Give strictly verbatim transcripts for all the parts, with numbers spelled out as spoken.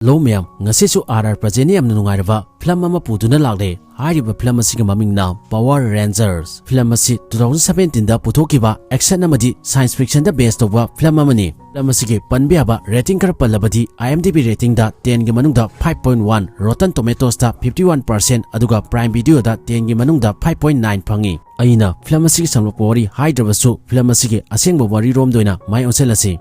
Hello ꯃꯌꯥꯝ, ꯉꯁꯤꯁꯨ R R ꯄ꯭ꯔꯖꯦꯟꯅ ꯌꯥꯝꯅ ꯅꯨꯡꯉꯥꯏꯔꯕ ꯐꯤꯂꯝ ꯑꯃ ꯄꯨꯗꯨꯅ ꯂꯥꯛꯂꯦ꯫ ꯍꯥꯏꯔꯤꯕ ꯐꯤꯂꯝ ꯑꯁꯤꯒꯤ ꯃꯃꯤꯡꯅ Power Rangers꯫ ꯐꯤꯂꯝ ꯑꯁꯤ two thousand seventeen ꯗ ꯄꯨꯊꯣꯛꯈꯤꯕ action ꯑꯃꯗꯤ science fiction ꯗ base ꯇꯧꯕ ꯐꯤꯂꯝ ꯑꯃꯅꯤ꯫ ꯐꯤꯂꯝ ꯑꯁꯤꯒꯤ ꯄꯟꯕ ꯌꯥꯕ rating ꯈꯔ ꯄꯜꯂꯕꯗꯤ, IMDb rating ꯗ ten ꯒꯤ ꯃꯅꯨꯡꯗ five point one, Rotten Tomatoes ꯇ fifty one percent, ꯑꯗꯨꯒ Prime Video ꯗ ten ꯒꯤ ꯃꯅꯨꯡꯗ five point nine ꯐꯪꯉꯤ꯫ ꯑꯩꯅ ꯐꯤꯂꯝ ꯑꯁꯤꯒꯤ ꯁꯝꯂꯞꯄ ꯋꯥꯔꯤ ꯍꯥꯏꯗ꯭ꯔꯕꯁꯨ, ꯐꯤꯂꯝ ꯑꯁꯤꯒꯤ ꯑꯁꯦꯡꯕ ꯋꯥꯔꯤꯔꯣꯝꯗ ꯑꯣꯏꯅ ꯃꯥꯏ ꯑꯣꯟꯁꯤꯜꯂꯁꯤ꯫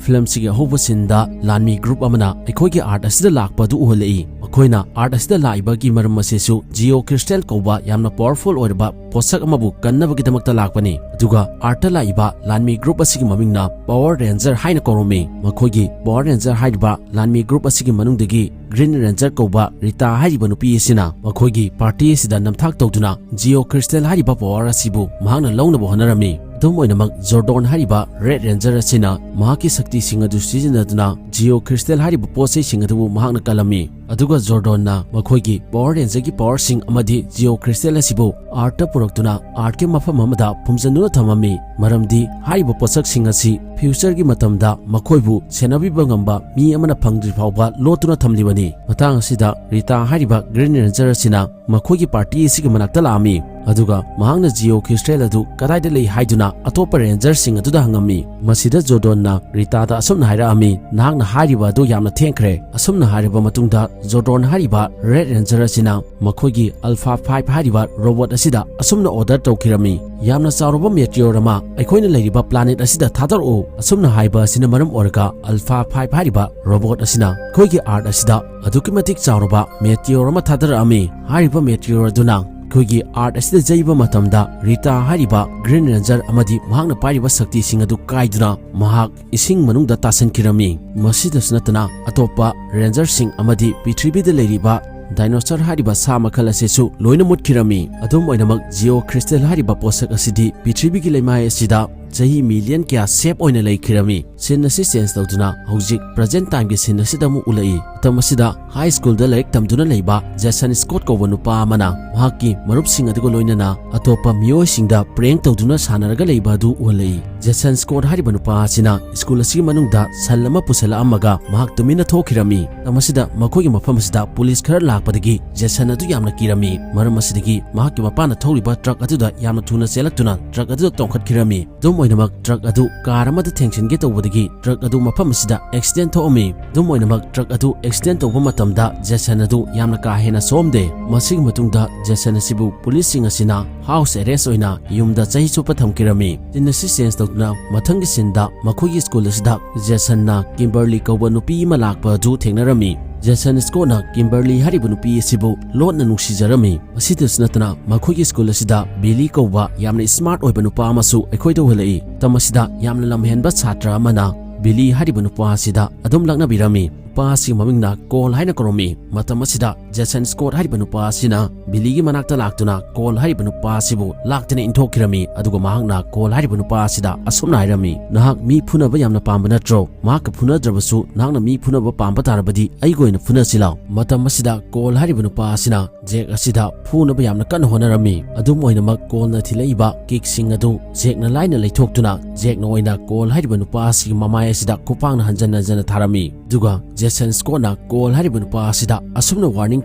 ꯐꯤꯂꯝꯁꯤꯒꯤ ꯑꯍꯧꯕ ꯁꯤꯟꯗ ꯂꯥꯟꯃꯤ group ꯑꯃꯅ ꯑꯩꯈꯣꯏꯒꯤ Earth ꯑꯁꯤꯗ ꯂꯥꯛꯄ ꯑꯗꯨ ꯎꯍꯜꯂꯛꯏ꯫ ꯃꯈꯣꯏꯅ Earth ꯑꯁꯤꯗ ꯂꯥꯛꯏꯕꯒꯤ ꯃꯔꯝ ꯑꯁꯤꯁꯨ Geo Crystal ꯀꯧꯕ ꯌꯥꯝꯅ powerful ꯑꯣꯏꯔꯕ ꯄꯣꯠꯁꯛ ꯑꯃꯕꯨ ꯀꯟꯅꯕꯒꯤꯗꯃꯛꯇ ꯂꯥꯛꯄꯅꯤ꯫ ꯑꯗꯨꯒ Earth ꯇ ꯂꯥꯛꯏꯕ ꯂꯥꯟꯃꯤ group ꯑꯁꯤꯒꯤ ꯃꯃꯤꯡꯅ Power Ranger ꯍꯥꯏꯅ ꯀꯧꯔꯝꯃꯤ꯫ ꯃꯈꯣꯏꯒꯤ Power Ranger ꯍꯥꯏꯔꯤꯕ ꯂꯥꯟꯃꯤ group ꯑꯁꯤꯒꯤ ꯃꯅꯨꯡꯗꯒꯤ Green Ranger ꯀꯧꯕ ꯔꯤꯇꯥ ꯍꯥꯏꯔꯤꯕ ꯅꯨꯄꯤ ꯑꯁꯤꯅ ꯃꯈꯣꯏꯒꯤ party ꯑꯁꯤꯗ ꯅꯝꯊꯥꯛ ꯇꯧꯗꯨꯅ Geo Crystal ꯍꯥꯏꯔꯤꯕ power ꯑꯁꯤꯕꯨ ꯃꯍꯥꯛꯅ ꯂꯧꯅꯕ ꯍꯣꯠꯅꯔꯝꯃꯤ꯫ ꯑꯗꯨꯝ ꯑꯣꯏꯅꯃꯛ, ꯖꯣꯔꯗꯣꯟ ꯍꯥꯏꯔꯤꯕ Red Ranger ꯑꯁꯤꯅ ꯃꯍꯥꯛꯀꯤ ꯁꯛꯇꯤꯁꯤꯡ ꯑꯗꯨ ꯁꯤꯖꯤꯟꯅꯗꯨꯅ Geo Crystal ꯍꯥꯏꯔꯤꯕ ꯄꯣꯠ ꯆꯩꯁꯤꯡ ꯑꯗꯨꯕꯨ ꯃꯍꯥꯛꯅ ꯀꯜꯂꯝꯃꯤ꯫ ꯑꯗꯨꯒ ꯖꯣꯔꯗꯣꯟꯅ ꯃꯈꯣꯏꯒꯤ Power Ranger ꯒꯤ power ꯁꯤꯡ ꯑꯃꯗꯤ Geo Crystal ꯑꯁꯤꯕꯨ Earth ꯇ ꯄꯨꯔꯛꯇꯨꯅ Earth ꯀꯤ ꯃꯐꯝ ꯑꯃꯗ ꯐꯨꯝꯖꯤꯟꯗꯨꯅ ꯊꯝꯃꯝꯃꯤ, ꯃꯔꯝꯗꯤ ꯍꯥꯏꯔꯤꯕ ꯄꯣꯠꯁꯛꯁꯤꯡ ꯑꯁꯤ future ꯒꯤ ꯃꯇꯝꯗ ꯃꯈꯣꯏꯕꯨ ꯁꯦꯟꯅꯕꯤꯕ ꯉꯝꯕ ꯃꯤ ꯑꯃꯅ ꯐꯪꯗ꯭ꯔꯤ ꯐꯥꯎꯕ ꯂꯣꯠꯇꯨꯅ ꯊꯝꯂꯤꯕꯅꯤ꯫ ꯃꯇꯥꯡ ꯑꯁꯤꯗ ꯔꯤꯇꯥ ꯍꯥꯏꯔꯤꯕ Green Ranger ꯑꯁꯤꯅ ꯃꯈꯣꯏꯒꯤ party ꯑꯁꯤꯒꯤ ꯃꯅꯥꯛꯇ ꯂꯥꯛꯑꯝꯃꯤ, ꯑꯗꯨꯒ ꯃꯍꯥꯛꯅ Geo Crystal ꯑꯗꯨ ꯀꯗꯥꯏꯗ ꯂꯩ ꯍꯥꯏꯗꯨꯅ ꯑꯇꯣꯞꯄ ranger ꯁꯤꯡ ꯑꯗꯨꯗ ꯍꯪꯉꯝꯃꯤ꯫ ꯃꯁꯤꯗ ꯖꯣꯔꯗꯣꯟꯅ ꯔꯤꯇꯥꯗ ꯑꯁꯨꯝꯅ ꯍꯥꯏꯔꯛꯑꯝꯃꯤ, "ꯅꯍꯥꯛꯅ ꯍꯥꯏꯔꯤꯕ ꯑꯗꯨ ꯌꯥꯝꯅ ꯊꯦꯡꯈ꯭ꯔꯦ꯫" ꯑꯁꯨꯝꯅ ꯍꯥꯏꯔꯕ ꯃꯇꯨꯡꯗ, ꯖꯣꯔꯗꯣꯟ ꯍꯥꯏꯔꯤꯕ Red Ranger ꯑꯁꯤꯅ ꯃꯈꯣꯏꯒꯤ Alpha Five ꯍꯥꯏꯔꯤꯕ robot ꯑꯁꯤꯗ ꯑꯁꯨꯝꯅ order ꯇꯧꯈꯤꯔꯝꯃꯤ, "ꯌꯥꯝꯅ ꯆꯥꯎꯔꯕ meteor ꯑꯃ ꯑꯩꯈꯣꯏꯅ ꯂꯩꯔꯤꯕ planet ꯑꯁꯤꯗ ꯊꯥꯗꯔꯛꯎ꯫" ꯑꯁꯨꯝꯅ ꯍꯥꯏꯕ ꯑꯁꯤꯅ ꯃꯔꯝ ꯑꯣꯏꯔꯒ Alpha Five ꯍꯥꯏꯔꯤꯕ robot ꯑꯁꯤꯅ ꯑꯩꯈꯣꯏꯒꯤ Earth ꯑꯁꯤꯗ ꯑꯗꯨꯛꯀꯤ ꯃꯇꯤꯛ ꯆꯥꯎꯔꯕ meteor ꯑꯃ ꯊꯥꯗꯔꯛꯑꯝꯃꯤ꯫ ꯍꯥꯏꯔꯤꯕ meteor ꯑꯗꯨꯅ ꯑꯩꯈꯣꯏꯒꯤ Earth ꯑꯁꯤꯗ ꯌꯩꯕ ꯃꯇꯝꯗ, ꯔꯤꯇꯥ ꯍꯥꯏꯔꯤꯕ Green Ranger ꯑꯃꯗꯤ ꯃꯍꯥꯛꯅ ꯄꯥꯏꯔꯤꯕ ꯁꯛꯇꯤꯁꯤꯡ ꯑꯗꯨ ꯀꯥꯏꯗꯨꯅ ꯃꯍꯥꯛ ꯏꯁꯤꯡ ꯃꯅꯨꯡꯗ ꯇꯥꯁꯤꯟꯈꯤꯔꯝꯃꯤ꯫ ꯃꯁꯤꯗꯁꯨ ꯅꯠꯇꯅ, ꯑꯇꯣꯞꯄ ranger ꯁꯤꯡ ꯑꯃꯗꯤ ꯄ꯭ꯔꯤꯊꯤꯕꯤꯗ ꯂꯩꯔꯤꯕ dinosaur ꯍꯥꯏꯔꯤꯕ ꯁꯥ ꯃꯈꯜ ꯑꯁꯤꯁꯨ ꯂꯣꯏꯅ ꯃꯨꯠꯈꯤꯔꯝꯃꯤ꯫ ꯑꯗꯨꯝ ꯑꯣꯏꯅꯃꯛ, Geo Crystal ꯍꯥꯏꯔꯤꯕ ꯄꯣꯠꯁꯛ ꯑꯁꯤꯗꯤ ꯄ꯭ꯔꯤꯊꯤꯕꯤꯒꯤ ꯂꯩꯃꯥꯏ ꯑꯁꯤꯗ ꯆꯍꯤ ꯃꯤꯂꯤꯌꯟ ꯀꯌꯥ ꯁꯦꯞ ꯑꯣꯏꯅ ꯂꯩꯈꯤꯔꯝꯃꯤ꯫ ꯁꯤꯟ ꯑꯁꯤ ꯆꯦꯟꯖ ꯇꯧꯗꯨꯅ ꯍꯧꯖꯤꯛ ꯄ꯭ꯔꯖꯦꯟ ꯇꯥꯏꯝꯒꯤ ꯁꯤꯟ ꯑꯁꯤꯗ ꯑꯃꯨꯛ ꯎꯠꯂꯛꯏ꯫ ꯃꯇꯝ ꯑꯁꯤꯗ ꯍꯥꯏ ꯁ꯭ꯀꯨꯜꯗ ꯂꯥꯏꯔꯤꯛ ꯇꯝꯗꯨꯅ ꯂꯩꯕ ꯖꯦꯁꯟ ꯁ꯭ꯀꯣꯠ ꯀꯧꯕ ꯅꯨꯄꯥ ꯑꯃꯅ ꯃꯍꯥꯛꯀꯤ ꯃꯔꯨꯞꯁꯤꯡ ꯑꯗꯨꯒ ꯂꯣꯏꯅꯅ ꯑꯇꯣꯞꯄ ꯃꯤꯑꯣꯏꯁꯤꯡꯗ ꯄ꯭ꯔꯦꯡ ꯇꯧꯗꯨꯅ ꯁꯥꯟꯅꯔꯒ ꯂꯩꯕ ꯑꯗꯨ ꯎꯍꯜꯂꯛꯏ꯫ ꯖꯦꯁꯟ ꯁ꯭ꯀꯣꯠ ꯍꯥꯏꯔꯤꯕ ꯅꯨꯄꯥ ꯑꯁꯤꯅ ꯁ꯭ꯀꯨꯜ ꯑꯁꯤꯒꯤ ꯃꯅꯨꯡꯗ ꯁꯟ ꯑꯃ ꯄꯨꯁꯜꯂꯛꯑꯝꯃꯒ ꯃꯍꯥꯛ ꯇꯨꯃꯤꯟꯅ ꯊꯣꯛꯈꯤꯔꯝꯃꯤ꯫ ꯃꯇꯝ ꯑꯁꯤꯗ ꯃꯈꯣꯏꯒꯤ ꯃꯐꯝ ꯑꯁꯤꯗ ꯄꯨꯂꯤꯁ ꯈꯔ ꯂꯥꯛꯄꯗꯒꯤ ꯖꯦꯁꯟ ꯑꯗꯨ ꯌꯥꯝꯅ ꯀꯤꯔꯝꯃꯤ꯫ ꯃꯔꯝ ꯑꯁꯤꯗꯒꯤ ꯃꯍꯥꯛꯀꯤ ꯃꯄꯥꯅ ꯊꯧꯔꯤꯕ ꯇ꯭ꯔꯛ ꯑꯗꯨꯗ ꯌꯥꯝꯅ ꯊꯨꯅ ꯆꯦꯜꯂꯛꯇꯨꯅ ꯇ꯭ꯔꯛ ꯑꯗꯨꯗ ꯇꯣꯡꯈꯠꯈꯤꯔꯝꯃꯤ꯫ ꯑꯗꯨꯝ ꯑꯣꯏꯅꯃꯛ, ꯇ꯭ꯔꯛ ꯑꯗꯨ ꯀꯥꯔ ꯑꯃꯗ ꯊꯦꯡꯖꯤꯟꯒꯦ ꯇꯧꯕꯗꯒꯤ ꯇ꯭ꯔꯛ ꯑꯗꯨ ꯃꯐꯝ ꯑꯁꯤꯗ ꯑꯦꯛꯁꯤꯗꯦꯟ ꯊꯣꯛꯑꯝꯃꯤ꯫ ꯑꯗꯨꯝ ꯑꯣꯏꯅꯃꯛ, ꯇ꯭ꯔꯛ ꯑꯗꯨ ꯑꯦꯛꯁꯤꯗꯦꯟ ꯇꯧꯕ ꯃꯇꯝꯗ ꯖꯦꯁꯟ ꯑꯗꯨ ꯌꯥꯝꯅ ꯀꯥ ꯍꯦꯟꯅ ꯁꯣꯛꯑꯝꯗꯦ꯫ ꯃꯁꯤꯒꯤ ꯃꯇꯨꯡꯗ ꯖꯦꯁꯟ ꯑꯁꯤꯕꯨ ꯄꯨꯂꯤꯁꯁꯤꯡ ꯑꯁꯤꯅ ꯍꯥꯎꯁ ꯑꯦꯔꯦꯁ ꯑꯣꯏꯅ ꯌꯨꯝꯗ ꯆꯍꯤ ꯆꯨꯞꯄ ꯊꯝꯈꯤꯔꯝꯃꯤ꯫ ꯁꯤꯟ ꯑꯁꯤ ꯆꯦꯟꯖ ꯇꯧꯗꯨꯅ ꯃꯊꯪꯒꯤ ꯁꯤꯟꯗ ꯃꯈꯣꯏꯒꯤ ꯁ꯭ꯀꯨꯜ ꯑꯁꯤꯗ ꯖꯦꯁꯟꯅ ꯀꯤꯝꯕꯔꯂꯤ ꯀꯧꯕ ꯅꯨꯄꯤ ꯑꯃ ꯂꯥꯛꯄ ꯑꯗꯨ ꯊꯦꯡꯅꯔꯝꯃꯤ꯫ ꯖꯦꯁꯟ ꯁ꯭ꯀꯣꯠꯅ ꯀꯤꯝꯕꯔꯂꯤ ꯍꯥꯏꯔꯤꯕ ꯅꯨꯄꯤ ꯑꯁꯤꯕꯨ ꯂꯣꯠꯅ ꯅꯨꯡꯁꯤꯖꯔꯝꯃꯤ꯫ ꯃꯁꯤꯗꯁꯨ ꯅꯠꯇꯅ ꯃꯈꯣꯏꯒꯤ ꯁ꯭ꯀꯨꯜ ꯑꯁꯤꯗ ꯕꯤꯂꯤ ꯀꯧꯕ ꯌꯥꯝꯅ ꯁ꯭ꯃꯥꯔꯠ ꯑꯣꯏꯕ ꯅꯨꯄꯥ ꯑꯃꯁꯨ ꯑꯩꯈꯣꯏꯗ ꯎꯍꯜꯂꯛꯏ꯫ ꯃꯇꯝ ꯑꯁꯤꯗ ꯌꯥꯝꯅ ꯂꯝꯍꯦꯟꯕ ꯁꯥꯇ꯭ꯔ ꯑꯃꯅ ꯕꯤꯂꯤ ꯍꯥꯏꯔꯤꯕ ꯅꯨꯄꯥ ꯑꯁꯤꯗ ꯑꯗꯨꯝ ꯂꯛꯅꯕꯤꯔꯝꯃꯤ꯫ ꯅꯨꯄꯥ ꯑꯁꯤꯒꯤ ꯃꯃꯤꯡꯅ ꯀꯣꯜ ꯍꯥꯏꯅ ꯀꯧꯔꯝꯃꯤ꯫ ꯃꯇꯝ ꯑꯁꯤꯗ ꯖꯦꯁꯟ ꯁ꯭ꯀꯣꯠ ꯍꯥꯏꯔꯤꯕ ꯅꯨꯄꯥ ꯑꯁꯤꯅ ꯕꯤꯂꯤꯒꯤ ꯃꯅꯥꯛꯇ ꯂꯥꯛꯇꯨꯅ ꯀꯣꯜ ꯍꯥꯏꯔꯤꯕ ꯅꯨꯄꯥ ꯑꯁꯤꯕꯨ ꯂꯥꯛꯇꯅ ꯏꯟꯊꯣꯛꯈꯤꯔꯝꯃꯤ꯫ ꯑꯗꯨꯒ ꯃꯍꯥꯛꯅ ꯀꯣꯜ ꯍꯥꯏꯔꯤꯕ ꯅꯨꯄꯥ ꯑꯁꯤꯗ ꯑꯁꯨꯝꯅ ꯍꯥꯏꯔꯝꯃꯤ, "ꯅꯍꯥꯛ ꯃꯤ ꯐꯨꯅꯕ ꯌꯥꯝꯅ ꯄꯥꯝꯕ ꯅꯠꯇ꯭ꯔꯣ? ꯃꯍꯥꯛꯀ ꯐꯨꯅꯗ꯭ꯔꯕꯁꯨ ꯅꯍꯥꯛꯅ ꯃꯤ ꯐꯨꯅꯕ ꯄꯥꯝꯕ ꯇꯥꯔꯕꯗꯤ ꯑꯩꯒ ꯑꯣꯏꯅ ꯐꯨꯅꯁꯤ ꯂꯥꯎ"꯫ ꯃꯇꯝ ꯑꯁꯤꯗ ꯀꯣꯜ ꯍꯥꯏꯔꯤꯕ ꯅꯨꯄꯥ ꯑꯁꯤꯅ ꯖꯦꯛ ꯑꯁꯤꯗ ꯐꯨꯅꯕ ꯌꯥꯝꯅ ꯀꯟꯅ ꯍꯣꯠꯅꯔꯝꯃꯤ꯫ ꯑꯗꯨꯝ ꯑꯣꯏꯅꯃꯛ, ꯀꯣꯜꯅ ꯊꯤꯜꯂꯛꯏꯕ ꯀꯤꯛꯁꯤꯡ ꯑꯗꯨ ꯖꯦꯛꯅ ꯂꯥꯏꯅ ꯂꯩꯊꯣꯛꯇꯨꯅ ꯖꯦꯛꯅ ꯑꯣꯏꯅ ꯀꯣꯜ ꯍꯥꯏꯔꯤꯕ ꯅꯨꯄꯥ ꯑꯁꯤꯒꯤ ꯃꯃꯥꯏ ꯑꯁꯤꯗ ꯈꯨꯄꯥꯛꯅ ꯍꯟꯖꯟ ꯍꯟꯖꯟꯅ ꯊꯥꯔꯝꯃꯤ꯫ ꯑꯗꯨꯒ ꯖꯦꯁꯟ ꯁ꯭ꯀꯣꯠꯅ ꯀꯣꯜ ꯍꯥꯏꯔꯤꯕ ꯅꯨꯄꯥ ꯑꯁꯤꯗ ꯑꯁꯨꯝꯅ ꯋꯥꯔꯅꯤꯡ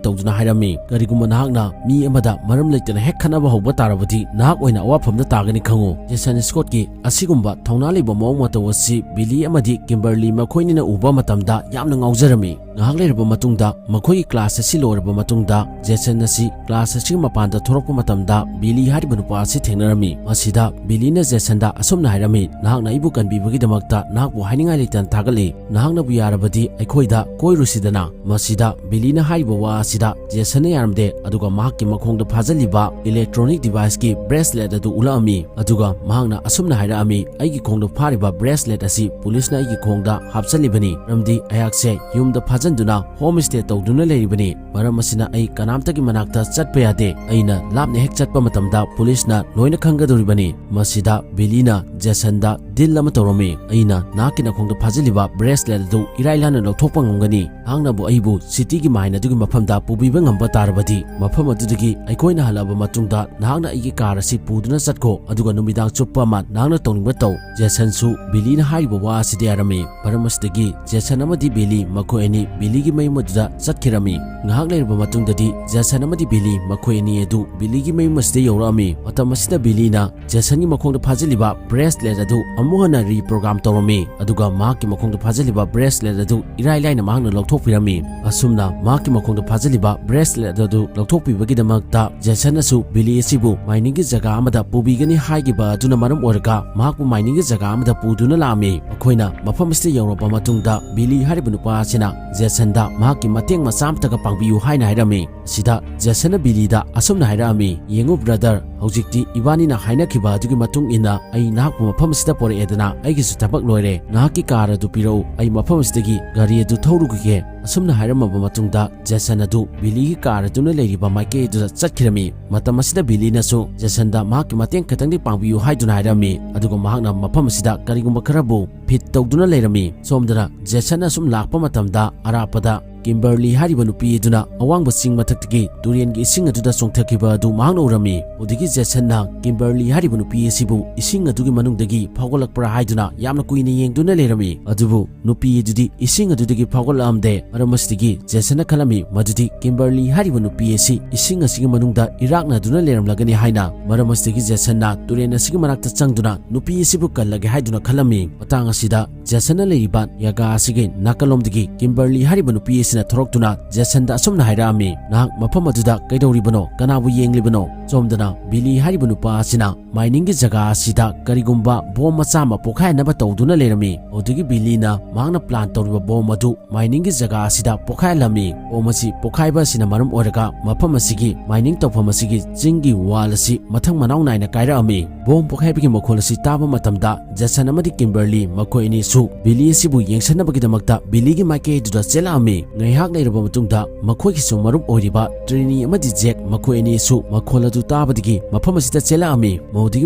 ꯇꯧꯗꯨꯅ ꯍꯥꯏꯔꯝꯃꯤ, "ꯀꯔꯤꯒꯨꯝꯕ ꯅꯍꯥꯛꯅ ꯃꯤ ꯑꯃꯗ ꯃꯔꯝ ꯂꯩꯇꯅ ꯍꯦꯛ ꯈꯠꯅꯕ ꯍꯧꯕ ꯇꯥꯔꯕꯗꯤ ꯅꯍꯥꯛ ꯑꯣꯏꯅ ꯑꯋꯥꯐꯝꯗ ꯇꯥꯒꯅꯤ ꯈꯪꯉꯨ"꯫ ꯖꯦꯁꯟ ꯁ꯭ꯀꯣꯠꯀꯤ ꯑꯁꯤꯒꯨꯝꯕ ꯊꯧꯅꯥ ꯂꯩꯕ ꯃꯑꯣꯡ ꯃꯇꯧ ꯑꯁꯤ ꯕꯤꯂꯤ ꯑꯃꯗꯤ ꯀꯤꯝꯕꯔꯂꯤ ꯃꯈꯣꯏꯅꯤꯅ ꯎꯕ ꯃꯇꯝꯗ ꯌꯥꯝꯅ ꯉꯥꯎꯖꯔꯝꯃꯤ꯫ ꯉꯥꯏꯍꯥꯛ ꯂꯩꯔꯕ ꯃꯇꯨꯡꯗ, ꯃꯈꯣꯏꯒꯤ ꯀ꯭ꯂꯥꯁ ꯑꯁꯤ ꯂꯣꯏꯔꯕ ꯃꯇꯨꯡꯗ, ꯖꯦꯁꯟ ꯑꯁꯤ ꯀ꯭ꯂꯥꯁ ꯑꯁꯤꯒꯤ ꯃꯄꯥꯟꯗ ꯊꯣꯔꯛꯄ ꯃꯇꯝꯗ ꯕꯤꯂꯤ ꯍꯥꯏꯔꯤꯕ ꯅꯨꯄꯥ ꯑꯁꯤ ꯊꯦꯡꯅꯔꯝꯃꯤ꯫ ꯃꯁꯤꯗ ꯕꯤꯂꯤꯅ ꯖꯦꯁꯟꯗ ꯑꯁꯨꯝꯅ ꯍꯥꯏꯔꯝꯃꯤ, "ꯅꯍꯥꯛꯅ ꯑꯩꯕꯨ ꯀꯟꯕꯤꯕꯒꯤꯗꯃꯛꯇ ꯅꯍꯥꯛꯄꯨ ꯍꯥꯏꯅꯤꯡꯉꯥꯏ ꯂꯩꯇꯅ ꯊꯥꯒꯠꯂꯤ꯫ ꯅꯍꯥꯛꯅꯕꯨ ꯌꯥꯔꯕꯗꯤ ꯑꯩꯈꯣꯏꯗ ꯀꯣꯏꯔꯨꯁꯤꯗꯅ"꯫ ꯃꯁꯤꯗ ꯕꯤꯂꯤꯅ ꯍꯥꯏꯔꯤꯕ ꯋꯥ ꯑꯁꯤꯗ ꯖꯦꯁꯟꯅ ꯌꯥꯔꯝꯗꯦ, ꯑꯗꯨꯒ ꯃꯍꯥꯛꯀꯤ ꯃꯈꯣꯡꯗ ꯐꯥꯖꯤꯜꯂꯤꯕ ꯏꯂꯦꯛꯇ꯭ꯔꯣꯅꯤꯛ ꯗꯤꯚꯥꯏꯁꯀꯤ ꯕ꯭ꯔꯦꯁꯂꯦꯠ ꯑꯗꯨ ꯎꯠꯂꯛꯑꯝꯃꯤ꯫ ꯑꯗꯨꯒ ꯃꯍꯥꯛꯅ ꯑꯁꯨꯝꯅ ꯍꯥꯏꯔꯛꯑꯝꯃꯤ, "ꯑꯩꯒꯤ ꯈꯣꯡꯗ ꯐꯥꯔꯤꯕ ꯕ꯭ꯔꯦꯁꯂꯦꯠ ꯑꯁꯤ ꯄꯨꯂꯤꯁꯅ ꯑꯩꯒꯤ ꯈꯣꯡꯗ ꯍꯥꯞꯆꯜꯂꯤꯕꯅꯤ, ꯃꯔꯝꯗꯤ ꯑꯩꯍꯥꯛꯁꯦ ꯌꯨꯝꯗ ꯐꯥꯖꯤꯜ-" ꯊꯥꯖꯤꯟꯗꯨꯅ ꯍꯣꯝ ꯁ꯭ꯇꯦ ꯇꯧꯗꯨꯅ ꯂꯩꯔꯤꯕꯅꯤ꯫ ꯃꯔꯝ ꯑꯁꯤꯅ ꯑꯩ ꯀꯅꯥꯝꯇꯒꯤ ꯃꯅꯥꯛꯇ ꯆꯠꯄ ꯌꯥꯗꯦ꯫ ꯑꯩꯅ ꯂꯥꯞꯅ ꯍꯦꯛ ꯆꯠꯄ ꯃꯇꯝꯗ ꯄꯨꯂꯤꯁꯅ ꯂꯣꯏꯅ ꯈꯪꯒꯗꯧꯔꯤꯕꯅꯤ꯫ ꯃꯁꯤꯗ ꯕꯤꯂꯤꯅ ꯖꯦꯁꯟꯗ ꯗꯤꯜ ꯑꯃ ꯇꯧꯔꯝꯃꯤ꯫ "ꯑꯩꯅ ꯅꯍꯥꯛꯀꯤ ꯅꯈꯣꯡꯗ ꯐꯥꯖꯤꯜꯂꯤꯕ ꯕ꯭ꯔꯦꯁꯂꯦꯠ ꯑꯗꯨ ꯏꯔꯥꯏ ꯂꯥꯏꯅ ꯂꯧꯊꯣꯛꯄ ꯉꯝꯒꯅꯤ꯫ ꯅꯍꯥꯛꯅꯕꯨ ꯑꯩꯕꯨ ꯁꯤꯇꯤꯒꯤ ꯃꯥꯏꯟ ꯑꯗꯨꯒꯤ ꯃꯐꯝꯗ ꯄꯨꯕꯤꯕ ꯉꯝꯕ ꯇꯥꯔꯕꯗꯤ, ꯃꯐꯝ ꯑꯗꯨꯗꯒꯤ ꯑꯩꯈꯣꯏꯅ ꯍꯜꯂꯛꯑꯕ ꯃꯇꯨꯡꯗ ꯅꯍꯥꯛꯅ ꯑꯩꯒꯤ ꯀꯥꯔ ꯑꯁꯤ ꯄꯨꯗꯨꯅ ꯆꯠꯈꯣ, ꯑꯗꯨꯒ ꯅꯨꯃꯤꯗꯥꯡ ꯆꯨꯞꯄ ꯑꯃ ꯅꯍꯥꯛꯅ ꯇꯧꯅꯤꯡꯕ ꯇꯧ꯫" ꯖꯦꯁꯟꯁꯨ ꯕꯤꯂꯤꯅ ꯍꯥꯏꯔꯤꯕ ꯋꯥ ꯑꯁꯤꯗ ꯌꯥꯔꯝꯃꯤ꯫ ꯃꯔꯝ ꯑꯁꯤꯗꯒꯤ ꯖꯦꯁꯟ ꯑꯃꯗꯤ ꯕꯤꯂꯤ ꯃꯈꯣꯏ ꯑꯅꯤ ꯕꯤꯂꯤꯒꯤ ꯃꯌꯨꯝ ꯑꯗꯨꯗ ꯆꯠꯈꯤꯔꯝꯃꯤ꯫ ꯉꯥꯏꯍꯥꯛ ꯂꯩꯔꯕ ꯃꯇꯨꯡꯗꯗꯤ ꯖꯦꯁꯟ ꯑꯃꯗꯤ ꯕꯤꯂꯤ ꯃꯈꯣꯏ ꯑꯅꯤ ꯑꯗꯨ ꯕꯤꯂꯤꯒꯤ ꯃꯌꯨꯝ ꯑꯁꯤꯗ ꯌꯧꯔꯛꯑꯝꯃꯤ꯫ ꯃꯇꯝ ꯑꯁꯤꯗ ꯕꯤꯂꯤꯅ ꯖꯦꯁꯟꯒꯤ ꯃꯈꯣꯡꯗ ꯐꯥꯖꯤꯜꯂꯤꯕ ꯕ꯭ꯔꯦꯁꯂꯦꯠ ꯑꯗꯨ ꯑꯃꯨꯛ ꯍꯟꯅ ꯔꯤꯄ꯭ꯔꯣꯒ꯭ꯔꯥꯝ ꯇꯧꯔꯝꯃꯤ, ꯑꯗꯨꯒ ꯃꯍꯥꯛꯀꯤ ꯃꯈꯣꯡꯗ ꯐꯥꯖꯤꯜꯂꯤꯕ ꯕ꯭ꯔꯦꯁꯂꯦꯠ ꯑꯗꯨ ꯏꯔꯥꯏ ꯂꯥꯏꯅ ꯃꯍꯥꯛꯅ ꯂꯧꯊꯣꯛꯄꯤꯔꯝꯃꯤ꯫ ꯑꯁꯨꯝꯅ ꯃꯍꯥꯛꯀꯤ ꯃꯈꯣꯡꯗ ꯐꯥꯖꯤꯜꯂꯤꯕ ꯕ꯭ꯔꯦꯁꯂꯦꯠ ꯑꯗꯨ ꯂꯧꯊꯣꯛꯄꯤꯕꯒꯤꯗꯃꯛꯇ ꯖꯦꯁꯟꯅꯁꯨ ꯕꯤꯂꯤ ꯑꯁꯤꯕꯨ ꯃꯥꯏꯅꯤꯡꯒꯤ ꯖꯒꯥ ꯑꯃꯗ ꯄꯨꯕꯤꯒꯅꯤ ꯍꯥꯏꯈꯤꯕ ꯑꯗꯨꯅ ꯃꯔꯝ ꯑꯣꯏꯔꯒ ꯃꯍꯥꯛꯄꯨ ꯃꯥꯏꯅꯤꯡꯒꯤ ꯖꯒꯥ ꯑꯃꯗ ꯄꯨꯗꯨꯅ ꯂꯥꯛꯑꯝꯃꯤ꯫ ꯃꯈꯣꯏꯅ ꯃꯐꯝ ꯑꯁꯤꯗ ꯌꯧꯔꯕ ꯃꯇꯨꯡꯗ ꯕꯤꯂꯤ ꯍꯥꯏꯔꯤꯕ ꯅꯨꯄꯥ ꯑꯁꯤꯅ ꯖꯦꯁꯟꯗ ꯃꯍꯥꯛꯀꯤ ꯃꯇꯦꯡ ꯃꯆꯥ ꯑꯃꯇꯒ ꯄꯥꯡꯕꯤꯌꯨ ꯍꯥꯏꯅ ꯍꯥꯏꯔꯝꯃꯤ꯫ ꯁꯤꯗ ꯖꯦꯁꯟꯅ ꯕꯤꯂꯤꯗ ꯑꯁꯨꯝꯅ ꯍꯥꯏꯔꯛꯑꯝꯃꯤ, "ꯌꯦꯡꯉꯨ ꯕ꯭ꯔꯗꯔ, ꯍꯧꯖꯤꯛꯇꯤ ꯏꯕꯥꯅꯤꯅ ꯍꯥꯏꯅꯈꯤꯕ ꯑꯗꯨꯒꯤ ꯃꯇꯨꯡ ꯏꯟꯅ ꯑꯩ ꯅꯍꯥꯛꯄꯨ ꯃꯐꯝ ꯑꯁꯤꯗ ꯄꯣꯔꯛꯑꯦꯗꯅ, ꯑꯩꯒꯤꯁꯨ ꯊꯕꯛ ꯂꯣꯏꯔꯦ꯫ ꯅꯍꯥꯛꯀꯤ ꯀꯥꯔ ꯑꯗꯨ ꯄꯤꯔꯛꯎ, ꯑꯩ ꯃꯐꯝ ꯑꯁꯤꯗꯒꯤ ꯒꯥꯔꯤ ꯑꯗꯨ ꯊꯧꯔꯨꯈꯤꯒꯦ꯫" ꯑꯁꯨꯝꯅ ꯍꯥꯏꯔꯝꯃꯕ ꯃꯇꯨꯡꯗ ꯖꯦꯁꯟ ꯑꯗꯨ ꯕꯤꯂꯤꯒꯤ ꯀꯥꯔ ꯑꯗꯨꯅ ꯂꯩꯔꯤꯕ ꯃꯥꯏꯀꯩ ꯑꯗꯨꯗ ꯆꯠꯈꯤꯔꯝꯃꯤ꯫ ꯃꯇꯝ ꯑꯁꯤꯗ ꯕꯤꯂꯤꯅꯁꯨ ꯖꯦꯁꯟꯗ ꯃꯍꯥꯛꯀꯤ ꯃꯇꯦꯡ ꯈꯛꯇꯪꯗꯤ ꯄꯥꯡꯕꯤꯌꯨ ꯍꯥꯏꯗꯨꯅ ꯍꯥꯏꯔꯝꯃꯤ, ꯑꯗꯨꯒ ꯃꯍꯥꯛꯅ ꯃꯐꯝ ꯑꯁꯤꯗ ꯀꯔꯤꯒꯨꯝꯕ ꯈꯔꯕꯨ ꯐꯤꯠ ꯇꯧꯗꯨꯅ ꯂꯩꯔꯝꯃꯤ꯫ ꯁꯣꯝꯗꯅ ꯖꯦꯁꯟꯅ ꯁꯨꯝ ꯂꯥꯛꯄ ꯃꯇꯝꯗ ꯑꯔꯥꯞꯄꯗ ꯀꯤꯝꯕꯔꯂꯤ ꯍꯥꯏꯔꯤꯕ ꯅꯨꯄꯤ ꯑꯗꯨꯅ ꯑꯋꯥꯡꯕ ꯆꯤꯡ ꯃꯊꯛꯇꯒꯤ ꯇꯨꯔꯦꯟꯒꯤ ꯏꯁꯤꯡ ꯑꯗꯨꯗ ꯆꯣꯡꯊꯈꯤꯕ ꯑꯗꯨ ꯃꯍꯥꯛꯅ ꯎꯔꯝꯃꯤ꯫ ꯑꯗꯨꯗꯒꯤ ꯖꯦꯁꯟꯅ ꯀꯤꯝꯕꯔꯂꯤ ꯍꯥꯏꯔꯤꯕ ꯅꯨꯄꯤ ꯑꯁꯤꯕꯨ ꯏꯁꯤꯡ ꯑꯗꯨꯒꯤ ꯃꯅꯨꯡꯗꯒꯤ ꯐꯥꯎꯒꯠꯂꯛꯄ꯭ꯔꯥ ꯍꯥꯏꯗꯨꯅ ꯌꯥꯝꯅ ꯀꯨꯏꯅ ꯌꯦꯡꯗꯨꯅ ꯂꯩꯔꯝꯃꯤ꯫ ꯑꯗꯨꯕꯨ ꯅꯨꯄꯤ ꯑꯗꯨꯗꯤ ꯏꯁꯤꯡ ꯑꯗꯨꯗꯒꯤ ꯐꯥꯎꯒꯠꯂꯛꯑꯝꯗꯦ꯫ ꯃꯔꯝ ꯑꯁꯤꯗꯒꯤ ꯖꯦꯁꯟꯅ ꯈꯜꯂꯝꯃꯤ, ꯃꯗꯨꯗꯤ ꯀꯤꯝꯕꯔꯂꯤ ꯍꯥꯏꯔꯤꯕ ꯅꯨꯄꯤ ꯑꯁꯤ ꯏꯁꯤꯡ ꯑꯁꯤꯒꯤ ꯃꯅꯨꯡꯗ ꯏꯔꯥꯛꯅꯗꯨꯅ ꯂꯩꯔꯝꯂꯒꯅꯤ ꯍꯥꯏꯅ꯫ ꯃꯔꯝ ꯑꯁꯤꯗꯒꯤ ꯖꯦꯁꯟꯅ ꯇꯨꯔꯦꯟ ꯑꯁꯤꯒꯤ ꯃꯅꯥꯛꯇ ꯆꯪꯗꯨꯅ ꯅꯨꯄꯤ ꯑꯁꯤꯕꯨ ꯀꯜꯂꯒꯦ ꯍꯥꯏꯗꯨꯅ ꯈꯜꯂꯝꯃꯤ꯫ ꯃꯇꯥꯡ ꯑꯁꯤꯗ ꯖꯦꯁꯟꯅ ꯂꯩꯔꯤꯕ ꯖꯒꯥ ꯑꯁꯤꯒꯤ ꯅꯥꯀꯜꯂꯣꯝꯗꯒꯤ ꯀꯤꯝꯕꯔꯂꯤ ꯍꯥꯏꯔꯤꯕ ꯅꯨꯄꯤ ꯁꯤꯅ ꯊꯣꯔꯛꯇꯨꯅ ꯖꯦꯁꯟꯗ ꯑꯁꯨꯝꯅ ꯍꯥꯏꯔꯛꯑꯝꯃꯤ, "ꯅꯍꯥꯛ ꯃꯐꯝ ꯑꯗꯨꯗ ꯀꯩꯗꯧꯔꯤꯕꯅꯣ? ꯀꯅꯥꯕꯨ ꯌꯦꯡꯂꯤꯕꯅꯣ?" ꯁꯣꯝꯗꯅ ꯕꯤꯂꯤ ꯍꯥꯏꯔꯤꯕ ꯅꯨꯄꯥ ꯑꯁꯤꯅ ꯃꯥꯏꯅꯤꯡꯒꯤ ꯖꯒꯥ ꯑꯁꯤꯗ ꯀꯔꯤꯒꯨꯝꯕ ꯕꯣꯝ ꯃꯆꯥ ꯑꯃ ꯄꯣꯈꯥꯏꯅꯕ ꯇꯧꯗꯨꯅ ꯂꯩꯔꯝꯃꯤ꯫ ꯑꯗꯨꯗꯒꯤ ꯕꯤꯂꯤꯅ ꯃꯍꯥꯛꯅ ꯄ꯭ꯂꯥꯟ ꯇꯧꯔꯤꯕ ꯕꯣꯝ ꯑꯗꯨ ꯃꯥꯏꯅꯤꯡꯒꯤ ꯖꯒꯥ ꯑꯁꯤꯗ ꯄꯣꯈꯥꯏꯍꯜꯂꯝꯃꯤ꯫ ꯕꯣꯝ ꯑꯁꯤ ꯄꯣꯈꯥꯏꯕ ꯑꯁꯤꯅ ꯃꯔꯝ ꯑꯣꯏꯔꯒ ꯃꯐꯝ ꯑꯁꯤꯒꯤ ꯃꯥꯏꯅꯤꯡ ꯇꯧꯐꯝ ꯑꯁꯤꯒꯤ ꯆꯤꯡꯒꯤ ꯋꯥꯜ ꯑꯁꯤ ꯃꯊꯪ ꯃꯅꯥꯎ ꯅꯥꯏꯅ ꯀꯥꯏꯔꯛꯑꯝꯃꯤ꯫ ꯕꯣꯝ ꯄꯣꯈꯥꯏꯕꯒꯤ ꯃꯈꯣꯜ ꯑꯁꯤ ꯇꯥꯕ ꯃꯇꯝꯗ ꯖꯦꯁꯟ ꯑꯃꯗꯤ ꯀꯤꯝꯕꯔꯂꯤ ꯃꯈꯣꯏ ꯑꯅꯤꯁꯨ ꯕꯤꯂꯤ ꯑꯁꯤꯕꯨ ꯌꯦꯡꯁꯤꯟꯅꯕꯒꯤꯗꯃꯛꯇ ꯕꯤꯂꯤꯒꯤ ꯃꯥꯏꯀꯩꯗꯨꯗ ꯆꯦꯜꯂꯛꯑꯝꯃꯤ꯫ ꯉꯥꯏꯍꯥꯛ ꯂꯩꯔꯕ ꯃꯇꯨꯡꯗ ꯃꯈꯣꯏꯒꯤꯁꯨ ꯃꯔꯨꯞ ꯑꯣꯏꯔꯤꯕ ꯇ꯭ꯔꯤꯅꯤ ꯑꯃꯗꯤ ꯖꯦꯛ ꯃꯈꯣꯏ ꯑꯅꯤꯁꯨ ꯃꯈꯣꯜ ꯑꯗꯨ ꯇꯥꯕꯗꯒꯤ ꯃꯐꯝ ꯑꯁꯤꯗ ꯆꯦꯜꯂꯛꯑꯝꯃꯤ꯫ ꯃꯗꯨꯗꯒꯤ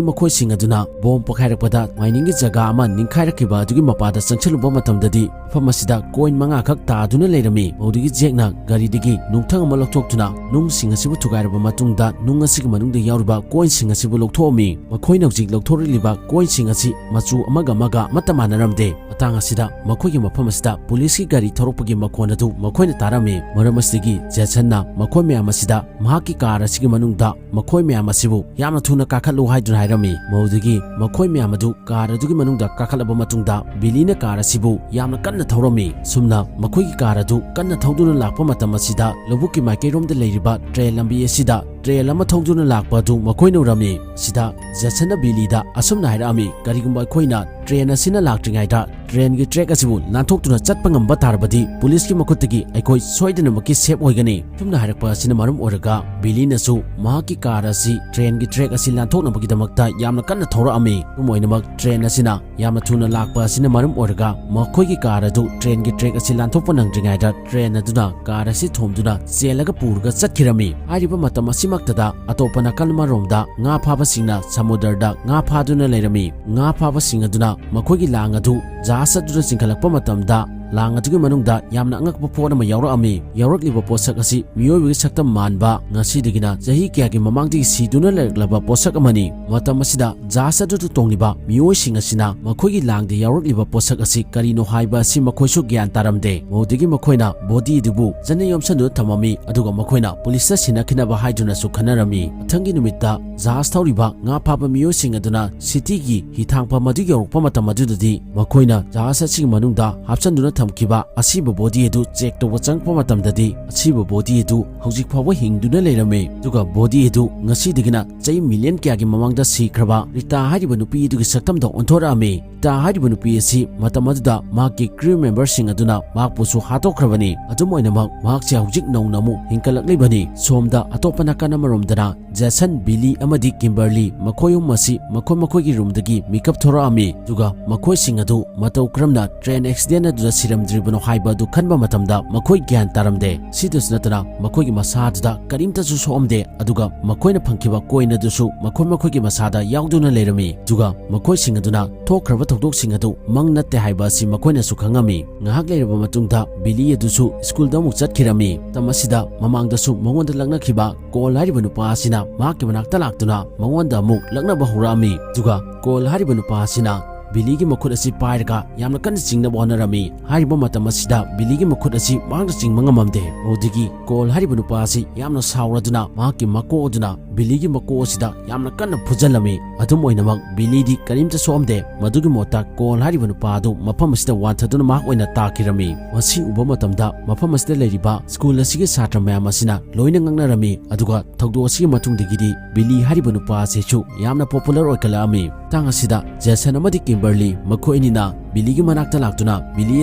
ꯃꯈꯣꯏꯁꯤꯡ ꯑꯗꯨꯅ ꯕꯣꯝ ꯄꯣꯈꯥꯏꯔꯛꯄꯗ ꯃꯥꯏꯅꯤꯡꯒꯤ ꯖꯒꯥ ꯑꯃ ꯅꯤꯡꯈꯥꯏꯔꯛꯈꯤꯕ ꯑꯗꯨꯒꯤ ꯃꯄꯥꯗ ꯆꯪꯁꯤꯜꯂꯨꯕ ꯃꯇꯝꯗꯗꯤ ꯃꯐꯝ ꯑꯁꯤꯗ ꯀꯣꯏꯟ ꯃꯉꯥꯈꯛ ꯇꯥꯗꯨꯅ ꯂꯩꯔꯝꯃꯤ꯫ ꯃꯗꯨꯗꯒꯤ ꯖꯦꯛꯅ ꯒꯥꯔꯤꯗꯒꯤ ꯅꯨꯡꯊꯪ ꯑꯃ ꯂꯧꯊꯣꯛꯇꯨꯅ ꯅꯨꯡꯁꯤꯡ ꯑꯁꯤꯕꯨ ꯊꯨꯒꯥꯏꯔꯕ ꯃꯇꯨꯡꯗ ꯅꯨꯡ ꯑꯁꯤꯒꯤ ꯃꯅꯨꯡꯗ ꯌꯥꯎꯔꯤꯕ ꯀꯣꯏꯟꯁꯤꯡ ꯑꯁꯤꯕꯨ ꯂꯧꯊꯣꯛꯑꯝꯃꯤ꯫ ꯃꯈꯣꯏꯅ ꯍꯧꯖꯤꯛ ꯂꯧꯊꯣꯔꯛꯂꯤꯕ ꯀꯣꯏꯟꯁꯤꯡ ꯑꯁꯤ ꯃꯆꯨ ꯑꯃꯒ ꯑꯃꯒ ꯑꯃꯠꯇ ꯃꯥꯟꯅꯔꯝꯗꯦ꯫ ꯃꯇꯥꯡ ꯑꯁꯤꯗ ꯃꯈꯣꯏꯒꯤ ꯃꯐꯝ ꯑꯁꯤꯗ ꯄꯨꯂꯤꯁꯀꯤ ꯒꯥꯔꯤ ꯊꯧꯔꯛꯄꯒꯤ ꯃꯈꯣꯟ ꯑꯗꯨ ꯃꯈꯣꯏꯅ ꯇꯥꯔꯝꯃꯤ꯫ ꯃꯔꯝ ꯑꯁꯤꯗꯒꯤ ꯖꯦꯁꯟꯅ ꯃꯈꯣꯏ ꯃꯌꯥꯝ ꯑꯁꯤꯗ ꯃꯍꯥꯛꯀꯤ ꯀꯥꯔ ꯑꯁꯤꯒꯤ ꯃꯅꯨꯡꯗ ꯃꯈꯣꯏ ꯃꯌꯥꯝ ꯑꯁꯤꯕꯨ ꯌꯥꯝꯅ ꯊꯨꯅ ꯀꯥꯈꯠꯂꯨ ꯍꯥꯏꯗꯨꯅ ꯍꯥꯏꯔꯝꯃꯤ꯫ ꯃꯗꯨꯗꯒꯤ ꯃꯈꯣꯏ ꯃꯌꯥꯝ ꯑꯗꯨ ꯀꯥꯔ ꯑꯗꯨꯒꯤ ꯃꯅꯨꯡꯗ ꯀꯥꯈꯠꯂꯕ ꯃꯇꯨꯡꯗ ꯕꯤꯂꯤꯅ ꯀꯥꯔ ꯑꯁꯤꯕꯨ ꯌꯥꯝꯅ ꯀꯟꯅ ꯊꯧꯔꯝꯃꯤ꯫ ꯁꯨꯝꯅ ꯃꯈꯣꯏꯒꯤ ꯀꯥꯔ ꯑꯗꯨ ꯀꯟꯅ ꯊꯧꯗꯨꯅ ꯂꯥꯛꯄ ꯃꯇꯝ ꯑꯁꯤꯗ ꯂꯧꯕꯨꯛꯀꯤ ꯃꯥꯏꯀꯩꯔꯣꯝꯗ ꯂꯩꯔꯤꯕ ꯇ꯭ꯔꯦꯟ ꯂꯝꯕꯤ ꯑꯁꯤꯗ ꯇ꯭ꯔꯦꯟ ꯑꯃ ꯊꯧꯗꯨꯅ ꯂꯥꯛꯄ ꯑꯗꯨ ꯃꯈꯣꯏꯅ ꯎꯔꯝꯃꯤ꯫ ꯁꯤꯗ ꯖꯦꯁꯟꯅ ꯕꯤꯂꯤꯗ ꯑꯁꯨꯝꯅ ꯍꯥꯏꯔꯛꯑꯝꯃꯤ, "ꯀꯔꯤꯒꯨꯝꯕ ꯑꯩꯈꯣꯏꯅ ꯇ꯭ꯔꯦꯟ ꯑꯁꯤꯅ ꯂꯥꯛꯇ꯭ꯔꯤꯉꯩꯗ ꯇ꯭ꯔꯦꯟꯒꯤ ꯇ꯭ꯔꯦꯛ ꯑꯁꯤꯕꯨ ꯂꯥꯟꯊꯣꯛꯇꯨꯅ ꯆꯠꯄ ꯉꯝꯕ ꯇꯥꯔꯕꯗꯤ ꯄꯨꯂꯤꯁꯀꯤ ꯃꯈꯨꯠꯇꯒꯤ ꯑꯩꯈꯣꯏ ꯁꯣꯏꯗꯅꯃꯛꯀꯤ ꯁꯦꯞ ꯑꯣꯏꯒꯅꯤ"꯫ ꯁꯨꯝꯅ ꯍꯥꯏꯔꯛꯄ ꯑꯁꯤꯅ ꯃꯔꯝ ꯑꯣꯏꯔꯒ ꯕꯤꯂꯤꯅꯁꯨ ꯃꯍꯥꯛꯀꯤ ꯀꯥꯔ ꯑꯁꯤ ꯇ꯭ꯔꯦꯟꯒꯤ ꯇ꯭ꯔꯦꯛ ꯑꯁꯤ ꯂꯥꯟꯊꯣꯛꯅꯕꯒꯤꯗꯃꯛꯇ ꯌꯥꯝꯅ ꯀꯟꯅ ꯊꯧꯔꯛꯑꯝꯃꯤ꯫ ꯑꯗꯨꯝ ꯑꯣꯏꯅꯃꯛ ꯇ꯭ꯔꯦꯟ ꯑꯁꯤꯅ ꯌꯥꯝꯅ ꯊꯨꯅ ꯂꯥꯛꯄ ꯑꯁꯤꯅ ꯃꯔꯝ ꯑꯣꯏꯔꯒ ꯃꯈꯣꯏꯒꯤ ꯀꯥꯔ ꯑꯗꯨ ꯇ꯭ꯔꯦꯟꯒꯤ ꯇ꯭ꯔꯦꯛ ꯑꯁꯤ ꯂꯥꯟꯊꯣꯛꯄ ꯅꯪꯗ꯭ꯔꯤꯉꯩꯗ ꯇ꯭ꯔꯦꯟ ꯑꯗꯨꯅ ꯀꯥꯔ ꯑꯁꯤ ꯊꯣꯝꯗꯨꯅ ꯆꯦꯜꯂꯒ ꯄꯨꯔꯒ ꯆꯠꯈꯤꯔꯝꯃꯤ꯫ ꯍꯥꯏꯔꯤꯕ ꯃꯇꯝ ꯑꯁꯤꯃꯛꯇꯗ ꯑꯇꯣꯞꯄ ꯅꯥꯀꯜ ꯑꯃꯔꯣꯝꯗ ꯉꯥ ꯐꯥꯕꯁꯤꯡꯅ ꯁꯃꯨꯗ꯭ꯔꯗ ꯉꯥ ꯐꯥꯗꯨꯅ ꯂꯩꯔꯝꯃꯤ꯫ ꯉꯥ ꯐꯥꯕꯁꯤꯡ ꯑꯗꯨꯅ ꯃꯈꯣꯏꯒꯤ ꯂꯥꯡ ꯑꯗꯨ ꯖꯍꯥꯖ ꯑꯗꯨꯗ ꯆꯤꯡꯈꯠꯂꯛꯄ ꯃꯇꯝꯗ ꯂꯥꯡ ꯑꯗꯨꯒꯤ ꯃꯅꯨꯡꯗ ꯌꯥꯝꯅ ꯑꯉꯛꯄ ꯄꯣꯠ ꯑꯃ ꯌꯥꯎꯔꯛꯑꯝꯃꯤ꯫ ꯌꯥꯎꯔꯛꯂꯤꯕ ꯄꯣꯠꯁꯛ ꯑꯁꯤ ꯃꯤꯑꯣꯏꯕꯒꯤ ꯁꯛꯇꯝ ꯃꯥꯟꯕ, ꯉꯁꯤꯗꯒꯤꯅ ꯆꯍꯤ ꯀꯌꯥꯒꯤ ꯃꯃꯥꯡꯗꯒꯤ ꯁꯤꯗꯨꯅ ꯂꯩꯔꯛꯂꯕ ꯄꯣꯠꯁꯛ ꯑꯃꯅꯤ꯫ ꯃꯇꯝ ꯑꯁꯤꯗ ꯖꯍꯥꯖ ꯑꯗꯨꯗ ꯇꯣꯡꯂꯤꯕ ꯃꯤꯑꯣꯏꯁꯤꯡ ꯑꯁꯤꯅ ꯃꯈꯣꯏꯒꯤ ꯂꯥꯡꯗ ꯌꯥꯎꯔꯛꯂꯤꯕ ꯄꯣꯠꯁꯛ ꯑꯁꯤ ꯀꯔꯤꯅꯣ ꯍꯥꯏꯕ ꯑꯁꯤ ꯃꯈꯣꯏꯁꯨ ꯒ꯭ꯌꯥꯟ ꯇꯥꯔꯝꯗꯦ꯫ ꯃꯗꯨꯗꯒꯤ ꯃꯈꯣꯏꯅ ꯕꯣꯗꯤ ꯑꯗꯨꯕꯨ ꯆꯠꯅ ꯌꯣꯝꯁꯟꯗꯨꯅ ꯊꯝꯃꯝꯃꯤ, ꯑꯗꯨꯒ ꯃꯈꯣꯏꯅ ꯄꯨꯂꯤꯁꯇ ꯁꯤꯟꯅꯈꯤꯅꯕ ꯍꯥꯏꯗꯨꯅꯁꯨ ꯈꯟꯅꯔꯝꯃꯤ꯫ ꯃꯊꯪꯒꯤ ꯅꯨꯃꯤꯠꯇ ꯖꯍꯥꯖ ꯊꯧꯔꯤꯕ ꯉꯥ ꯐꯥꯕ ꯃꯤꯑꯣꯏꯁꯤꯡ ꯑꯗꯨꯅ ꯁꯤꯇꯤꯒꯤ ꯍꯤꯊꯥꯡꯐꯝ ꯑꯗꯨ ꯌꯧꯔꯛꯄ ꯃꯇꯝ ꯑꯗꯨꯗꯗꯤ ꯃꯈꯣꯏꯅ ꯖꯍꯥꯖ ꯑꯁꯤꯒꯤ ꯃꯅꯨꯡꯗ ꯍꯥꯞꯆꯟꯗꯨꯅ ꯊꯝꯈꯤꯕ ꯑꯁꯤꯕ ꯕꯣꯗꯤ ꯑꯗꯨ ꯆꯦꯛ ꯇꯧꯕ ꯆꯪꯂꯛꯄ ꯃꯇꯝꯗꯗꯤ, ꯑꯁꯤꯕ ꯕꯣꯗꯤ ꯑꯗꯨ ꯍꯧꯖꯤꯛ ꯐꯥꯎꯕ ꯍꯤꯡꯗꯨꯅ ꯂꯩꯔꯝꯃꯤ꯫ ꯑꯗꯨꯒ ꯕꯣꯗꯤ ꯑꯗꯨ ꯉꯁꯤꯗꯒꯤꯅ ꯆꯍꯤ ꯃꯤꯂꯤꯌꯟ ꯀꯌꯥꯒꯤ ꯃꯃꯥꯡꯗ ꯁꯤꯈ꯭ꯔꯕ ꯔꯤꯇꯥ ꯍꯥꯏꯔꯤꯕ ꯅꯨꯄꯤ ꯑꯗꯨꯒꯤ ꯁꯛꯇꯝꯗ ꯑꯣꯟꯊꯣꯔꯛꯑꯝꯃꯤ꯫ ꯔꯤꯇꯥ ꯍꯥꯏꯔꯤꯕ ꯅꯨꯄꯤ ꯑꯁꯤ ꯃꯇꯝ ꯑꯗꯨꯗ ꯃꯍꯥꯛꯀꯤ ꯀ꯭ꯔꯤꯎ ꯃꯦꯝꯕꯔꯁꯤꯡ ꯑꯗꯨꯅ ꯃꯍꯥꯛꯄꯨꯁꯨ ꯍꯥꯠꯇꯣꯛꯈ꯭ꯔꯕꯅꯤ꯫ ꯑꯗꯨꯝ ꯑꯣꯏꯅꯃꯛ, ꯃꯍꯥꯛꯁꯦ ꯍꯧꯖꯤꯛ ꯅꯧꯅ ꯑꯃꯨꯛ ꯍꯤꯡꯒꯠꯂꯛꯂꯤꯕꯅꯤ꯫ ꯁꯣꯝꯗ ꯑꯇꯣꯞꯄ ꯅꯥꯀꯟ ꯑꯃꯔꯣꯝꯗꯅ ꯖꯦꯁꯟ, ꯕꯤꯂꯤ ꯑꯃꯗꯤ ꯀꯤꯝꯕꯔꯂꯤ, ꯃꯈꯣꯏ ꯑꯍꯨꯝ ꯑꯁꯤ ꯃꯈꯣꯏ ꯃꯈꯣꯏꯒꯤ ꯔꯨꯝꯗꯒꯤ ꯃꯤꯀꯞ ꯊꯣꯔꯛꯑꯝꯃꯤ꯫ ꯑꯗꯨꯒ ꯃꯈꯣꯏꯁꯤꯡ ꯑꯗꯨ ꯃꯇꯧ ꯀꯔꯝꯅ ꯇ꯭ꯔꯦꯟ ꯑꯦꯛꯁꯤꯗꯦꯟ ꯑꯗꯨꯗ ꯁꯤꯔꯝꯗ꯭ꯔꯤꯕꯅꯣ ꯍꯥꯏꯕ ꯑꯗꯨ ꯈꯟꯕ ꯃꯇꯝꯗ ꯃꯈꯣꯏ ꯒ꯭ꯌꯥꯟ ꯇꯥꯔꯝꯗꯦ꯫ ꯁꯤꯗꯁꯨ ꯅꯠꯇꯅ, ꯃꯈꯣꯏꯒꯤ ꯃꯁꯥ ꯑꯗꯨꯗ ꯀꯔꯤꯝꯇꯁꯨ ꯁꯣꯛꯑꯝꯗꯦ꯫ ꯑꯗꯨꯒ ꯃꯈꯣꯏꯅ ꯐꯪꯈꯤꯕ ꯀꯣꯏꯟ ꯑꯗꯨꯁꯨ ꯃꯈꯣꯏ ꯃꯈꯣꯏꯒꯤ ꯃꯁꯥꯗ ꯌꯥꯎꯗꯨꯅ ꯂꯩꯔꯝꯃꯤ꯫ ꯑꯗꯨꯒ ꯃꯈꯣꯏꯁꯤꯡ ꯑꯗꯨꯅ ꯊꯣꯛꯈ꯭ꯔꯕ ꯊꯧꯗꯣꯛꯁꯤꯡ ꯑꯗꯨ ꯃꯪ ꯅꯠꯇꯦ ꯍꯥꯏꯕ ꯑꯁꯤ ꯃꯈꯣꯏꯅꯁꯨ ꯈꯪꯉꯝꯃꯤ꯫ ꯉꯥꯏꯍꯥꯛ ꯂꯩꯔꯕ ꯃꯇꯨꯡꯗ ꯕꯤꯂꯤ ꯑꯗꯨꯁꯨ ꯁ꯭ꯀꯨꯜꯗ ꯑꯃꯨꯛ ꯆꯠꯈꯤꯔꯝꯃꯤ꯫ ꯃꯇꯝ ꯑꯁꯤꯗ ꯃꯃꯥꯡꯗꯁꯨ ꯃꯉꯣꯟꯗ ꯂꯛꯅꯈꯤꯕ ꯀꯣꯜ ꯍꯥꯏꯔꯤꯕ ꯅꯨꯄꯥ ꯑꯁꯤꯅ ꯃꯍꯥꯛꯀꯤ ꯃꯅꯥꯛꯇ ꯂꯥꯛꯇꯨꯅ ꯃꯉꯣꯟꯗ ꯑꯃꯨꯛ ꯂꯛꯅꯕ ꯍꯧꯔꯛꯑꯝꯃꯤ꯫ ꯑꯗꯨꯒ ꯀꯣꯜ ꯍꯥꯏꯔꯤꯕ ꯅꯨꯄꯥ ꯑꯁꯤꯅ ꯕꯤꯂꯤꯒꯤ ꯃꯈꯨꯠ ꯑꯁꯤ ꯄꯥꯏꯔꯒ ꯌꯥꯝꯅ ꯀꯟꯅ ꯆꯤꯡꯅꯕ ꯍꯣꯠꯅꯔꯝꯃꯤ꯫ ꯍꯥꯏꯔꯤꯕ ꯃꯇꯝ ꯑꯁꯤꯗ ꯕꯤꯂꯤꯒꯤ ꯃꯈꯨꯠ ꯑꯁꯤ ꯃꯍꯥꯛꯅ ꯆꯤꯡꯕ ꯉꯝꯃꯝꯗꯦ꯫ ꯑꯗꯨꯗꯒꯤ ꯀꯣꯜ ꯍꯥꯏꯔꯤꯕ ꯅꯨꯄꯥ ꯑꯁꯤ ꯌꯥꯝꯅ ꯁꯥꯎꯔꯗꯨꯅ ꯃꯍꯥꯛꯀꯤ ꯃꯀꯣꯛ ꯑꯗꯨꯅ ꯕꯤꯂꯤꯒꯤ ꯃꯀꯣꯛ ꯑꯁꯤꯗ ꯌꯥꯝꯅ ꯀꯟꯅ ꯐꯨꯖꯜꯂꯝꯃꯤ꯫ ꯑꯗꯨꯝ ꯑꯣꯏꯅꯃꯛ, ꯕꯤꯂꯤꯗꯤ ꯀꯔꯤꯝꯇ ꯁꯣꯛꯑꯝꯗꯦ꯫ ꯃꯗꯨꯒꯤ ꯃꯍꯨꯠꯇ ꯀꯣꯜ ꯍꯥꯏꯔꯤꯕ ꯅꯨꯄꯥ ꯑꯗꯨ ꯃꯐꯝ ꯑꯁꯤꯗ ꯋꯥꯟꯊꯗꯨꯅ ꯃꯍꯥꯛ ꯑꯣꯏꯅ ꯇꯥꯈꯤꯔꯝꯃꯤ꯫ ꯃꯁꯤ ꯎꯕ ꯃꯇꯝꯗ ꯃꯐꯝ ꯑꯁꯤꯗ ꯂꯩꯔꯤꯕ ꯁ꯭ꯀꯨꯜ ꯑꯁꯤꯒꯤ ꯁꯥꯇ꯭ꯔ ꯃꯌꯥꯝ ꯑꯁꯤꯅ ꯂꯣꯏꯅ ꯉꯛꯅꯔꯝꯃꯤ꯫ ꯑꯗꯨꯒ ꯊꯧꯗꯣꯛ ꯑꯁꯤꯒꯤ ꯃꯇꯨꯡꯗꯒꯤꯗꯤ ꯕꯤꯂꯤ ꯍꯥꯏꯔꯤꯕ ꯅꯨꯄꯥ ꯑꯁꯤꯁꯨ ꯌꯥꯝꯅ ꯄꯣꯄꯨꯂꯔ ꯑꯣꯏꯈꯠꯂꯛꯑꯝꯃꯤ꯫ ꯃꯇꯥꯡ ꯑꯁꯤꯗ ꯖꯦꯁꯟ ꯑꯃꯗꯤ ꯀꯤꯝꯕꯔꯂꯤ ꯃꯈꯣꯏ ꯑꯅꯤꯅ ꯕꯤꯂꯤꯒꯤ ꯃꯅꯥꯛꯇ ꯂꯥꯛꯇꯨꯅ ꯕꯤꯂꯤ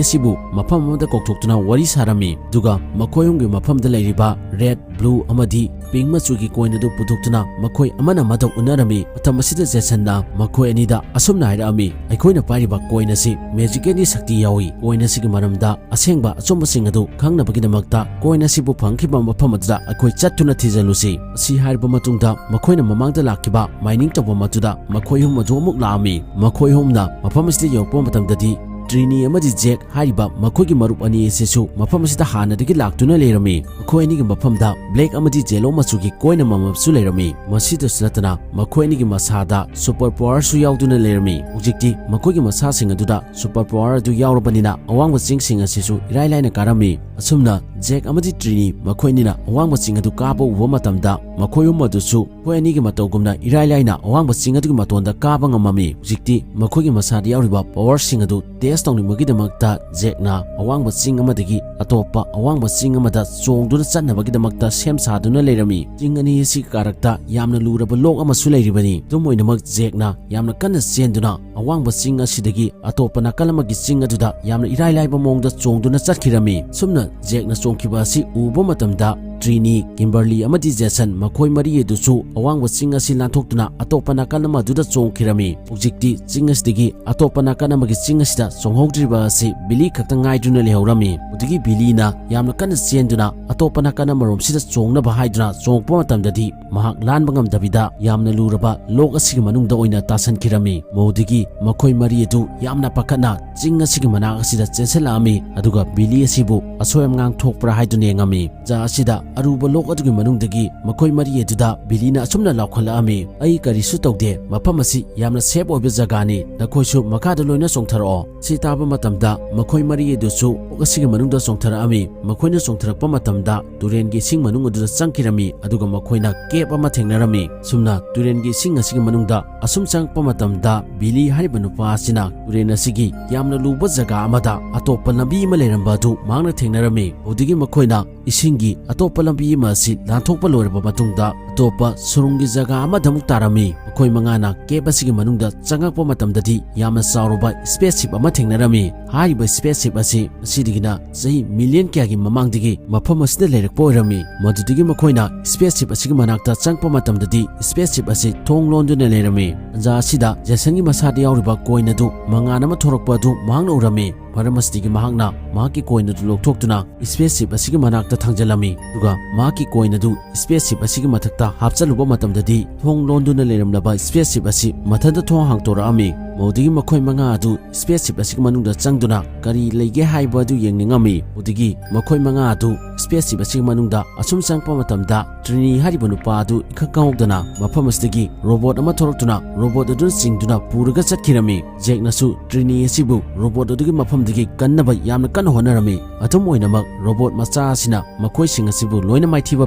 ꯑꯁꯤꯕꯨ ꯃꯐꯝ ꯑꯃꯗ ꯀꯧꯊꯣꯛꯇꯨꯅ ꯋꯥꯔꯤ ꯁꯥꯔꯝꯃꯤ꯫ ꯑꯗꯨꯒ ꯃꯈꯣꯏ ꯑꯍꯨꯝꯒꯤ ꯃꯐꯝꯗ ꯂꯩꯔꯤꯕ ꯔꯦꯗ, ꯕ꯭ꯂꯨ ꯑꯃꯗꯤ ꯄꯤꯡ ꯃꯆꯨꯒꯤ ꯀꯣꯏꯟ ꯑꯗꯨ ꯄꯨꯊꯣꯛꯇꯨꯅ ꯃꯈꯣꯏ ꯑꯃꯅ ꯑꯃꯗ ꯎꯠꯅꯔꯝꯃꯤ꯫ ꯃꯇꯝ ꯑꯁꯤꯗ ꯖꯦꯁꯟꯅ ꯃꯈꯣꯏ ꯑꯅꯤꯗ ꯑꯁꯨꯝꯅ ꯍꯥꯏꯔꯛꯑꯝꯃꯤ, "ꯑꯩꯈꯣꯏꯅ ꯄꯥꯏꯔꯤꯕ ꯀꯣꯏꯟ ꯑꯁꯤ ꯃꯦꯖꯤꯀꯦꯜꯒꯤ ꯁꯛꯇꯤ ꯌꯥꯎꯏ꯫ ꯀꯣꯏꯟ ꯑꯁꯤꯒꯤ ꯃꯔꯝꯗ ꯑꯁꯦꯡꯕ ꯑꯆꯨꯝꯕꯁꯤꯡ ꯑꯗꯨ ꯈꯪꯅꯕꯒꯤꯗꯃꯛꯇ ꯀꯣꯏꯟ ꯑꯁꯤꯕꯨ ꯐꯪꯈꯤꯕ ꯃꯐꯝ ꯑꯗꯨꯗ ꯑꯩꯈꯣꯏ ꯆꯠꯇꯨꯅ ꯊꯤꯖꯤꯜꯂꯨꯁꯤ꯫" ꯑꯁꯤ ꯍꯥꯏꯔꯕ ꯃꯇꯨꯡꯗ ꯃꯈꯣꯏꯅ ꯃꯃꯥꯡꯗ ꯂꯥꯛꯈꯤꯕ ꯃꯥꯏꯅꯤꯡ ꯇꯧꯐꯝ ꯑꯗꯨꯗ ꯃꯈꯣꯏ ꯑꯍꯨꯝ ꯑꯗꯨ ꯑꯃꯨꯛ ꯂꯥꯛꯑꯝꯃꯤ꯫ ꯃꯈꯣꯏ ꯑꯍꯨꯝꯅ ꯃꯐꯝ ꯑꯁꯤꯗ ꯌꯧꯔꯛꯄ ꯃꯇꯝꯗꯗꯤ ꯇ꯭ꯔꯤꯅꯤ ꯑꯃꯗꯤ ꯖꯦꯛ ꯍꯥꯏꯔꯤꯕ ꯃꯈꯣꯏꯒꯤ ꯃꯔꯨꯞ ꯑꯅꯤ ꯑꯁꯤꯁꯨ ꯃꯐꯝ ꯑꯁꯤꯗ ꯍꯥꯟꯅꯗꯒꯤ ꯂꯥꯛꯇꯨꯅ ꯂꯩꯔꯝꯃꯤ꯫ ꯃꯈꯣꯏ ꯑꯅꯤꯒꯤ ꯃꯐꯝꯗ ꯕ꯭ꯂꯦꯛ ꯑꯃꯗꯤ ꯌꯦꯂꯣ ꯃꯆꯨꯒꯤ ꯀꯣꯏꯟ ꯑꯃꯃꯝꯁꯨ ꯂꯩꯔꯝꯃꯤ꯫ ꯃꯁꯤꯗꯁꯨ ꯅꯠꯇꯅ ꯃꯈꯣꯏ ꯑꯅꯤꯒꯤ ꯃꯁꯥꯗ ꯁꯨꯄꯔ ꯄꯥꯋꯔꯁꯨ ꯌꯥꯎꯗꯨꯅ ꯂꯩꯔꯝꯃꯤ꯫ ꯍꯧꯖꯤꯛꯇꯤ ꯃꯈꯣꯏꯒꯤ ꯃꯁꯥꯁꯤꯡ ꯑꯗꯨꯗ ꯁꯨꯄꯔ ꯄꯥꯋꯔ ꯑꯗꯨ ꯌꯥꯎꯔꯕꯅꯤꯅ ꯑꯋꯥꯡꯕ ꯆꯤꯡꯁꯤꯡ ꯑꯁꯤꯁꯨ ꯏꯔꯥꯏ ꯂꯥꯏꯅ ꯀꯥꯔꯝꯃꯤ꯫ ꯑꯁꯨꯝꯅ ꯖꯦꯛ ꯑꯃꯗꯤ ꯇ꯭ꯔꯤꯅꯤ ꯃꯈꯣꯏ ꯑꯅꯤꯅ ꯑꯋꯥꯡꯕ ꯆꯤꯡ ꯑꯗꯨ ꯀꯥꯕ ꯎꯕ ꯃꯇꯝꯗ ꯃꯈꯣꯏ ꯑꯍꯨꯝ ꯑꯗꯨꯁꯨ ꯃꯈꯣꯏ ꯑꯅꯤꯒꯤ ꯃꯇꯧꯒꯨꯝꯅ ꯏꯔꯥꯏ ꯂꯥꯏꯅ ꯑꯋꯥꯡꯕ ꯆꯤꯡ ꯑꯗꯨꯒꯤ ꯃꯇꯣꯟꯗ ꯀꯥꯕ ꯉꯝꯃꯝꯃꯤ꯫ ꯍꯧꯖꯤꯛꯇꯤ ꯃꯈꯣꯏꯒꯤ ꯃꯁꯥꯗ ꯌꯥꯎꯔꯤꯕ powerꯁꯤꯡ ꯑꯗꯨ test ꯇꯧꯅꯤꯡꯕꯒꯤꯗꯃꯛꯇ ꯖꯦꯛꯅ ꯑꯋꯥꯡꯕ ꯆꯤꯡ ꯑꯃꯗꯒꯤ ꯑꯇꯣꯞꯄ ꯑꯋꯥꯡꯕ ꯆꯤꯡ ꯑꯃꯗ ꯆꯣꯡꯗꯨꯅ ꯆꯠꯅꯕꯒꯤꯗꯃꯛꯇ ꯁꯦꯝ ꯁꯥꯗꯨꯅ ꯂꯩꯔꯝꯃꯤ꯫ ꯆꯤꯡ ꯑꯅꯤ ꯑꯁꯤꯒꯤ ꯀꯥꯔꯛꯇ ꯌꯥꯝꯅ ꯂꯨꯔꯕ lock ꯑꯃꯁꯨ ꯂꯩꯔꯤꯕꯅꯤ꯫ ꯑꯗꯨꯝ ꯑꯣꯏꯅꯃꯛ, ꯖꯦꯛꯅ ꯌꯥꯝꯅ ꯀꯟꯅ ꯆꯦꯟꯗꯨꯅ ꯑꯋꯥꯡꯕ ꯆꯤꯡ ꯑꯁꯤꯗꯒꯤ ꯑꯇꯣꯞꯄ ꯅꯥꯀꯜ ꯑꯃꯒꯤ ꯆꯤꯡ ꯑꯗꯨꯗ ꯌꯥꯝꯅ ꯏꯔꯥꯏ ꯂꯥꯏꯕ ꯃꯑꯣꯡꯗ ꯆꯣꯡꯗꯨꯅ ꯆꯠꯈꯤꯔꯝꯃꯤ꯫ ꯁꯨꯝꯅ ꯖꯦꯛꯅ ꯆꯣꯡꯈꯤꯕ ꯑꯁꯤ ꯎꯕ ꯃꯇꯝꯗ, ꯇ꯭ꯔꯤꯅꯤ, ꯀꯤꯝꯕꯔꯂꯤ ꯑꯃꯗꯤ ꯖꯦꯁꯟ, ꯃꯈꯣꯏ ꯃꯔꯤ ꯑꯗꯨꯁꯨ ꯑꯋꯥꯡꯕ ꯆꯤꯡ ꯑꯁꯤ ꯂꯥꯟꯊꯣꯛꯇꯨꯅ ꯑꯇꯣꯞꯄ ꯅꯥꯀꯜ ꯑꯃ ꯑꯗꯨꯗ ꯆꯣꯡꯈꯤꯔꯝꯃꯤ꯫ ꯍꯧꯖꯤꯛꯇꯤ ꯆꯤꯡ ꯑꯁꯤꯗꯒꯤ ꯑꯇꯣꯞꯄ ꯅꯥꯀꯜ ꯑꯃꯒꯤ ꯆꯤꯡ ꯑꯁꯤꯗ ꯆꯣꯡꯍꯧꯗ꯭ꯔꯤꯕ ꯑꯁꯤ ꯕꯤꯂꯤ ꯈꯛꯇ ꯉꯥꯏꯗꯨꯅ ꯂꯩꯍꯧꯔꯝꯃꯤ꯫ ꯑꯗꯨꯗꯒꯤ ꯕꯤꯂꯤꯅ ꯌꯥꯝꯅ ꯀꯟꯅ ꯆꯦꯟꯗꯨꯅ ꯑꯇꯣꯞꯄ ꯅꯥꯀꯜ ꯑꯃꯔꯣꯝꯁꯤꯗ ꯆꯣꯡꯅꯕ ꯍꯥꯏꯗꯨꯅ ꯆꯣꯡꯉꯛꯄ ꯃꯇꯝꯗꯗꯤ, ꯃꯍꯥꯛ ꯂꯥꯟꯕ ꯉꯝꯗꯕꯤꯗ ꯌꯥꯝꯅ ꯂꯨꯔꯕ lock ꯑꯁꯤꯒꯤ ꯃꯅꯨꯡꯗ ꯑꯣꯏꯅ ꯇꯥꯁꯟꯈꯤꯔꯝꯃꯤ꯫ ꯃꯗꯨꯗꯒꯤ ꯃꯈꯣꯏ ꯃꯔꯤ ꯑꯗꯨ ꯌꯥꯝꯅ ꯄꯥꯈꯠꯅ ꯆꯤꯡ ꯑꯁꯤꯒꯤ ꯃꯅꯥꯛ ꯑꯁꯤꯗ ꯆꯦꯟꯁꯤꯜꯂꯛꯑꯝꯃꯤ, ꯑꯗꯨꯒ ꯕꯤꯂꯤ ꯑꯁꯤꯕꯨ ꯑꯁꯣꯏ ꯑꯉꯥꯝ ꯊꯣꯛꯄ꯭ꯔꯥ ꯍꯥꯏꯗꯨꯅ ꯌꯦꯡꯉꯝꯃꯤ꯫ ꯖꯥ ꯑꯁꯤꯗ ꯑꯔꯨꯕ lock ꯑꯗꯨꯒꯤ ꯃꯅꯨꯡꯗꯒꯤ ꯃꯈꯣꯏ ꯃꯔꯤ ꯑꯗꯨꯗ ꯕꯤꯂꯤꯅ ꯑꯁꯨꯝꯅ ꯂꯥꯎꯈꯠꯂꯛꯑꯝꯃꯤ, "ꯑꯩ ꯀꯔꯤꯁꯨ ꯇꯧꯗꯦ, ꯃꯐꯝ ꯑꯁꯤ ꯌꯥꯝꯅ safe ꯑꯣꯏꯕ ꯖꯒꯥꯅꯤ, ꯅꯈꯣꯏꯁꯨ ꯃꯈꯥꯗ ꯂꯣꯏꯅ ꯆꯣꯡꯊꯔꯛꯑꯣ꯫" ꯁꯤ ꯇꯥꯕ ꯃꯇꯝꯗ ꯃꯈꯣꯏ ꯃꯔꯤ ꯑꯗꯨꯁꯨ lock ꯑꯁꯤꯒꯤ ꯃꯅꯨꯡꯗ ꯆꯣꯡꯊꯔꯛꯑꯝꯃꯤ꯫ ꯃꯈꯣꯏꯅ ꯆꯣꯡꯊꯔꯛꯄ ꯃꯇꯝꯗ ꯇꯨꯔꯦꯟꯒꯤ ꯏꯁꯤꯡ ꯃꯅꯨꯡ ꯑꯗꯨꯗ ꯆꯪꯈꯤꯔꯝꯃꯤ, ꯑꯗꯨꯒ ꯃꯈꯣꯏꯅ cave ꯑꯃ ꯊꯦꯡꯅꯔꯝꯃꯤ꯫ ꯁꯨꯝꯅ ꯇꯨꯔꯦꯟꯒꯤ ꯏꯁꯤꯡ ꯑꯁꯤꯒꯤ ꯃꯅꯨꯡꯗ ꯑꯁꯨꯝ ꯆꯪꯉꯛꯄ ꯃꯇꯝꯗ, ꯕꯤꯂꯤ ꯍꯥꯏꯔꯤꯕ ꯅꯨꯄꯥ ꯑꯁꯤꯅ ꯇꯨꯔꯦꯟ ꯑꯁꯤꯒꯤ ꯌꯥꯝꯅ ꯂꯨꯕ ꯖꯒꯥ ꯑꯃꯗ ꯑꯇꯣꯞꯄ ꯂꯝꯕꯤ ꯑꯃ ꯂꯩꯔꯝꯕ ꯑꯗꯨ ꯃꯍꯥꯛꯅ ꯊꯦꯡꯅꯔꯝꯃꯤ꯫ ꯑꯗꯨꯗꯒꯤ ꯃꯈꯣꯏꯅ ꯏꯁꯤꯡꯒꯤ ꯑꯇꯣꯞꯄ ꯂꯝꯕꯤ ꯑꯃ ꯑꯁꯤ ꯂꯥꯟꯊꯣꯛꯄ ꯂꯣꯏꯔꯕ ꯃꯇꯨꯡꯗ, ꯑꯇꯣꯞꯄ ꯁꯨꯔꯨꯡꯒꯤ ꯖꯒꯥ ꯑꯃꯗ ꯑꯃꯨꯛ ꯇꯥꯔꯝꯃꯤ꯫ ꯃꯈꯣꯏ ꯃꯉꯥꯅ cave ꯑꯁꯤꯒꯤ ꯃꯅꯨꯡꯗ ꯆꯪꯉꯛꯄ ꯃꯇꯝꯗꯗꯤ, ꯌꯥꯝꯅ ꯆꯥꯎꯔꯕ spaceship ꯑꯃ ꯊꯦꯡꯅꯔꯝꯃꯤ꯫ ꯍꯥꯏꯔꯤꯕ spaceship ꯑꯁꯤ ꯃꯁꯤꯗꯒꯤꯅ ꯆꯍꯤ million ꯀꯌꯥꯒꯤ ꯃꯃꯥꯡꯗꯒꯤ ꯃꯐꯝ ꯑꯁꯤꯗ ꯂꯩꯔꯛꯄ ꯑꯣꯏꯔꯝꯃꯤ꯫ ꯃꯗꯨꯗꯒꯤ ꯃꯈꯣꯏꯅ spaceship ꯑꯁꯤꯒꯤ ꯃꯅꯥꯛꯇ ꯆꯪꯉꯛꯄ ꯃꯇꯝꯗꯗꯤ, spaceship ꯑꯁꯤ ꯊꯣꯡ ꯂꯣꯟꯗꯨꯅ ꯂꯩꯔꯝꯃꯤ꯫ ꯇꯥꯟꯖꯥ ꯑꯁꯤꯗ ꯖꯦꯁꯟꯒꯤ ꯃꯁꯥꯗ ꯌꯥꯎꯔꯤꯕ coin ꯑꯗꯨ ꯃꯉꯥꯜ ꯑꯃ ꯊꯣꯔꯛꯄ ꯑꯗꯨ ꯃꯍꯥꯛꯅ ꯎꯔꯝꯃꯤ꯫ ꯃꯔꯝ ꯑꯁꯤꯗꯒꯤ ꯃꯍꯥꯛꯅ ꯃꯍꯥꯛꯀꯤ coin ꯑꯗꯨ ꯂꯧꯊꯣꯛꯇꯨꯅ spaceship ꯑꯁꯤꯒꯤ ꯃꯅꯥꯛꯇ ꯊꯥꯡꯖꯤꯜꯂꯝꯃꯤ꯫ ꯑꯗꯨꯒ ꯃꯍꯥꯛꯀꯤ coin ꯑꯗꯨ spaceship ꯑꯁꯤꯒꯤ ꯃꯊꯛꯇ ꯍꯥꯞꯆꯜꯂꯨꯕ ꯃꯇꯝꯗꯗꯤ, ꯊꯣꯡ ꯂꯣꯟꯗꯨꯅ ꯂꯩꯔꯝꯂꯕ spaceship ꯑꯁꯤ ꯃꯊꯟꯇ ꯊꯣꯡ ꯍꯥꯡꯗꯣꯔꯛꯑꯝꯃꯤ꯫ ꯃꯗꯨꯗꯒꯤ ꯃꯈꯣꯏ ꯃꯉꯥ ꯑꯗꯨ spaceship ꯑꯁꯤꯒꯤ ꯃꯅꯨꯡꯗ ꯆꯪꯗꯨꯅ ꯀꯔꯤ ꯂꯩꯒꯦ ꯍꯥꯏꯕ ꯑꯗꯨ ꯌꯦꯡꯅꯤꯡꯉꯝꯃꯤ꯫ ꯃꯗꯨꯗꯒꯤ ꯃꯈꯣꯏ ꯃꯉꯥ ꯑꯗꯨ spaceship ꯑꯁꯤꯒꯤ ꯃꯅꯨꯡꯗ ꯑꯁꯨꯝ ꯆꯪꯉꯛꯄ ꯃꯇꯝꯗ, ꯇ꯭ꯔꯤꯅꯤ ꯍꯥꯏꯔꯤꯕ ꯅꯨꯄꯥ ꯑꯗꯨ ꯏꯈꯪ ꯈꯪꯍꯧꯗꯅ ꯃꯐꯝ ꯑꯁꯤꯗꯒꯤ robot ꯑꯃ ꯊꯣꯛꯂꯛꯇꯨꯅ robot ꯑꯗꯨꯅ ꯆꯤꯡꯗꯨꯅ ꯄꯨꯔꯒ ꯆꯠꯈꯤꯔꯝꯃꯤ꯫ ꯖꯦꯛꯅꯁꯨ ꯇ꯭ꯔꯤꯅꯤ ꯑꯁꯤꯕꯨ robot ꯑꯗꯨꯒꯤ ꯃꯐꯝꯗꯒꯤ ꯀꯟꯅꯕ ꯌꯥꯝꯅ ꯀꯟꯅ ꯍꯣꯠꯅꯔꯝꯃꯤ꯫ ꯑꯗꯨꯝ ꯑꯣꯏꯅꯃꯛ, robot ꯃꯆꯥ ꯑꯁꯤꯅ ꯃꯈꯣꯏꯁꯤꯡ ꯑꯁꯤꯕꯨ ꯂꯣꯏꯅ ꯃꯥꯏꯊꯤꯕ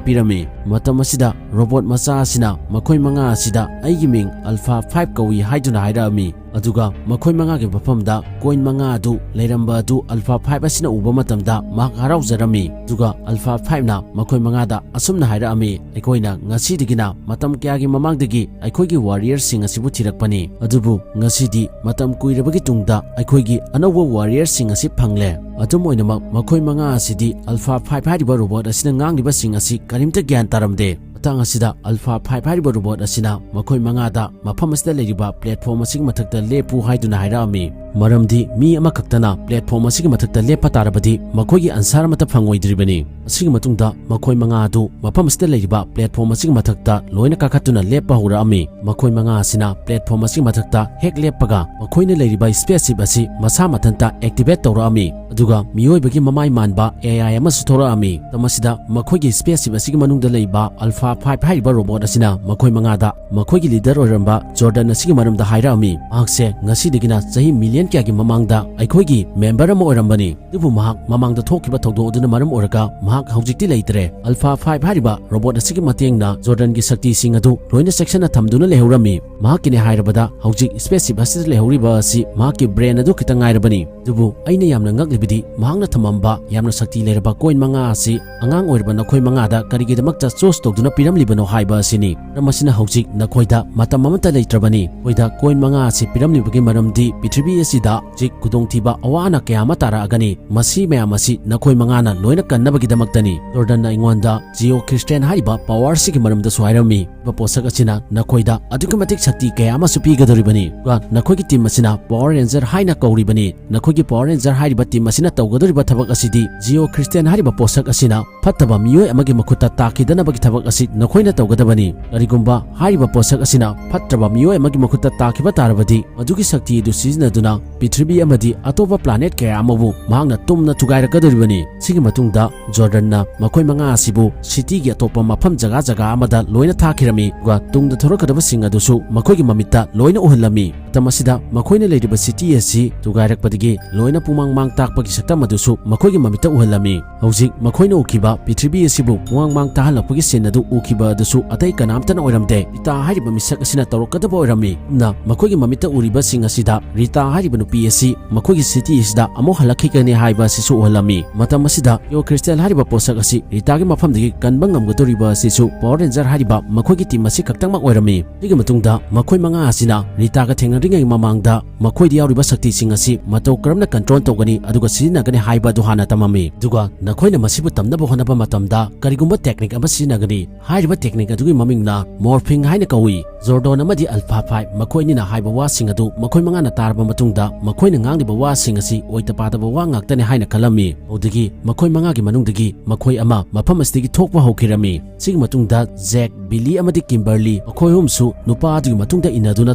ꯄꯤꯔꯝꯃꯤ꯫ ꯃꯇꯝ ꯑꯁꯤꯗ robot ꯃꯆꯥ ꯑꯁꯤꯅ ꯃꯈꯣꯏ ꯃꯉꯥ ꯑꯁꯤꯗ "ꯑꯩꯒꯤ ꯃꯤꯡ Alpha Five ꯀꯧꯏ" ꯍꯥꯏꯗꯨꯅ ꯍꯥꯏꯔꯛꯑꯝꯃꯤ꯫ ꯑꯗꯨꯒ ꯃꯈꯣꯏ ꯃꯉꯥꯒꯤ ꯃꯐꯝꯗ coin ꯃꯉꯥ ꯑꯗꯨ ꯂꯩꯔꯝꯕ ꯑꯗꯨ Alpha Five ꯑꯁꯤꯅ ꯎꯕ ꯃꯇꯝꯗ ꯃꯍꯥꯛ ꯍꯔꯥꯎꯖꯔꯝꯃꯤ꯫ ꯑꯗꯨꯒ Alpha Five ꯅ ꯃꯈꯣꯏ ꯃꯉꯥꯗ ꯑꯁꯨꯝꯅ ꯍꯥꯏꯔꯛꯑꯝꯃꯤ, "ꯑꯩꯈꯣꯏꯅ ꯉꯁꯤꯗꯒꯤꯅ ꯃꯇꯝ ꯀꯌꯥꯒꯤ ꯃꯃꯥꯡꯗꯒꯤ ꯑꯩꯈꯣꯏꯒꯤ warriorꯁꯤꯡ ꯑꯁꯤꯕꯨ ꯊꯤꯔꯛꯄꯅꯤ, ꯑꯗꯨꯕꯨ ꯉꯁꯤꯗꯤ ꯃꯇꯝ ꯀꯨꯏꯔꯕꯒꯤ ꯇꯨꯡꯗ ꯑꯩꯈꯣꯏꯒꯤ ꯑꯅꯧꯕ warriorꯁꯤꯡ ꯑꯁꯤ ꯐꯪꯂꯦ꯫" ꯑꯗꯨꯝ ꯑꯣꯏꯅꯃꯛ, ꯃꯈꯣꯏ ꯃꯉꯥ ꯑꯁꯤꯗꯤ Alpha Five ꯍꯥꯏꯔꯤꯕ robot ꯑꯁꯤꯅ ꯉꯥꯡꯂꯤꯕꯁꯤꯡ ꯑꯁꯤ ꯀꯔꯤꯝꯇ ꯒ꯭ꯌꯥꯟ ꯇꯥꯔꯝꯗꯦ꯫ ꯃꯇꯥꯡ ꯑꯁꯤꯗ Alpha Five ꯍꯥꯏꯔꯤꯕ robot ꯑꯁꯤꯅ ꯃꯈꯣꯏ ꯃꯉꯥꯗ ꯃꯐꯝ ꯑꯁꯤꯗ ꯂꯩꯔꯤꯕ platform ꯑꯁꯤꯒꯤ ꯃꯊꯛꯇ ꯂꯦꯞꯄꯨ ꯍꯥꯏꯗꯨꯅ ꯍꯥꯏꯔꯛꯑꯝꯃꯤ꯫ ꯃꯔꯝꯗꯤ ꯃꯤ ꯑꯃꯈꯛꯇꯅ platform ꯑꯁꯤꯒꯤ ꯃꯊꯛꯇ ꯂꯦꯞꯄ ꯇꯥꯔꯕꯗꯤ ꯃꯈꯣꯏꯒꯤ answer ꯑꯃꯠꯇ ꯐꯪꯉꯣꯏꯗ꯭ꯔꯤꯕꯅꯤ꯫ ꯑꯁꯤꯒꯤ ꯃꯇꯨꯡꯗ ꯃꯈꯣꯏ ꯃꯉꯥ ꯑꯗꯨ ꯃꯐꯝ ꯑꯁꯤꯗ ꯂꯩꯔꯤꯕ platform ꯑꯁꯤꯒꯤ ꯃꯊꯛꯇ ꯂꯣꯏꯅ ꯀꯥꯈꯠꯇꯨꯅ ꯂꯦꯞꯄ ꯍꯧꯔꯛꯑꯝꯃꯤ꯫ ꯃꯈꯣꯏ ꯃꯉꯥ ꯑꯁꯤꯅ platform ꯑꯁꯤꯒꯤ ꯃꯊꯛꯇ ꯍꯦꯛ ꯂꯦꯞꯄꯒ, ꯃꯈꯣꯏꯅ ꯂꯩꯔꯤꯕ spaceship ꯑꯁꯤ ꯃꯁꯥ ꯃꯊꯟꯇ activate ꯇꯧꯔꯛꯑꯝꯃꯤ꯫ ꯑꯗꯨꯒ ꯃꯤꯑꯣꯏꯕꯒꯤ ꯃꯃꯥꯏ ꯃꯥꯟꯕ A I ꯑꯃꯁꯨ ꯊꯣꯛꯂꯛꯑꯝꯃꯤ꯫ ꯃꯇꯝ ꯑꯁꯤꯗ ꯃꯈꯣꯏꯒꯤ spaceship ꯑꯁꯤꯒꯤ ꯃꯅꯨꯡꯗ ꯂꯩꯕ Alpha Five ꯍꯥꯏꯔꯤꯕ robot ꯑꯁꯤꯅ ꯃꯈꯣꯏ ꯃꯉꯥꯗ ꯃꯈꯣꯏꯒꯤ leader ꯑꯣꯏꯔꯝꯕ ꯖꯣꯔꯗꯟ ꯑꯁꯤꯒꯤ ꯃꯔꯝꯗ ꯍꯥꯏꯔꯛꯑꯝꯃꯤ꯫ ꯃꯍꯥꯛꯁꯦ ꯉꯁꯤꯗꯒꯤꯅ ꯆꯍꯤ million ꯀꯌꯥꯒꯤ ꯃꯃꯥꯡꯗ ꯑꯩꯈꯣꯏꯒꯤ member ꯑꯃ ꯑꯣꯏꯔꯝꯕꯅꯤ, ꯑꯗꯨꯕꯨ ꯃꯍꯥꯛ ꯃꯃꯥꯡꯗ ꯊꯣꯛꯈꯤꯕ ꯊꯧꯗꯣꯛ ꯑꯗꯨꯅ ꯃꯔꯝ ꯑꯣꯏꯔꯒ ꯃꯍꯥꯛ ꯍꯧꯖꯤꯛꯇꯤ ꯂꯩꯇ꯭ꯔꯦ꯫ Alpha Five ꯍꯥꯏꯔꯤꯕ robot ꯑꯁꯤꯒꯤ ꯃꯇꯦꯡꯅ ꯖꯣꯔꯗꯟꯒꯤ ꯁꯛꯇꯤꯁꯤꯡ ꯑꯗꯨ ꯂꯣꯏꯅ ꯆꯦꯛꯁꯤꯟꯅ ꯊꯝꯗꯨꯅ ꯂꯩꯍꯧꯔꯝꯃꯤ꯫ ꯃꯍꯥꯛꯀꯤꯅꯦ ꯍꯥꯏꯔꯕꯗ ꯍꯧꯖꯤꯛ spaceship ꯑꯁꯤꯗ ꯂꯩꯍꯧꯔꯤꯕ ꯑꯁꯤ ꯃꯍꯥꯛꯀꯤ brain ꯑꯗꯨ ꯈꯤꯇꯪ ꯉꯥꯏꯔꯕꯅꯤ꯫ ꯑꯗꯨꯕꯨ ꯑꯩꯅ ꯌꯥꯝꯅ ꯉꯛꯂꯤꯕꯗꯤ ꯃꯍꯥꯛꯅ ꯊꯝꯃꯝꯕ ꯌꯥꯝꯅ ꯁꯛꯇꯤ ꯂꯩꯔꯕ coin ꯃꯉꯥ ꯑꯁꯤ ꯑꯉꯥꯡ ꯑꯣꯏꯔꯤꯕ ꯅꯈꯣꯏ ꯃꯉꯥꯗ ꯀꯔꯤꯒꯤꯗꯃꯛꯇ choose ꯇꯧꯗꯨꯅ ꯄꯤꯔꯝꯂꯤꯕꯅꯣ ꯍꯥꯏꯕ ꯑꯁꯤꯅꯤ꯫ ꯃꯔꯝ ꯑꯁꯤꯅ ꯍꯧꯖꯤꯛ ꯅꯈꯣꯏꯗ ꯃꯇꯝ ꯑꯃꯠꯇ ꯂꯩꯇ꯭ꯔꯕꯅꯤ꯫ ꯅꯈꯣꯏꯗ coin ꯃꯉꯥ ꯑꯁꯤ ꯄꯤꯔꯝꯂꯤꯕꯒꯤ ꯃꯔꯝꯗꯤ ꯄ꯭ꯔꯤꯊꯤꯕꯤ ꯑꯁꯤ ꯁꯤꯗ ꯍꯧꯖꯤꯛ ꯈꯨꯗꯣꯡꯊꯤꯕ ꯑꯋꯥ ꯑꯅꯥ ꯀꯌꯥ ꯑꯃ ꯇꯥꯔꯛꯑꯒꯅꯤ꯫ ꯃꯁꯤ ꯃꯌꯥꯝ ꯑꯁꯤ ꯅꯈꯣꯏ ꯃꯉꯥꯅ ꯂꯣꯏꯅ ꯀꯟꯅꯕꯒꯤꯗꯃꯛꯇꯅꯤ꯫ ꯖꯣꯔꯗꯟꯅ ꯑꯩꯉꯣꯟꯗ Geochristian ꯍꯥꯏꯔꯤꯕ power ꯑꯁꯤꯒꯤ ꯃꯔꯝꯗꯁꯨ ꯍꯥꯏꯔꯝꯃꯤ꯫ ꯍꯥꯏꯔꯤꯕ ꯄꯣꯠꯁꯛ ꯑꯁꯤꯅ ꯅꯈꯣꯏꯗ ꯑꯗꯨꯛꯀꯤ ꯃꯇꯤꯛ ꯁꯛꯇꯤ ꯀꯌꯥ ꯑꯃꯁꯨ ꯄꯤꯒꯗꯧꯔꯤꯕꯅꯤ꯫ ꯑꯗꯨꯒ ꯅꯈꯣꯏꯒꯤ team ꯑꯁꯤꯅ Power Ranger ꯍꯥꯏꯅ ꯀꯧꯔꯤꯕꯅꯤ꯫ ꯅꯈꯣꯏꯒꯤ Power Ranger ꯍꯥꯏꯔꯤꯕ team ꯑꯁꯤꯅ ꯇꯧꯒꯗꯧꯔꯤꯕ ꯊꯕꯛ ꯑꯁꯤꯗꯤ Geochristian ꯍꯥꯏꯔꯤꯕ ꯄꯣꯠꯁꯛ ꯑꯁꯤꯅ ꯐꯠꯇꯕ ꯃꯤꯑꯣꯏ ꯑꯃꯒꯤ ꯃꯈꯨꯠꯇ ꯇꯥꯈꯤꯗꯅꯕꯒꯤ ꯊꯕꯛ ꯑꯁꯤ ꯅꯈꯣꯏꯅ ꯇꯧꯒꯗꯕꯅꯤ꯫ ꯀꯔꯤꯒꯨꯝꯕ ꯍꯥꯏꯔꯤꯕ ꯄꯣꯠꯁꯛ ꯑꯁꯤꯅ ꯐꯠꯇ꯭ꯔꯕ ꯃꯤꯑꯣꯏ ꯑꯃꯒꯤ ꯃꯈꯨꯠꯇ ꯇꯥꯈꯤꯕ ꯇꯥꯔꯕꯗꯤ, ꯃꯗꯨꯒꯤ ꯁꯛꯇꯤ ꯑꯗꯨ ꯁꯤꯖꯤꯟꯅꯗꯨꯅ ꯄ꯭ꯔꯤꯊꯤꯕꯤ ꯑꯃꯗꯤ ꯑꯇꯣꯞꯄ planet ꯀꯌꯥ ꯑꯃꯕꯨ ꯃꯍꯥꯛꯅ ꯇꯨꯝꯅ ꯊꯨꯒꯥꯏꯔꯛꯀꯗꯧꯔꯤꯕꯅꯤ꯫ ꯁꯤꯒꯤ ꯃꯇꯨꯡꯗ ꯖꯣꯔꯗꯟꯅ ꯃꯈꯣꯏ ꯃꯉꯥ ꯑꯁꯤꯕꯨ cityꯒꯤ ꯑꯇꯣꯞꯄ ꯃꯐꯝ ꯖꯒꯥ ꯖꯒꯥ ꯑꯃꯗ ꯂꯣꯏꯅ ꯊꯥꯈꯤꯔꯝꯃꯤ꯫ ꯑꯗꯨꯒ ꯇꯨꯡꯗ ꯊꯣꯔꯛꯀꯗꯕꯁꯤꯡ ꯑꯗꯨꯁꯨ ꯃꯈꯣꯏꯒꯤ ꯃꯃꯤꯠꯇ ꯂꯣꯏꯅ ꯎꯍꯜꯂꯝꯃꯤ꯫ ꯃꯇꯝ ꯑꯁꯤꯗ ꯃꯈꯣꯏꯅ ꯂꯩꯔꯤꯕ city ꯑꯁꯤ ꯊꯨꯒꯥꯏꯔꯛꯄꯗꯒꯤ ꯂꯣꯏꯅ ꯄꯨꯡꯃꯥꯡ ꯃꯥꯡ ꯇꯥꯛꯄꯒꯤ ꯁꯛꯇꯝ ꯑꯗꯨꯁꯨ ꯃꯈꯣꯏꯒꯤ ꯃꯃꯤꯠꯇ ꯎꯍꯜꯂꯝꯃꯤ꯫ ꯍꯧꯖꯤꯛ ꯃꯈꯣꯏꯅ ꯎꯈꯤꯕ ꯄ꯭ꯔꯤꯊꯤꯕꯤ ꯑꯁꯤꯕꯨ ꯄꯨꯡꯃꯥꯡ ꯃꯥꯡ ꯇꯥꯍꯜꯂꯛꯄꯒꯤ scene ꯑꯗꯨ ꯎꯈꯤꯕ ꯑꯗꯨꯁꯨ ꯑꯇꯩ ꯀꯅꯥꯝꯇꯅ ꯑꯣꯏꯔꯝꯗꯦ꯫ ꯔꯤꯇꯥ ꯍꯥꯏꯔꯤꯕ ꯃꯤꯁꯛ ꯑꯁꯤꯅ ꯇꯧꯔꯛꯀꯗꯕ ꯑꯣꯏꯔꯝꯃꯤ꯫ ꯑꯗꯨꯅ ꯃꯈꯣꯏꯒꯤ ꯃꯃꯤꯠꯇ ꯎꯔꯤꯕꯁꯤꯡ ꯑꯁꯤꯗ ꯔꯤꯇꯥ ꯍꯥꯏꯔꯤꯕ ꯅꯨꯄꯤ ꯑꯁꯤ ꯃꯈꯣꯏꯒꯤ city ꯑꯁꯤꯗ ꯑꯃꯨꯛ ꯍꯜꯂꯛꯈꯤꯒꯅꯤ ꯍꯥꯏꯕ ꯑꯁꯤꯁꯨ ꯎꯍꯜꯂꯝꯃꯤ꯫ ꯃꯇꯝ ꯑꯁꯤꯗ Geochristian ꯍꯥꯏꯔꯤꯕ ꯄꯣꯠꯁꯛ ꯑꯁꯤ ꯔꯤꯇꯥꯒꯤ ꯃꯐꯝꯗꯒꯤ ꯀꯟꯕ ꯉꯝꯒꯗꯧꯔꯤꯕ ꯑꯁꯤꯁꯨ Power Ranger ꯍꯥꯏꯔꯤꯕ ꯃꯈꯣꯏꯒꯤ team ꯑꯁꯤ ꯈꯛꯇꯃꯛ ꯑꯣꯏꯔꯝꯃꯤ꯫ ꯁꯤꯒꯤ ꯃꯇꯨꯡꯗ ꯃꯈꯣꯏ ꯃꯉꯥ ꯑꯁꯤꯅ ꯔꯤꯇꯥꯒ ꯊꯦꯡꯅꯗ꯭ꯔꯤꯉꯩ ꯃꯃꯥꯡꯗ ꯃꯈꯣꯏꯗ ꯌꯥꯎꯔꯤꯕ ꯁꯛꯇꯤꯁꯤꯡ ꯑꯁꯤ ꯃꯇꯧ ꯀꯔꯝꯅ control ꯇꯧꯒꯅꯤ ꯑꯗꯨꯒ ꯁꯤꯖꯤꯟꯅꯒꯅꯤ ꯍꯥꯏꯕ ꯑꯗꯨ ꯍꯥꯟꯅ ꯇꯝꯃꯝꯃꯤ꯫ ꯑꯗꯨꯒ ꯅꯈꯣꯏꯅ ꯃꯁꯤꯕꯨ ꯇꯝꯅꯕ ꯍꯣꯠꯅꯕ ꯃꯇꯝꯗ ꯀꯔꯤꯒꯨꯝꯕ technique ꯑꯃ ꯁꯤꯖꯤꯟꯅꯒꯅꯤ꯫ ꯍꯥꯏꯔꯤꯕ technique ꯑꯗꯨꯒꯤ ꯃꯃꯤꯡꯅ Morphing ꯍꯥꯏꯅ ꯀꯧꯏ꯫ ꯖꯣꯔꯗꯣꯟ ꯑꯃꯗꯤ ꯑꯜꯐꯥ ꯐꯥꯏꯚ ꯃꯈꯣꯏ ꯑꯅꯤꯅ ꯍꯥꯏꯕ ꯋꯥꯁꯤꯡ ꯑꯗꯨ ꯃꯈꯣꯏ ꯃꯉꯥꯅ ꯇꯥꯔꯕ ꯃꯇꯨꯡꯗ ꯃꯈꯣꯏꯅ ꯉꯥꯡꯂꯤꯕ ꯋꯥꯁꯤꯡ ꯑꯁꯤ ꯑꯣꯏꯇ ꯄꯥꯗꯕ ꯋꯥ ꯉꯥꯛꯇꯅꯤ ꯍꯥꯏꯅ ꯈꯜꯂꯝꯃꯤ꯫ ꯑꯗꯨꯗꯒꯤ ꯃꯈꯣꯏ ꯃꯉꯥꯒꯤ ꯃꯅꯨꯡꯗꯒꯤ ꯃꯈꯣꯏ ꯑꯃ ꯃꯐꯝ ꯑꯁꯤꯗꯒꯤ ꯊꯣꯛꯄ ꯍꯧꯈꯤꯔꯝꯃꯤ꯫ ꯁꯤꯒꯤ ꯃꯇꯨꯡꯗ ꯖꯦꯛ, ꯕꯤꯂꯤ ꯑꯃꯗꯤ ꯀꯤꯝꯕꯔꯂꯤ ꯃꯈꯣꯏ ꯑꯍꯨꯝꯁꯨ ꯅꯨꯄꯥ ꯑꯗꯨꯒꯤ ꯃꯇꯨꯡꯗ ꯏꯟꯅꯗꯨꯅ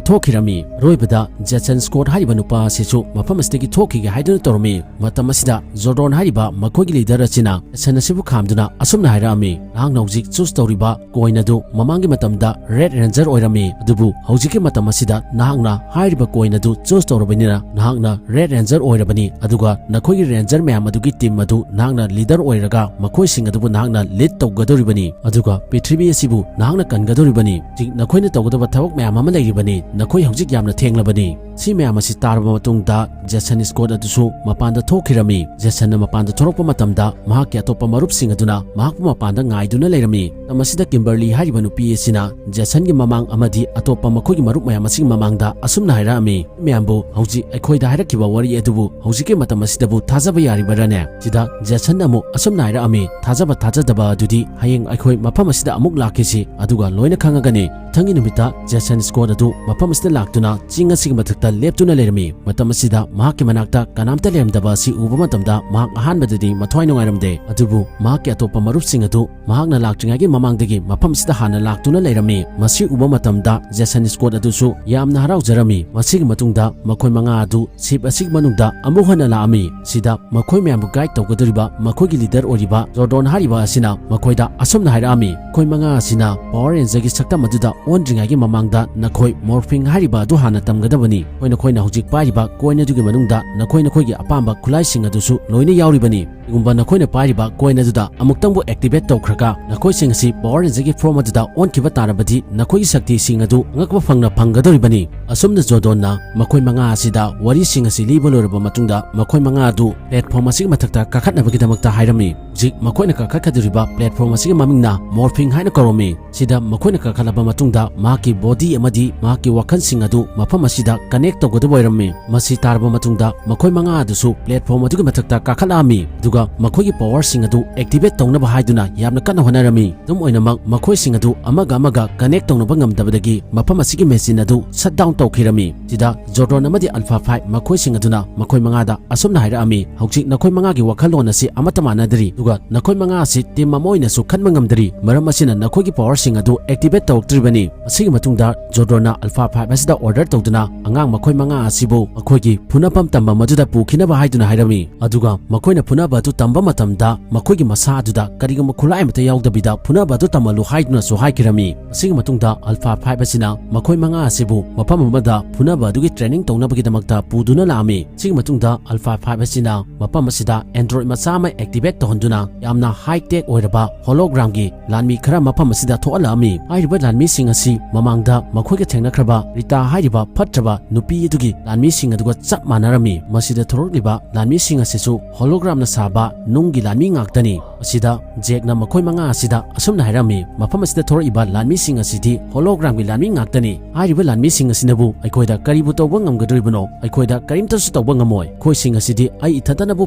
ꯊꯣꯛꯈꯤꯔꯝꯃꯤ꯫ ꯑꯔꯣꯏꯕꯗ ꯖꯦꯁꯟ ꯁ꯭ꯀꯣꯠ ꯍꯥꯏꯔꯤꯕ ꯅꯨꯄꯥ ꯑꯁꯤꯁꯨ ꯃꯐꯝ ꯑꯁꯤꯗꯒꯤ ꯊꯣꯛꯈꯤꯒꯦ ꯍꯥꯏꯗꯨꯅ ꯇꯧꯔꯝꯃꯤ꯫ ꯃꯇꯝ ꯑꯁꯤꯗ ꯖꯣꯔꯗꯣꯟ ꯍꯥꯏꯔꯤꯕ ꯃꯈꯣꯏꯒꯤ leader ꯑꯁꯤꯅ ꯖꯦꯁꯟ ꯑꯁꯤꯕꯨ ꯈꯥꯝꯗꯨꯅ ꯑꯁꯨꯝꯅ ꯍꯥꯏꯔꯛꯑꯝꯃꯤ, "ꯅꯍꯥꯛꯅ ꯍꯧꯖꯤꯛ choose ꯇꯧꯔꯤꯕ coin ꯑꯗꯨ ꯃꯃꯥꯡꯒꯤ ꯃꯇꯝꯗ Red Ranger ꯑꯣꯏꯔꯝꯃꯤ, ꯑꯗꯨꯕꯨ ꯍꯧꯖꯤꯛꯀꯤ ꯃꯇꯝ ꯑꯁꯤꯗ ꯅꯍꯥꯛꯅ ꯍꯥꯏꯔꯤꯕ coin ꯑꯗꯨ choose ꯇꯧꯔꯕꯅꯤꯅ ꯅꯍꯥꯛꯅ Red Ranger ꯑꯣꯏꯔꯕꯅꯤ, ꯑꯗꯨꯒ ꯅꯈꯣꯏꯒꯤ Ranger ꯃꯌꯥꯝ ꯑꯗꯨꯒꯤ team ꯑꯗꯨ ꯅꯍꯥꯛꯅ leader ꯑꯣꯏꯔꯒ ꯃꯈꯣꯏꯁꯤꯡ ꯑꯗꯨꯕꯨ ꯅꯍꯥꯛꯅ lead ꯇꯧꯒꯗꯧꯔꯤꯕꯅꯤ, ꯑꯗꯨꯒ ꯄ꯭ꯔꯤꯊꯤꯕꯤ ꯑꯁꯤꯕꯨ ꯅꯍꯥꯛꯅ ꯀꯟꯒꯗꯧꯔꯤꯕꯅꯤ꯫ ꯍꯧꯖꯤꯛ ꯅꯈꯣꯏꯅ ꯇꯧꯒꯗꯕ ꯊꯕꯛ ꯃꯌꯥꯝ ꯑꯃ ꯂꯩꯔꯤꯕꯅꯤ꯫ ꯅꯈꯣꯏ ꯍꯧꯖꯤꯛ ꯌꯥꯝꯅ ꯊꯦꯡꯂꯕꯅꯤ"꯫ ꯁꯤ ꯃꯌꯥꯝ ꯑꯁꯤ ꯇꯥꯔꯕ ꯃꯇꯨꯡꯗ ꯖꯦꯁꯟ ꯁ꯭ꯀꯣꯠ ꯑꯗꯨꯁꯨ ꯃꯄꯥꯟꯗ ꯊꯣꯛꯈꯤꯔꯝꯃꯤ꯫ ꯖꯦꯁꯟꯅ ꯃꯄꯥꯟꯗ ꯊꯣꯛꯂꯛꯄ ꯃꯇꯝꯗ ꯃꯍꯥꯛꯀꯤ ꯑꯇꯣꯞꯄ ꯃꯔꯨꯞꯁꯤꯡ ꯑꯗꯨꯅ ꯃꯍꯥꯛꯄꯨ ꯃꯄꯥꯟꯗ ꯉꯥꯏꯗꯨꯅ ꯂꯩꯔꯝꯃꯤ꯫ ꯃꯇꯝ ꯑꯁꯤꯗ ꯀꯤꯝꯕꯔꯂꯤ ꯍꯥꯏꯔꯤꯕ ꯅꯨꯄꯤ ꯑꯁꯤꯅ ꯖꯦꯁꯟꯒꯤ ꯃꯃꯥꯡ ꯑꯃꯗꯤ ꯑꯇꯣꯞꯄ ꯃꯈꯣꯏꯒꯤ ꯃꯔꯨꯞ ꯃꯌꯥꯝ ꯑꯁꯤꯒꯤ ꯃꯃꯥꯡꯗ ꯑꯁꯨꯝꯅ ꯍꯥꯏꯔꯛꯑꯝꯃꯤ, "ꯃꯌꯥꯝꯕꯨ ꯍꯧꯖꯤꯛ ꯑꯩꯈꯣꯏꯗ ꯍꯥꯏꯔꯛꯈꯤꯕ ꯋꯥꯔꯤ ꯑꯗꯨꯕꯨ ꯍꯧꯖꯤꯛꯀꯤ ꯃꯇꯝ ꯑꯁꯤꯗꯕꯨ ꯊꯥꯖꯕ ꯌꯥꯔꯤꯕꯔꯅꯦ?" ꯁꯤꯗ ꯖꯦꯁꯟꯅ ꯑꯃꯨꯛ ꯑꯁꯨꯝꯅ ꯍꯥꯏꯔꯛꯑꯝꯃꯤ, "ꯊꯥꯖꯕ ꯊꯥꯖꯗꯕ ꯑꯗꯨꯗꯤ ꯍꯌꯦꯡ ꯑꯩꯈꯣꯏ ꯃꯐꯝ ꯑꯁꯤꯗ ꯑꯃꯨꯛ ꯂꯥꯛꯈꯤꯁꯤ, ꯑꯗꯨꯒ ꯂꯣꯏꯅ ꯈꯪꯉꯒꯅꯤ꯫ ꯃꯊꯪꯒꯤ ꯅꯨꯃꯤꯠꯇ ꯖꯦꯁꯟ ꯁ꯭ꯀꯣꯠ ꯑꯗꯨ ꯃꯐꯝ ꯑꯁꯤꯗ ꯂꯥꯛꯇꯨꯅ ꯆꯤꯡ ꯑꯁꯤꯒꯤ ꯃꯊꯛꯇ ꯂꯦꯞꯇꯨꯅ ꯂꯩꯔꯝꯃꯤ꯫ ꯃꯇꯝ ꯑꯁꯤꯗ ꯃꯍꯥꯛꯀꯤ ꯃꯅꯥꯛꯇ ꯀꯅꯥꯝꯇ ꯂꯩꯔꯝꯗꯕ ꯑꯁꯤ ꯎꯕ ꯃꯇꯝꯗ ꯃꯍꯥꯛ ꯑꯍꯥꯟꯕꯗꯗꯤ ꯃꯊ꯭ꯋꯥꯏ ꯅꯨꯡꯉꯥꯏꯔꯝꯗꯦ, ꯑꯗꯨꯕꯨ ꯃꯍꯥꯛꯀꯤ ꯑꯇꯣꯞꯄ ꯃꯔꯨꯞꯁꯤꯡ ꯑꯗꯨ ꯃꯍꯥꯛꯅ ꯂꯥꯛꯇ꯭ꯔꯤꯉꯩꯒꯤ ꯃꯃꯥꯡꯗꯒꯤ ꯃꯐꯝ ꯑꯁꯤꯗ ꯍꯥꯟꯅ ꯂꯥꯛꯇꯨꯅ ꯂꯩꯔꯝꯃꯤ꯫ ꯃꯁꯤ ꯎꯕ ꯃꯇꯝꯗ ꯖꯦꯁꯟ ꯁ꯭ꯀꯣꯠ ꯑꯗꯨꯁꯨ ꯌꯥꯝꯅ ꯍꯔꯥꯎꯖꯔꯝꯃꯤ꯫ ꯃꯁꯤꯒꯤ ꯃꯇꯨꯡꯗ ꯃꯈꯣꯏ ꯃꯉꯥ ꯑꯗꯨ ꯁꯤꯞ ꯑꯁꯤꯒꯤ ꯃꯅꯨꯡꯗ ꯑꯃꯨꯛ ꯍꯟꯅ ꯂꯥꯛꯑꯝꯃꯤ꯫ ꯁꯤꯗ ꯃꯈꯣꯏ ꯃꯌꯥꯝꯕꯨ ꯒꯥꯏꯗ ꯇꯧꯒꯗꯧꯔꯤꯕ ꯃꯈꯣꯏꯒꯤ ꯂꯤꯗꯔ ꯑꯣꯏꯔꯤꯕ ꯖꯣꯔꯗꯣꯟ ꯍꯥꯏꯔꯤꯕ ꯑꯁꯤꯅ ꯃꯈꯣꯏꯗ ꯑꯁꯨꯝꯅ ꯍꯥꯏꯔꯛꯑꯝꯃꯤ, "ꯑꯩꯈꯣꯏ ꯃꯉꯥ ꯑꯁꯤꯅ ꯄꯥꯋꯔ ꯔꯦꯟꯖꯔꯒꯤ ꯁꯛꯇꯝ ꯑꯗꯨꯗ ꯑꯣꯟꯗ꯭ꯔꯤꯉꯩꯒꯤ ꯃꯃꯥꯡꯗ ꯅꯈꯣꯏ ꯃꯣꯔꯐꯤꯡ ꯍꯥꯏꯔꯤꯕ ꯑꯗꯨ ꯍꯥꯟꯅ ꯇꯝꯒꯗꯕꯅꯤ꯫ ꯑꯩꯈꯣꯏ ꯅꯈꯣꯏꯅ ꯍꯧꯖꯤꯛ ꯄꯥꯏꯔꯤꯕ ꯀꯣꯏꯟ ꯑꯗꯨꯒꯤ ꯃꯅꯨꯡꯗ ꯅꯈꯣꯏ ꯅꯈꯣꯏꯒꯤ ꯑꯄꯥꯝꯕ ꯈꯨꯠꯂꯥꯏꯁꯤꯡ ꯑꯗꯨꯁꯨ ꯂꯣꯏꯅ ꯌꯥꯎꯔꯤꯕꯅꯤ꯫ ꯀꯔꯤꯒꯨꯝꯕ ꯅꯈꯣꯏꯅ ꯄꯥꯏꯔꯤꯕ ꯀꯣꯏꯟ ꯑꯗꯨꯗ ꯑꯃꯨꯛꯇꯪꯕꯨ ꯑꯦꯛꯇꯤꯚꯦꯠ ꯇꯧꯈ꯭ꯔꯒ ꯅꯈꯣꯏꯁꯤꯡ ꯑꯁꯤ ꯄꯥꯋꯔ ꯔꯦꯟꯖꯔꯒꯤ ꯐꯣꯔꯝ ꯑꯗꯨꯗ ꯑꯣꯟꯈꯤꯕ ꯇꯥꯔꯕꯗꯤ ꯅꯈꯣꯏꯒꯤ ꯁꯛꯇꯤꯁꯤꯡ ꯑꯗꯨ ꯑꯉꯛꯄ ꯐꯪꯅ ꯐꯪꯒꯗꯧꯔꯤꯕꯅꯤ꯫" ꯑꯁꯨꯝꯅ ꯖꯣꯔꯗꯣꯟꯅ ꯃꯈꯣꯏ ꯃꯉꯥ ꯑꯁꯤꯗ ꯋꯥꯔꯤꯁꯤꯡ ꯑꯁꯤ ꯂꯤꯕ ꯂꯣꯏꯔꯕ ꯃꯇꯨꯡꯗ ꯃꯈꯣꯏ ꯃꯉꯥ ꯑꯗꯨ ꯄ꯭ꯂꯦꯠꯐꯣꯔꯝ ꯑꯁꯤꯒꯤ ꯃꯊꯛꯇ ꯀꯥꯈꯠꯅꯕꯒꯤꯗꯃꯛꯇ ꯍꯥꯏꯔꯝꯃꯤ꯫ ꯍꯧꯖꯤꯛ ꯃꯈꯣꯏꯅ ꯀꯥꯈꯠꯀꯗꯧꯔꯤꯕ ꯄ꯭ꯂꯦꯠꯐꯣꯔꯝ ꯑꯁꯤꯒꯤ ꯃꯃꯤꯡꯅ ꯃꯣꯔꯐꯤꯡ ꯍꯥꯏꯅ ꯀꯧꯔꯝꯃꯤ꯫ ꯁꯤꯗ ꯃꯈꯣꯏꯅ ꯀꯥꯈꯠꯂꯕ ꯃꯇꯨꯡꯗ ꯃꯍꯥꯛꯀꯤ ꯕꯣꯗꯤ ꯑꯃꯗꯤ ꯃꯍꯥꯛꯀꯤ ꯋꯥꯈꯜꯁꯤꯡ ꯑꯗꯨ ꯃꯐꯝ ꯑꯁꯤꯗ ꯀꯅꯦꯛ ꯇꯧꯒꯗꯕ ꯑꯣꯏꯔꯝꯃꯤ꯫ ꯃꯁꯤ ꯇꯥꯔꯕ ꯃꯇꯨꯡꯗ ꯃꯈꯣꯏ ꯃꯉꯥ ꯑꯗꯨꯁꯨ ꯄ꯭ꯂꯦꯠꯐꯣꯔꯝ ꯑꯗꯨꯒꯤ ꯃꯊꯛꯇ ꯀꯥꯈꯠꯂꯛꯑꯝꯃꯤ, ꯑꯗꯨꯒ ꯃꯈꯣꯏꯒꯤ ꯄꯥꯋꯔꯁꯤꯡ ꯑꯗꯨ ꯑꯦꯛꯇꯤꯚꯦꯠ ꯇꯧꯅꯕ ꯍꯥꯏꯗꯨꯅ ꯌꯥꯝꯅ ꯀꯟꯅ ꯍꯣꯠꯅꯔꯝꯃꯤ꯫ ꯑꯗꯨꯝ ꯑꯣꯏꯅꯃꯛ, ꯃꯈꯣꯏꯁꯤꯡ ꯑꯗꯨ ꯑꯃꯒ ꯑꯃꯒ ꯀꯅꯦꯛ ꯇꯧꯅꯕ ꯉꯝꯗꯕꯗꯒꯤ ꯃꯐꯝ ꯑꯁꯤꯒꯤ ꯃꯦꯆꯤꯟ ꯑꯗꯨ ꯁꯠ ꯗꯥꯎꯟ ꯇꯧꯈꯤꯔꯝꯃꯤ꯫ ꯁꯤꯗ ꯖꯣꯔꯗꯣꯟ ꯑꯃꯗꯤ ꯑꯜꯐꯥ ꯐꯥꯏꯚ ꯃꯈꯣꯏꯁꯤꯡ ꯑꯗꯨꯅ ꯃꯈꯣꯏ ꯃꯉꯥꯗ ꯑꯁꯨꯝꯅ ꯍꯥꯏꯔꯛꯑꯝꯃꯤ, "ꯍꯧꯖꯤꯛ ꯅꯈꯣꯏ ꯃꯉꯥꯒꯤ ꯋꯥꯈꯜꯂꯣꯟ ꯑꯁꯤ ꯑꯃꯠꯇ ꯃꯥꯟꯅꯗ꯭ꯔꯤ, ꯑꯗꯨꯒ ꯅꯈꯣꯏ ꯃꯉꯥ ꯑꯁꯤ ꯇꯤꯝ ꯑꯃ ꯑꯣꯏꯅꯁꯨ ꯈꯟꯕ ꯉꯝꯗ꯭ꯔꯤ, ꯃꯔꯝ ꯑꯁꯤꯅ ꯅꯈꯣꯏꯒꯤ ꯄꯥꯋꯔꯁꯤꯡ ꯑꯗꯨ ꯑꯦꯛꯇꯤꯚꯦꯠ ꯇꯧꯔꯛꯇ꯭ꯔꯤꯕꯅꯤ꯫" ꯑꯁꯤꯒꯤ ꯃꯇꯨꯡꯗ ꯖꯣꯔꯗꯣꯟꯅ ꯑꯜꯐꯥ ꯐꯥꯏꯚ ꯑꯁꯤꯗ ꯑꯣꯔꯗꯔ ꯇꯧꯗꯨꯅ ꯑꯉꯥꯡ ꯃꯈꯣꯏ ꯃꯉꯥ ꯑꯁꯤꯕꯨ ꯃꯈꯣꯏꯒꯤ ꯐꯨꯅꯐꯝ ꯇꯝꯐꯝ ꯑꯗꯨꯗ ꯄꯨꯈꯤꯅꯕ ꯍꯥꯏꯗꯨꯅ ꯍꯥꯏꯔꯝꯃꯤ꯫ ꯑꯗꯨꯒ ꯃꯈꯣꯏꯅ ꯐꯨꯅꯕ ꯑꯗꯨ ꯇꯝꯕ ꯃꯇꯝꯗ ꯃꯈꯣꯏꯒꯤ ꯃꯁꯥ ꯑꯗꯨꯗ ꯀꯔꯤꯒꯨꯝꯕ ꯈꯨꯠꯂꯥꯏ ꯑꯃꯠꯇ ꯌꯥꯎꯗꯕꯤꯗ ꯐꯨꯅꯕ ꯑꯗꯨ ꯇꯝꯍꯜꯂꯨ ꯍꯥꯏꯗꯨꯅꯁꯨ ꯍꯥꯏꯈꯤꯔꯝꯃꯤ꯫ ꯑꯁꯤꯒꯤ ꯃꯇꯨꯡꯗ Alpha Five ꯑꯁꯤꯅ ꯃꯈꯣꯏ ꯃꯉꯥ ꯑꯁꯤꯕꯨ ꯃꯐꯝ ꯑꯃꯗ ꯐꯨꯅꯕ ꯑꯗꯨꯒꯤ training ꯇꯧꯅꯕꯒꯤꯗꯃꯛꯇ ꯄꯨꯗꯨꯅ ꯂꯥꯛꯑꯝꯃꯤ꯫ ꯁꯤꯒꯤ ꯃꯇꯨꯡꯗ Alpha Five ꯑꯁꯤꯅ ꯃꯐꯝ ꯑꯁꯤꯗ android ꯃꯆꯥ ꯑꯃ activate ꯇꯧꯍꯟꯗꯨꯅ ꯌꯥꯝꯅ high tech ꯑꯣꯏꯔꯕ hologramꯒꯤ ꯂꯥꯟꯃꯤ ꯈꯔ ꯃꯐꯝ ꯑꯁꯤꯗ ꯊꯣꯛꯍꯜꯂꯛꯑꯝꯃꯤ꯫ ꯍꯥꯏꯔꯤꯕ ꯂꯥꯟꯃꯤꯁꯤꯡ ꯑꯁꯤ ꯃꯃꯥꯡꯗ ꯃꯈꯣꯏꯒ ꯊꯦꯡꯅꯈ꯭ꯔꯕ ꯔꯤꯇꯥ ꯍꯥꯏꯔꯤꯕ ꯐꯠꯇ꯭ꯔꯕ ꯅꯨꯄꯤ ꯑꯗꯨꯒꯤ ꯂꯥꯟꯃꯤꯁꯤꯡ ꯑꯗꯨꯒ ꯆꯞ ꯃꯥꯟꯅꯔꯝꯃꯤ꯫ ꯃꯁꯤꯗ ꯊꯣꯔꯛꯂꯤꯕ ꯂꯥꯟꯃꯤꯁꯤꯡ ꯑꯁꯤꯁꯨ hologramꯅ ꯁꯥꯕ ꯅꯨꯡꯒꯤ ꯂꯥꯟꯃꯤ ꯉꯥꯛꯇꯅꯤ꯫ ꯑꯁꯤꯗ ꯖꯦꯛꯅ ꯃꯈꯣꯏ ꯃꯉꯥ ꯑꯁꯤꯗ ꯑꯁꯨꯝꯅ ꯍꯥꯏꯔꯝꯃꯤ, "ꯃꯐꯝ ꯑꯁꯤꯗ ꯊꯣꯔꯛꯏꯕ ꯂꯥꯟꯃꯤꯁꯤꯡ ꯑꯁꯤꯗꯤ hologramꯒꯤ ꯂꯥꯟꯃꯤ ꯉꯥꯛꯇꯅꯤ꯫ ꯍꯥꯏꯔꯤꯕ ꯂꯥꯟꯃꯤꯁꯤꯡ ꯑꯁꯤꯅꯕꯨ ꯑꯩꯈꯣꯏꯗ ꯀꯔꯤꯕꯨ ꯇꯧꯕ ꯉꯝꯒꯗꯧꯔꯤꯕꯅꯣ? ꯑꯩꯈꯣꯏꯗ ꯀꯔꯤꯝꯇꯁꯨ ꯇꯧꯕ ꯉꯝꯃꯣꯏ꯫ ꯑꯩꯈꯣꯏꯁꯤꯡ ꯑꯁꯤꯗꯤ ꯑꯩ ꯏꯊꯟꯇꯅꯕꯨ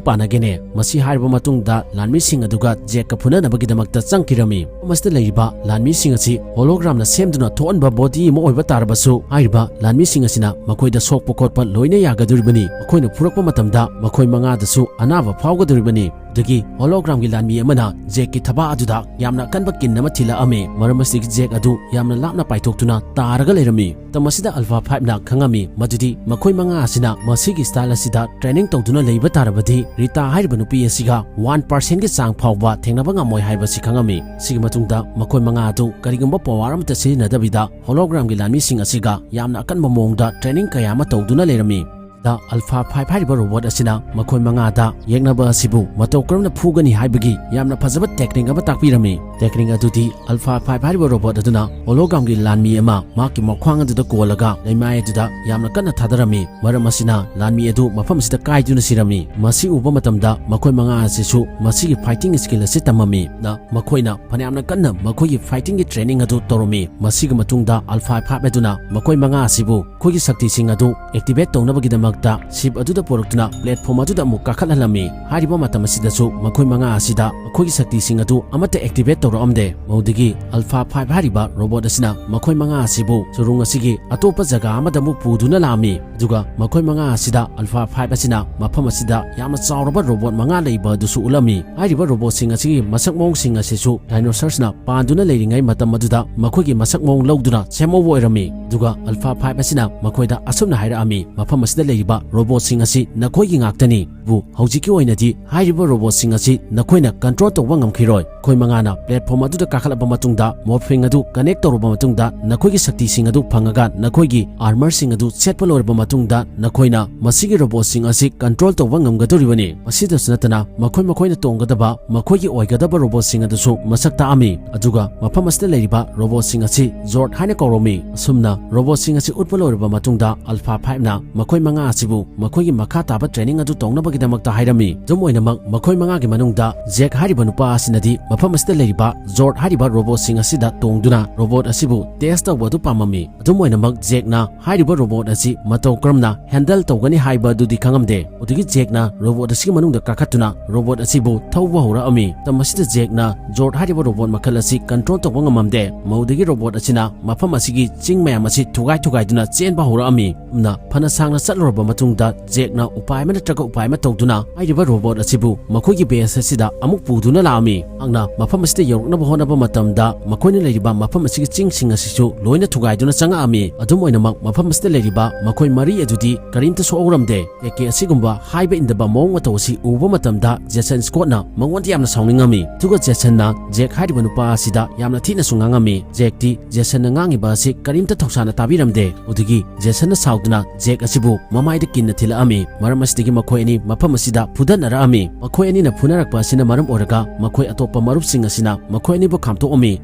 ꯄꯥꯟꯅꯒꯦꯅꯦ"꯫ ꯃꯁꯤ ꯍꯥꯏꯔꯕ ꯃꯇꯨꯡꯗ ꯂꯥꯟꯃꯤꯁꯤꯡ ꯑꯗꯨꯒ ꯖꯦꯛꯀ ꯐꯨꯅꯅꯕꯒꯤꯗꯃꯛꯇ ꯆꯪꯈꯤꯔꯝꯃꯤ꯫ ꯃꯐꯝ ꯑꯁꯤꯗ ꯂꯩꯔꯤꯕ ꯂꯥꯟꯃꯤꯁꯤꯡ ꯑꯁꯤ hologramꯅ ꯁꯦꯝꯗꯨꯅ ꯊꯣꯛꯍꯟꯕ body ꯑꯃ ꯑꯣꯏꯕ ꯇꯥꯔꯕꯁꯨ, ꯍꯥꯏꯔꯤꯕ ꯂꯥꯟꯃꯤꯁꯤꯡ ꯑꯁꯤꯅ ꯃꯈꯣꯏꯗ ꯁꯣꯛꯄ ꯈꯣꯠꯄ ꯂꯣꯏꯅ ꯌꯥꯒꯗꯧꯔꯤꯕꯅꯤ꯫ ꯃꯈꯣꯏꯅ ꯐꯨꯔꯛꯄ ꯃꯇꯝꯗ ꯃꯈꯣꯏ ꯃꯉꯥꯗꯁꯨ ꯑꯅꯥꯕ ꯐꯥꯎꯒꯗꯧꯔꯤꯕꯅꯤ꯫ ꯑꯗꯨꯗꯒꯤ hologramꯒꯤ ꯂꯥꯟꯃꯤ ꯑꯃꯅ ꯖꯦꯛꯀꯤ ꯊꯕꯥꯛ ꯑꯗꯨꯗ ꯌꯥꯝꯅ ꯑꯀꯟꯕ ꯀꯤꯟ ꯑꯃ ꯊꯤꯜꯂꯛꯑꯝꯃꯤ꯫ ꯃꯔꯝ ꯑꯁꯤꯗꯒꯤ ꯖꯦꯛ ꯑꯗꯨ ꯌꯥꯝꯅ ꯂꯥꯞꯅ ꯄꯥꯏꯊꯣꯛꯇꯨꯅ ꯇꯥꯔꯒ ꯂꯩꯔꯝꯃꯤ꯫ ꯃꯇꯝ ꯑꯁꯤꯗ Alpha Fiveꯅ ꯈꯪꯉꯝꯃꯤ ꯃꯗꯨꯗꯤ ꯃꯈꯣꯏ ꯃꯉꯥ ꯑꯁꯤꯅ ꯃꯁꯤꯒꯤ style ꯑꯁꯤꯗ training ꯇꯧꯗꯨꯅ ꯂꯩꯕ ꯇꯥꯔꯕꯗꯤ ꯔꯤꯇꯥ ꯍꯥꯏꯔꯤꯕ ꯅꯨꯄꯤ ꯑꯁꯤꯒ one percentꯒꯤ ꯆꯥꯡ ꯐꯥꯎꯕ ꯊꯦꯡꯅꯕ ꯉꯝꯃꯣꯏ ꯍꯥꯏꯕꯁꯤ ꯈꯪꯉꯝꯃꯤ꯫ ꯁꯤꯒꯤ ꯃꯇꯨꯡꯗ ꯃꯈꯣꯏ ꯃꯉꯥ ꯑꯗꯨ ꯀꯔꯤꯒꯨꯝꯕ power ꯑꯃꯠꯇ ꯁꯤꯖꯤꯟꯅꯗꯕꯤꯗ hologramꯒꯤ ꯂꯥꯟꯃꯤꯁꯤꯡ ꯑꯁꯤꯒ ꯌꯥꯝꯅ ꯑꯀꯟꯕ ꯃꯑꯣꯡꯗ training ꯀꯌꯥ ꯑꯃ ꯇꯧꯗꯨꯅ ꯂꯩꯔꯝꯃꯤ꯫ ꯗ Alpha Five ꯍꯥꯏꯔꯤꯕ robot ꯑꯁꯤꯅ ꯃꯈꯣꯏ ꯃꯉꯥꯗ ꯌꯦꯛꯅꯕ ꯑꯁꯤꯕꯨ ꯃꯇꯧ ꯀꯔꯝꯅ ꯐꯨꯒꯅꯤ ꯍꯥꯏꯕꯒꯤ ꯌꯥꯝꯅ ꯐꯖꯕ technique ꯑꯃ ꯇꯥꯛꯄꯤꯔꯝꯃꯤ꯫ Technique ꯑꯗꯨꯗꯤ Alpha Five ꯍꯥꯏꯔꯤꯕ robot ꯑꯗꯨꯅ hologramꯒꯤ ꯂꯥꯟꯃꯤ ꯑꯃ ꯃꯍꯥꯛꯀꯤ ꯃꯈ꯭ꯋꯥꯡ ꯑꯗꯨꯗ ꯀꯣꯜꯂꯒ ꯂꯩꯃꯥꯏ ꯑꯗꯨꯗ ꯌꯥꯝꯅ ꯀꯟꯅ ꯊꯥꯗꯔꯝꯃꯤ꯫ ꯃꯔꯝ ꯑꯁꯤꯅ ꯂꯥꯟꯃꯤ ꯑꯗꯨ ꯃꯐꯝ ꯑꯁꯤꯗ ꯀꯥꯏꯗꯨꯅ ꯁꯤꯔꯝꯃꯤ꯫ ꯃꯁꯤ ꯎꯕ ꯃꯇꯝꯗ ꯃꯈꯣꯏ ꯃꯉꯥ ꯑꯁꯤꯁꯨ ꯃꯁꯤꯒꯤ fighting skill ꯑꯁꯤ ꯇꯝꯃꯝꯃꯤ꯫ ꯅ ꯃꯈꯣꯏꯅ ꯐꯅꯌꯥꯝꯅ ꯀꯟꯅ ꯃꯈꯣꯏꯒꯤ fightingꯒꯤ training ꯑꯗꯨ ꯇꯧꯔꯝꯃꯤ꯫ ꯃꯁꯤꯒꯤ ꯃꯇꯨꯡꯗ Alpha Five ꯑꯗꯨꯅ ꯃꯈꯣꯏ ꯃꯉꯥ ꯑꯁꯤꯕꯨ ꯃꯈꯣꯏꯒꯤ ꯁꯛꯇꯤꯁꯤꯡ ꯑꯗꯨ activate ꯇꯧꯅꯕꯒꯤꯗꯃꯛꯇ ship ꯑꯗꯨꯗ ꯄꯨꯔꯛꯇꯨꯅ platform ꯑꯗꯨꯗ ꯑꯃꯨꯛ ꯀꯥꯈꯠꯍꯜꯂꯝꯃꯤ꯫ ꯍꯥꯏꯔꯤꯕ ꯃꯇꯝ ꯑꯁꯤꯗꯁꯨ ꯃꯈꯣꯏ ꯃꯉꯥ ꯑꯁꯤꯗ ꯃꯈꯣꯏꯒꯤ ꯁꯛꯇꯤꯁꯤꯡ ꯑꯗꯨ ꯑꯃꯠꯇ activate ꯇꯧꯔꯛꯑꯝꯗꯦ꯫ ꯃꯗꯨꯗꯒꯤ Alpha Five ꯍꯥꯏꯔꯤꯕ robot ꯑꯁꯤꯅ ꯃꯈꯣꯏ ꯃꯉꯥ ꯑꯁꯤꯕꯨ ꯆꯨꯔꯨꯡ ꯑꯁꯤꯒꯤ ꯑꯇꯣꯞꯄ ꯖꯒꯥ ꯑꯃꯗ ꯑꯃꯨꯛ ꯄꯨꯗꯨꯅ ꯂꯥꯛꯑꯝꯃꯤ꯫ ꯑꯗꯨꯒ ꯃꯈꯣꯏ ꯃꯉꯥ ꯑꯁꯤꯗ Alpha Five ꯑꯁꯤꯅ ꯃꯐꯝ ꯑꯁꯤꯗ ꯌꯥꯝꯅ ꯆꯥꯎꯔꯕ robot ꯃꯉꯥ ꯂꯩꯕ ꯑꯗꯨꯁꯨ ꯎꯠꯂꯝꯃꯤ꯫ ꯍꯥꯏꯔꯤꯕ robotꯁꯤꯡ ꯑꯁꯤꯒꯤ ꯃꯁꯛ ꯃꯑꯣꯡꯁꯤꯡ ꯑꯁꯤꯁꯨ dinosaurꯅ ꯄꯥꯟꯗꯨꯅ ꯂꯩꯔꯤꯉꯩ ꯃꯇꯝ ꯑꯗꯨꯗ ꯃꯈꯣꯏꯒꯤ ꯃꯁꯛ ꯃꯑꯣꯡ ꯂꯧꯗꯨꯅ ꯁꯦꯝꯍꯧꯕ ꯑꯣꯏꯔꯝꯃꯤ꯫ ꯑꯗꯨꯒ Alpha Five ꯑꯁꯤꯅ ꯃꯈꯣꯏꯗ ꯑꯁꯨꯝꯅ ꯍꯥꯏꯔꯛꯑꯝꯃꯤ, "ꯃꯐꯝ ꯑꯁꯤꯗ ꯂꯩꯔꯤꯕ ꯂꯩꯔꯤꯕ ꯔꯣꯕꯣꯠꯁꯤꯡ ꯑꯁꯤ ꯅꯈꯣꯏꯒꯤ ꯉꯥꯛꯇꯅꯤ꯫ ꯑꯗꯨꯕꯨ ꯍꯧꯖꯤꯛꯀꯤ ꯑꯣꯏꯅꯗꯤ ꯍꯥꯏꯔꯤꯕ ꯔꯣꯕꯣꯠꯁꯤꯡ ꯑꯁꯤ ꯅꯈꯣꯏꯅ ꯀꯟꯇ꯭ꯔꯣꯜ ꯇꯧꯕ ꯉꯝꯈꯤꯔꯣꯏ꯫ ꯃꯈꯣꯏ ꯃꯉꯥꯅ ꯄ꯭ꯂꯦꯠꯐꯣꯝ ꯑꯗꯨꯗ ꯀꯥꯈꯠꯂꯕ ꯃꯇꯨꯡꯗ, ꯃꯣꯔꯐꯤꯡ ꯑꯗꯨ ꯀꯅꯦꯛ ꯇꯧꯔꯕ ꯃꯇꯨꯡꯗ, ꯅꯈꯣꯏꯒꯤ ꯁꯛꯇꯤꯁꯤꯡ ꯑꯗꯨ ꯐꯪꯉꯒ ꯅꯈꯣꯏꯒꯤ ꯑꯥꯔꯃꯔꯁꯤꯡ ꯑꯗꯨ ꯁꯦꯠꯄ ꯂꯣꯏꯔꯕ ꯃꯇꯨꯡꯗ, ꯅꯈꯣꯏꯅ ꯃꯁꯤꯒꯤ ꯔꯣꯕꯣꯠꯁꯤꯡ ꯑꯁꯤ ꯀꯟꯇ꯭ꯔꯣꯜ ꯇꯧꯕ ꯉꯝꯒꯗꯧꯔꯤꯕꯅꯤ꯫ ꯃꯁꯤꯗꯁꯨ ꯅꯠꯇꯅ, ꯃꯈꯣꯏ ꯃꯈꯣꯏꯅ ꯇꯣꯡꯒꯗꯕ ꯃꯈꯣꯏꯒꯤ ꯑꯣꯏꯒꯗꯕ ꯔꯣꯕꯣꯠꯁꯤꯡ ꯑꯗꯨꯁꯨ ꯃꯁꯛ ꯇꯥꯛꯑꯝꯃꯤ꯫ ꯑꯗꯨꯒ ꯃꯐꯝ ꯑꯁꯤꯗ ꯂꯩꯔꯤꯕ ꯔꯣꯕꯣꯠꯁꯤꯡ ꯑꯁꯤ ꯖꯣꯔꯗ ꯍꯥꯏꯅ ꯀꯧꯔꯝꯃꯤ꯫ ꯑꯁꯨꯝꯅ ꯔꯣꯕꯣꯠꯁꯤꯡ ꯑꯁꯤ ꯎꯠꯄ ꯂꯣꯏꯔꯕ ꯃꯇꯨꯡꯗ, ꯑꯜꯐꯥ ꯐꯥꯏꯚꯅ ꯃꯈꯣꯏ ꯃꯉꯥ ꯑꯁꯤꯕꯨ ꯃꯈꯣꯏꯒꯤ ꯃꯈꯥ ꯇꯥꯕ ꯇ꯭ꯔꯦꯅꯤꯡ ꯑꯗꯨ ꯇꯧꯅꯕꯒꯤꯗꯃꯛꯇ ꯍꯥꯏꯔꯝꯃꯤ꯫ ꯑꯗꯨꯝ ꯑꯣꯏꯅꯃꯛ, ꯃꯈꯣꯏ ꯃꯉꯥꯒꯤ ꯃꯅꯨꯡꯗ ꯖꯦꯛ ꯍꯥꯏꯔꯤꯕ ꯅꯨꯄꯥ ꯑꯁꯤꯅꯗꯤ ꯃꯐꯝ ꯑꯁꯤꯗ ꯂꯩꯔꯤꯕ ꯖꯣꯔꯗ ꯍꯥꯏꯔꯤꯕ ꯔꯣꯕꯣꯠꯁꯤꯡ ꯑꯁꯤꯗ ꯇꯣꯡꯗꯨꯅ ꯔꯣꯕꯣꯠ ꯑꯁꯤꯕꯨ ꯇꯦꯁ ꯇꯧꯕ ꯑꯗꯨ ꯄꯥꯝꯃꯝꯃꯤ꯫ ꯑꯗꯨꯝ ꯑꯣꯏꯅꯃꯛ, ꯖꯦꯛꯅ ꯍꯥꯏꯔꯤꯕ ꯔꯣꯕꯣꯠ ꯑꯁꯤ ꯃꯇꯧ ꯀꯔꯝꯅ ꯍꯦꯟꯗꯜ ꯇꯧꯒꯅꯤ ꯍꯥꯏꯕ ꯑꯗꯨꯗꯤ ꯈꯪꯉꯝꯗꯦ꯫ ꯑꯗꯨꯗꯒꯤ ꯖꯦꯛꯅ ꯔꯣꯕꯣꯠ ꯑꯁꯤꯒꯤ ꯃꯅꯨꯡꯗ ꯀꯥꯈꯠꯇꯨꯅ ꯔꯣꯕꯣꯠ ꯑꯁꯤꯕꯨ ꯊꯧꯕ ꯍꯧꯔꯛꯑꯝꯃꯤ꯫ ꯃꯇꯝ ꯑꯁꯤꯗ ꯖꯦꯛꯅ ꯖꯣꯔꯗ ꯍꯥꯏꯔꯤꯕ ꯔꯣꯕꯣꯠ ꯃꯈꯜ ꯑꯁꯤ ꯀꯟꯇ꯭ꯔꯣꯜ ꯇꯧꯕ ꯉꯝꯃꯝꯗꯦ꯫ ꯃꯗꯨꯗꯒꯤ ꯔꯣꯕꯣꯠ ꯑꯁꯤꯅ ꯃꯐꯝ ꯑꯁꯤꯒꯤ ꯆꯤꯡ ꯃꯌꯥꯝ ꯑꯁꯤ ꯊꯨꯒꯥꯏ ꯊꯨꯒꯥꯏꯗꯨꯅ ꯆꯦꯟꯕ ꯍꯧꯔꯛꯑꯝꯃꯤ꯫ ꯑꯁꯨꯝꯅ ꯐꯅ ꯁꯥꯡꯅ ꯆꯠꯂꯨꯔꯕ ꯃꯇꯨꯡꯗ, ꯖꯦꯛꯅ ꯎꯄꯥꯏ ꯑꯃ ꯅꯠꯇ꯭ꯔꯒ ꯎꯄꯥꯏ ꯑꯃ ꯇꯧꯗꯨꯅ ꯍꯥꯏꯔꯤꯕ ꯔꯣꯕꯣꯠ ꯑꯁꯤꯕꯨ ꯃꯈꯣꯏꯒꯤ ꯕꯦꯁ ꯑꯁꯤꯗ ꯑꯃꯨꯛ ꯄꯨꯗꯨꯅ ꯂꯥꯛꯑꯝꯃꯤ꯫ ꯃꯍꯥꯛꯅ ꯃꯐꯝ ꯑꯁꯤꯗ ꯌꯧꯔꯛꯅꯕ ꯍꯣꯠꯅꯕ ꯃꯇꯝꯗ, ꯃꯈꯣꯏꯅ ꯂꯩꯔꯤꯕ ꯃꯐꯝ ꯑꯁꯤꯒꯤ ꯆꯤꯡꯁꯤꯡ ꯑꯁꯤꯁꯨ ꯂꯣꯏꯅ ꯊꯨꯒꯥꯏꯗꯨꯅ ꯆꯪꯉꯛꯑꯝꯃꯤ꯫ ꯑꯗꯨꯝ ꯑꯣꯏꯅꯃꯛ, ꯃꯐꯝ ꯑꯁꯤꯗ ꯂꯩꯔꯤꯕ ꯃꯈꯣꯏ ꯃꯔꯤ ꯑꯗꯨꯗꯤ ꯀꯔꯤꯝꯇ ꯁꯣꯛꯍꯧꯔꯝꯗꯦ꯫ ꯖꯦꯛꯀꯤ ꯑꯁꯤꯒꯨꯝꯕ ꯍꯥꯏꯕ ꯏꯟꯗꯕ ꯃꯑꯣꯡ ꯃꯇꯧ ꯑꯁꯤ ꯎꯕ ꯃꯇꯝꯗ, ꯖꯦꯁꯟ ꯁ꯭ꯀꯣꯠꯅ ꯃꯉꯣꯟꯗ ꯌꯥꯝꯅ ꯁꯥꯎꯅꯤꯡꯉꯝꯃꯤ꯫ ꯑꯗꯨꯒ ꯖꯦꯁꯟꯅ ꯖꯦꯛ ꯍꯥꯏꯔꯤꯕ ꯅꯨꯄꯥ ꯑꯁꯤꯗ ꯌꯥꯝꯅ ꯊꯤꯅꯁꯨ ꯉꯥꯡꯉꯝꯃꯤ꯫ ꯖꯦꯛꯇꯤ ꯖꯦꯁꯟꯅ ꯉꯥꯡꯉꯤꯕ ꯑꯁꯤ ꯀꯔꯤꯝꯇ ꯊꯧꯁꯥꯅ ꯇꯥꯕꯤꯔꯝꯗꯦ꯫ ꯑꯗꯨꯗꯒꯤ ꯖꯦꯁꯟꯅ ꯁꯥꯎꯗꯨꯅ ꯖꯦꯛ ꯑꯁꯤꯕꯨ ꯃꯃꯥꯏꯗ ꯀꯤꯟꯅ ꯊꯤꯜꯂꯛꯑꯝꯃꯤ꯫ ꯃꯔꯝ ꯑꯁꯤꯗꯒꯤ ꯃꯈꯣꯏ ꯑꯅꯤ ꯃꯐꯝ ꯑꯁꯤꯗ ꯐꯨꯗꯠꯅꯔꯛꯑꯝꯃꯤ꯫ ꯃꯈꯣꯏ ꯑꯅꯤꯅ ꯐꯨꯅꯔꯛꯄ ꯑꯁꯤꯅ ꯃꯔꯝ ꯑꯣꯏꯔꯒ ꯃꯈꯣꯏ ꯑꯇꯣꯞꯄ ꯃꯔꯨꯞꯁꯤꯡ ꯑꯁꯤꯅ ꯃꯈꯣꯏ ꯑꯅꯤꯕꯨ ꯈꯥꯝꯇꯣꯛꯑꯝꯃꯤ꯫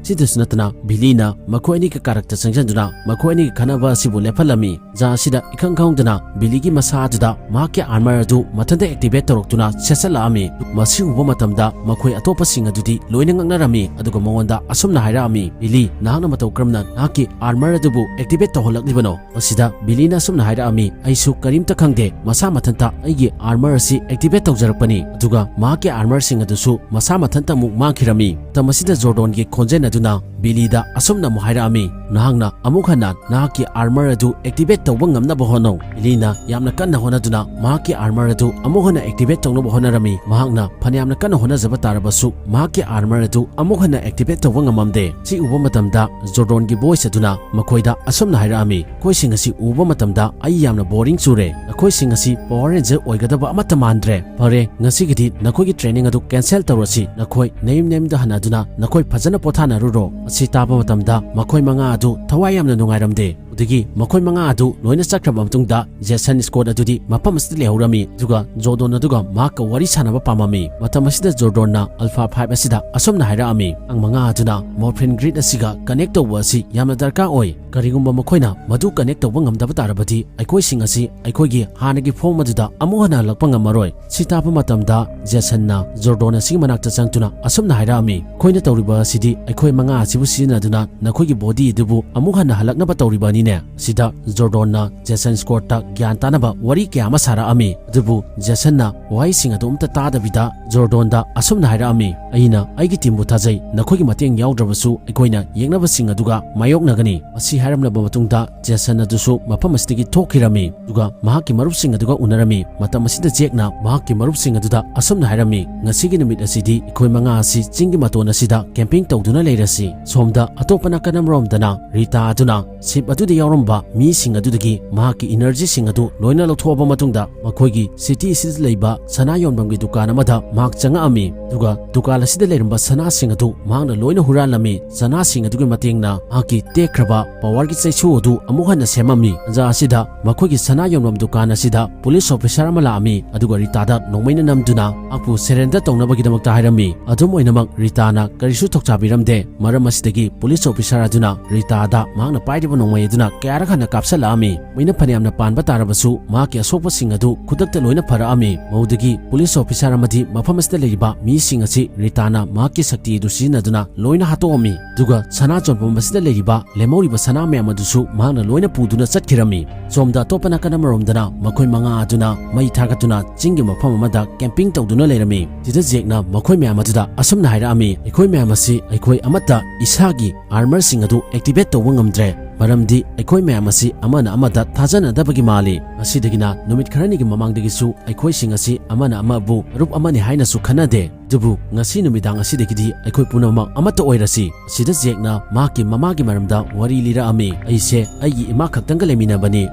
ꯁꯤꯗꯁꯨ ꯅꯠꯇꯅ, ꯕꯤꯂꯤꯅ ꯃꯈꯣꯏ ꯑꯅꯤꯒꯤ ꯀꯥꯔꯛꯇ ꯆꯪꯁꯤꯟꯗꯨꯅ ꯃꯈꯣꯏ ꯑꯅꯤꯒꯤ ꯈꯠꯅꯕ ꯑꯁꯤꯕꯨ ꯂꯦꯞꯍꯜꯂꯝꯃꯤ꯫ ꯖꯥ ꯑꯁꯤꯗ ꯏꯈꯪ ꯈꯪꯍꯧꯗꯅ ꯕꯤꯂꯤꯒꯤ ꯃꯁꯥ ꯑꯗꯨꯗ ꯃꯍꯥꯛꯀꯤ ꯑꯥꯔꯃꯔ ꯑꯗꯨ ꯃꯊꯟꯇ ꯑꯦꯛꯇꯤꯚꯦꯠ ꯇꯧꯔꯛꯇꯨꯅ ꯁꯦꯠꯆꯜꯂꯛꯑꯝꯃꯤ꯫ ꯃꯁꯤ ꯎꯕ ꯃꯇꯝꯗ ꯃꯈꯣꯏ ꯑꯇꯣꯞꯄꯁꯤꯡ ꯑꯗꯨꯗꯤ ꯂꯣꯏꯅ ꯉꯛꯅꯔꯝꯃꯤ, ꯑꯗꯨꯒ ꯃꯉꯣꯟꯗ ꯑꯁꯨꯝꯅ ꯍꯥꯏꯔꯛꯑꯝꯃꯤ, "ꯕꯤꯂꯤ, ꯅꯍꯥꯛꯅ ꯃꯇꯧ ꯀꯔꯝꯅ ꯅꯍꯥꯛꯀꯤ ꯑꯥꯔꯃꯔ ꯑꯗꯨꯕꯨ ꯑꯦꯛꯇꯤꯚꯦꯠ ꯇꯧꯍꯜꯂꯛꯂꯤꯕꯅꯣ?" ꯃꯁꯤꯗ ꯕꯤꯂꯤꯅ ꯑꯁꯨꯝꯅ ꯍꯥꯏꯔꯛꯑꯝꯃꯤ, "ꯑꯩꯁꯨ ꯀꯔꯤꯝꯇ ꯈꯪꯗꯦ, ꯃꯁꯥ ꯃꯊꯟꯇ ꯑꯩꯒꯤ ꯑꯥꯔꯃꯔ ꯑꯁꯤ ꯑꯦꯛꯇꯤꯚꯦꯠ ꯇꯧꯖꯔꯛꯄꯅꯤ"꯫ ꯑꯗꯨꯒ ꯃꯍꯥꯛꯀꯤ ꯑꯥꯔꯃꯔꯁꯤꯡ ꯑꯗꯨꯁꯨ ꯃꯁꯥ ꯃꯊꯟꯇ ꯑꯃꯨꯛ ꯃꯥꯡꯈꯤꯔꯝꯃꯤ꯫ ꯃꯇꯝ ꯑꯁꯤꯗ ꯖꯣꯔꯗꯣꯟꯒꯤ ꯈꯣꯟꯖꯦꯜ ꯑꯗꯨꯅ ꯕꯤꯂꯤꯗ ꯑꯁꯨꯝꯅ ꯑꯃꯨꯛ ꯍꯥꯏꯔꯛꯑꯝꯃꯤ, ꯅꯍꯥꯛꯅ ꯑꯃꯨꯛ ꯍꯟꯅ ꯅꯍꯥꯛꯀꯤ armor ꯑꯗꯨ activate ꯇꯧꯕ ꯉꯝꯅꯕ ꯍꯣꯠꯅꯧ꯫ ꯏꯂꯤꯅ ꯌꯥꯝꯅ ꯀꯟꯅ ꯍꯣꯠꯅꯗꯨꯅ ꯃꯍꯥꯛꯀꯤ armor ꯑꯗꯨ ꯑꯃꯨꯛ ꯍꯟꯅ activate ꯇꯧꯅꯕ ꯍꯣꯠꯅꯔꯝꯃꯤ꯫ ꯃꯍꯥꯛꯅ ꯐꯅꯌꯥꯝꯅ ꯀꯟꯅ ꯍꯣꯠꯅꯖꯕ ꯇꯥꯔꯕꯁꯨ ꯃꯍꯥꯛꯀꯤ armor ꯑꯗꯨ ꯑꯃꯨꯛ ꯍꯟꯅ activate ꯇꯧꯕ ꯉꯝꯃꯝꯗꯦ꯫ ꯁꯤ ꯎꯕ ꯃꯇꯝꯗ ꯖꯣꯔꯗꯣꯟꯒꯤ voice ꯑꯗꯨꯅ ꯃꯈꯣꯏꯗ ꯑꯁꯨꯝꯅ ꯍꯥꯏꯔꯛꯑꯝꯃꯤ, "ꯃꯈꯣꯏꯁꯤꯡ ꯑꯁꯤ ꯎꯕ ꯃꯇꯝꯗ ꯑꯩ ꯌꯥꯝꯅ boring ꯆꯨꯔꯦ꯫ ꯅꯈꯣꯏꯁꯤꯡ ꯑꯁꯤ Power Ranger ꯑꯣꯏꯒꯗꯕ ꯑꯃꯠꯇ ꯃꯥꯟꯗ꯭ꯔꯦ꯫ ꯐꯔꯦ, ꯉꯁꯤꯒꯤꯗꯤ ꯅꯈꯣꯏꯒꯤ training ꯑꯗꯨ cancel ꯇꯧꯔꯁꯤ꯫ ꯅꯈꯣꯏ ꯅꯌꯨꯝ ꯅꯌꯨꯝꯗ ꯍꯟꯅꯗꯨꯅ ꯅꯈꯣꯏ ꯐꯖꯅ ꯄꯣꯊꯥꯅꯔꯨꯔꯣ꯫" ꯑꯁꯤ ꯇꯥꯕ ꯃꯇꯝꯗ ꯃꯈꯣꯏ ꯃꯉꯥ ꯑꯗꯨ ꯊꯋꯥꯏ ꯌꯥꯝꯅ ꯅꯨꯡꯉꯥꯏꯔꯝꯗꯦ꯫ ꯑꯗꯨꯗꯒꯤ ꯃꯈꯣꯏ ꯃꯉꯥ ꯑꯗꯨ ꯂꯣꯏꯅ ꯆꯠꯈ꯭ꯔꯕ ꯃꯇꯨꯡꯗ ꯖꯦꯁꯟ ꯁ꯭ꯀꯣꯠ ꯑꯗꯨꯗꯤ ꯃꯐꯝ ꯑꯁꯤꯗ ꯂꯩꯍꯧꯔꯝꯃꯤ, ꯑꯗꯨꯒ ꯖꯣꯔꯗꯣꯟ ꯑꯗꯨꯒ ꯃꯍꯥꯛꯀ ꯋꯥꯔꯤ ꯁꯥꯟꯅꯕ ꯄꯥꯝꯃꯝꯃꯤ꯫ ꯃꯇꯝ ꯑꯁꯤꯗ ꯖꯣꯔꯗꯣꯟꯅ Alpha Five ꯑꯁꯤꯗ ꯑꯁꯨꯝꯅ ꯍꯥꯏꯔꯛꯑꯝꯃꯤ, "ꯑꯉꯥꯡ ꯃꯉꯥ ꯑꯗꯨꯅ Morphine Grid ꯑꯁꯤꯒ connect ꯇꯧꯕ ꯑꯁꯤ ꯌꯥꯝꯅ ꯗꯔꯀꯥꯔ ꯑꯣꯏ꯫ ꯀꯔꯤꯒꯨꯝꯕ ꯃꯈꯣꯏꯅ ꯃꯗꯨ connect ꯇꯧꯕ ꯉꯝꯗꯕ ꯇꯥꯔꯕꯗꯤ ꯑꯩꯈꯣꯏꯁꯤꯡ ꯑꯁꯤ ꯑꯩꯈꯣꯏꯒꯤ ꯍꯥꯟꯅꯒꯤ form ꯑꯗꯨꯗ ꯑꯃꯨꯛ ꯍꯟꯅ ꯍꯜꯂꯛꯄ ꯉꯝꯃꯔꯣꯏ꯫" ꯁꯤ ꯇꯥꯕ ꯃꯇꯝꯗ ꯖꯦꯁꯟꯅ ꯖꯣꯔꯗꯣꯟ ꯑꯁꯤꯒꯤ ꯃꯅꯥꯛꯇ ꯆꯪꯗꯨꯅ ꯑꯁꯨꯝꯅ ꯍꯥꯏꯔꯛꯑꯝꯃꯤ, "ꯑꯩꯈꯣꯏꯅ ꯇꯧꯔꯤꯕ ꯑꯁꯤꯗꯤ ꯑꯩꯈꯣꯏ ꯃꯉꯥ ꯑꯁꯤꯕꯨ ꯁꯤꯖꯤꯟꯅꯗꯨꯅ ꯅꯈꯣꯏꯒꯤ body ꯑꯗꯨꯕꯨ ꯑꯃꯨꯛ ꯍꯟꯅ ꯍꯜꯂꯛꯅꯕ ꯇꯧꯔꯤꯕꯅꯤꯅꯦ?" ꯁꯤꯗ ꯖꯣꯔꯗꯣꯟꯅ ꯖꯦꯁꯟ ꯁ꯭ꯀꯣꯠꯇ ꯒ꯭ꯌꯥꯟ ꯇꯥꯅꯕ ꯋꯥꯔꯤ ꯀꯌꯥ ꯑꯃ ꯁꯥꯔꯛꯑꯝꯃꯤ꯫ ꯑꯗꯨꯕꯨ ꯖꯦꯁꯟꯅ ꯋꯥꯍꯩꯁꯤꯡ ꯑꯗꯨ ꯑꯝꯇ ꯇꯥꯗꯕꯤꯗ ꯖꯣꯔꯗꯣꯟꯗ ꯑꯁꯨꯝꯅ ꯍꯥꯏꯔꯛꯑꯝꯃꯤ, "ꯑꯩꯅ ꯑꯩꯒꯤ teamꯕꯨ ꯊꯥꯖꯩ꯫ ꯅꯈꯣꯏꯒꯤ ꯃꯇꯦꯡ ꯌꯥꯎꯗ꯭ꯔꯕꯁꯨ ꯑꯩꯈꯣꯏꯅ ꯌꯦꯛꯅꯕꯁꯤꯡ ꯑꯗꯨꯒ ꯃꯥꯌꯣꯛꯅꯒꯅꯤ꯫" ꯃꯁꯤ ꯍꯥꯏꯔꯝꯂꯕ ꯃꯇꯨꯡꯗ ꯖꯦꯁꯟ ꯑꯗꯨꯁꯨ ꯃꯐꯝ ꯑꯁꯤꯗꯒꯤ ꯊꯣꯛꯈꯤꯔꯝꯃꯤ꯫ ꯑꯗꯨꯒ ꯃꯍꯥꯛꯀꯤ ꯃꯔꯨꯞꯁꯤꯡ ꯑꯗꯨꯒ ꯎꯅꯔꯝꯃꯤ꯫ ꯃꯇꯝ ꯑꯁꯤꯗ ꯖꯦꯛꯅ ꯃꯍꯥꯛꯀꯤ ꯃꯔꯨꯞꯁꯤꯡ ꯑꯗꯨꯗ ꯑꯁꯨꯝꯅ ꯍꯥꯏꯔꯝꯃꯤ, "ꯉꯁꯤꯒꯤ ꯅꯨꯃꯤꯠ ꯑꯁꯤꯗꯤ ꯑꯩꯈꯣꯏ ꯃꯉꯥ ꯑꯁꯤ ꯆꯤꯡꯒꯤ ꯃꯇꯣꯟ ꯑꯁꯤꯗ camping ꯇꯧꯗꯨꯅ ꯂꯩꯔꯁꯤ꯫" ꯁꯣꯝꯗ ꯑꯇꯣꯞꯄ ꯅꯥꯀꯟ ꯑꯃꯔꯣꯝꯗꯅ ꯔꯤꯇꯥ ꯑꯗꯨꯅ ship ꯑꯗꯨꯗ ꯌꯥꯎꯔꯝꯕ ꯃꯤꯁꯤꯡ ꯑꯗꯨꯗꯒꯤ ꯃꯍꯥꯛꯀꯤ energyꯁꯤꯡ ꯑꯗꯨ ꯂꯣꯏꯅ ꯂꯧꯊꯣꯛꯑꯕ ꯃꯇꯨꯡꯗ ꯃꯈꯣꯏꯒꯤ city ꯑꯁꯤꯗ ꯂꯩꯕ ꯁꯅꯥ ꯌꯣꯟꯐꯝꯒꯤ ꯗꯨꯀꯥꯟ ꯑꯃꯗ ꯃꯍꯥꯛ ꯆꯪꯉꯛꯑꯝꯃꯤ꯫ ꯑꯗꯨꯒ ꯗꯨꯀꯥꯟ ꯑꯁꯤꯗ ꯂꯩꯔꯝꯕ ꯁꯅꯥꯁꯤꯡ ꯑꯗꯨ ꯃꯍꯥꯛꯅ ꯂꯣꯏꯅ ꯍꯨꯔꯥꯜꯂꯝꯃꯤ꯫ ꯁꯅꯥꯁꯤꯡ ꯑꯗꯨꯒꯤ ꯃꯇꯦꯡꯅ ꯃꯍꯥꯛꯀꯤ ꯇꯦꯛꯈ꯭ꯔꯕ powerꯒꯤ ꯆꯩꯁꯨ ꯑꯗꯨ ꯑꯃꯨꯛ ꯍꯟꯅ ꯁꯦꯝꯃꯝꯃꯤ꯫ ꯇꯥꯟꯖꯥ ꯑꯁꯤꯗ ꯃꯈꯣꯏꯒꯤ ꯁꯅꯥ ꯌꯣꯟꯐꯝ ꯗꯨꯀꯥꯟ ꯑꯁꯤꯗ police officer ꯑꯃ ꯂꯥꯛꯑꯝꯃꯤ, ꯑꯗꯨꯒ ꯔꯤꯇꯥꯗ ꯅꯣꯡꯃꯩꯅ ꯅꯝꯗꯨꯅ ꯃꯍꯥꯛꯄꯨ surrender ꯇꯧꯅꯕꯒꯤꯗꯃꯛꯇ ꯍꯥꯏꯔꯝꯃꯤ꯫ ꯑꯗꯨꯝ ꯑꯣꯏꯅꯃꯛ ꯔꯤꯇꯥꯅ ꯀꯔꯤꯁꯨ ꯊꯧꯁꯥꯕꯤꯔꯝꯗꯦ꯫ ꯃꯔꯝ ꯑꯁꯤꯗꯒꯤ police officer ꯑꯗꯨꯅ ꯔꯤꯇꯥꯗ ꯃꯍꯥꯛꯅ ꯄꯥꯏꯔꯤꯕ ꯅꯣꯡꯃꯩ ꯑꯗꯨꯅ ꯀꯌꯥꯔꯛ ꯍꯟꯅ ꯀꯥꯞꯁꯤꯜꯂꯛꯑꯝꯃꯤ꯫ ꯃꯩꯅ ꯐꯅꯌꯥꯝꯅ ꯄꯥꯟꯕ ꯇꯥꯔꯕꯁꯨ ꯃꯍꯥꯛꯀꯤ ꯑꯁꯣꯛꯄꯁꯤꯡ ꯑꯗꯨ ꯈꯨꯗꯛꯇ ꯂꯣꯏꯅ ꯐꯔꯛꯑꯝꯃꯤ꯫ ꯃꯍꯨꯠ ꯗꯒꯤ ꯄꯨꯂꯤꯁ ꯑꯣꯐꯤꯁꯥꯔ ꯑꯃꯗꯤ ꯃꯐꯝ ꯑꯁꯤꯗ ꯂꯩꯔꯤꯕ ꯃꯤꯁꯤꯡ ꯑꯁꯤ ꯔꯤꯇꯥꯅ ꯃꯍꯥꯛꯀꯤ ꯁꯛꯇꯤ ꯑꯗꯨ ꯁꯤꯖꯤꯟꯅꯗꯨꯅ ꯂꯣꯏꯅ ꯍꯥꯠꯇꯣꯛꯑꯝꯃꯤ꯫ ꯑꯗꯨꯒ ꯁꯅꯥ ꯆꯣꯟꯐꯝ ꯑꯁꯤꯗ ꯂꯩꯔꯤꯕ ꯂꯦꯝꯍꯧꯔꯤꯕ ꯁꯅꯥ ꯃꯌꯥꯝ ꯑꯗꯨꯁꯨ ꯃꯍꯥꯛꯅ ꯂꯣꯏꯅ ꯄꯨꯗꯨꯅ ꯆꯠꯈꯤꯔꯝꯃꯤ꯫ ꯁꯣꯝꯗ ꯑꯇꯣꯞꯄ ꯅꯥꯀꯟ ꯑꯃꯔꯣꯝꯗꯅ ꯃꯈꯣꯏ ꯃꯉꯥ ꯑꯗꯨꯅ ꯃꯩ ꯊꯥꯒꯠꯇꯨꯅ ꯆꯤꯡꯒꯤ ꯃꯐꯝ ꯑꯃꯗ ꯀꯦꯝꯄꯤꯡ ꯇꯧꯗꯨꯅ ꯂꯩꯔꯝꯃꯤ꯫ ꯁꯤꯗ ꯖꯦꯛꯅ ꯃꯈꯣꯏ ꯃꯌꯥꯝ ꯑꯗꯨꯗ ꯑꯁꯨꯝꯅ ꯍꯥꯏꯔꯛꯑꯝꯃꯤ, "ꯑꯩꯈꯣꯏ ꯃꯌꯥꯝ ꯑꯁꯤ ꯑꯩꯈꯣꯏ ꯑꯃꯠꯇ ꯏꯁꯥꯒꯤ ꯑꯥꯔꯃꯔꯁꯤꯡ ꯑꯗꯨ ꯑꯦꯛꯇꯤꯚꯦꯠ ꯇꯧꯕ ꯉꯝꯗ꯭ꯔꯦ, ꯃꯔꯝꯗꯤ ꯑꯩꯈꯣꯏ ꯃꯌꯥꯝ ꯑꯁꯤ ꯑꯃꯅ ꯑꯃꯗ ꯊꯥꯖꯅꯗꯕꯒꯤ ꯃꯥꯜꯂꯤ꯫ ꯉꯁꯤꯗꯒꯤꯅ ꯅꯨꯃꯤꯠ ꯈꯔꯅꯤꯒꯤ ꯃꯃꯥꯡꯗꯒꯤꯁꯨ ꯑꯩꯈꯣꯏꯁꯤꯡ ꯑꯁꯤ ꯑꯃꯅ ꯑꯃꯕꯨ ꯃꯔꯨꯞ ꯑꯃꯅꯤ ꯍꯥꯏꯅꯁꯨ ꯈꯟꯅꯗꯦ꯫ ꯑꯗꯨꯕꯨ ꯉꯁꯤ ꯅꯨꯃꯤꯗꯥꯡ ꯑꯁꯤꯗꯒꯤꯗꯤ ꯑꯩꯈꯣꯏ ꯄꯨꯝꯅꯃꯛ ꯑꯃꯠꯇ ꯑꯣꯏꯔꯁꯤ꯫" ꯁꯤꯗ ꯖꯦꯛꯅ ꯃꯍꯥꯛꯀꯤ ꯃꯃꯥꯒꯤ ꯃꯔꯝꯗ ꯋꯥꯔꯤ ꯂꯤꯔꯛꯑꯝꯃꯤ꯫ "ꯑꯩꯁꯦ ꯑꯩꯒꯤ ꯏꯃꯥ ꯈꯛꯇꯪꯒ ꯂꯩꯃꯤꯟꯅꯕꯅꯤ,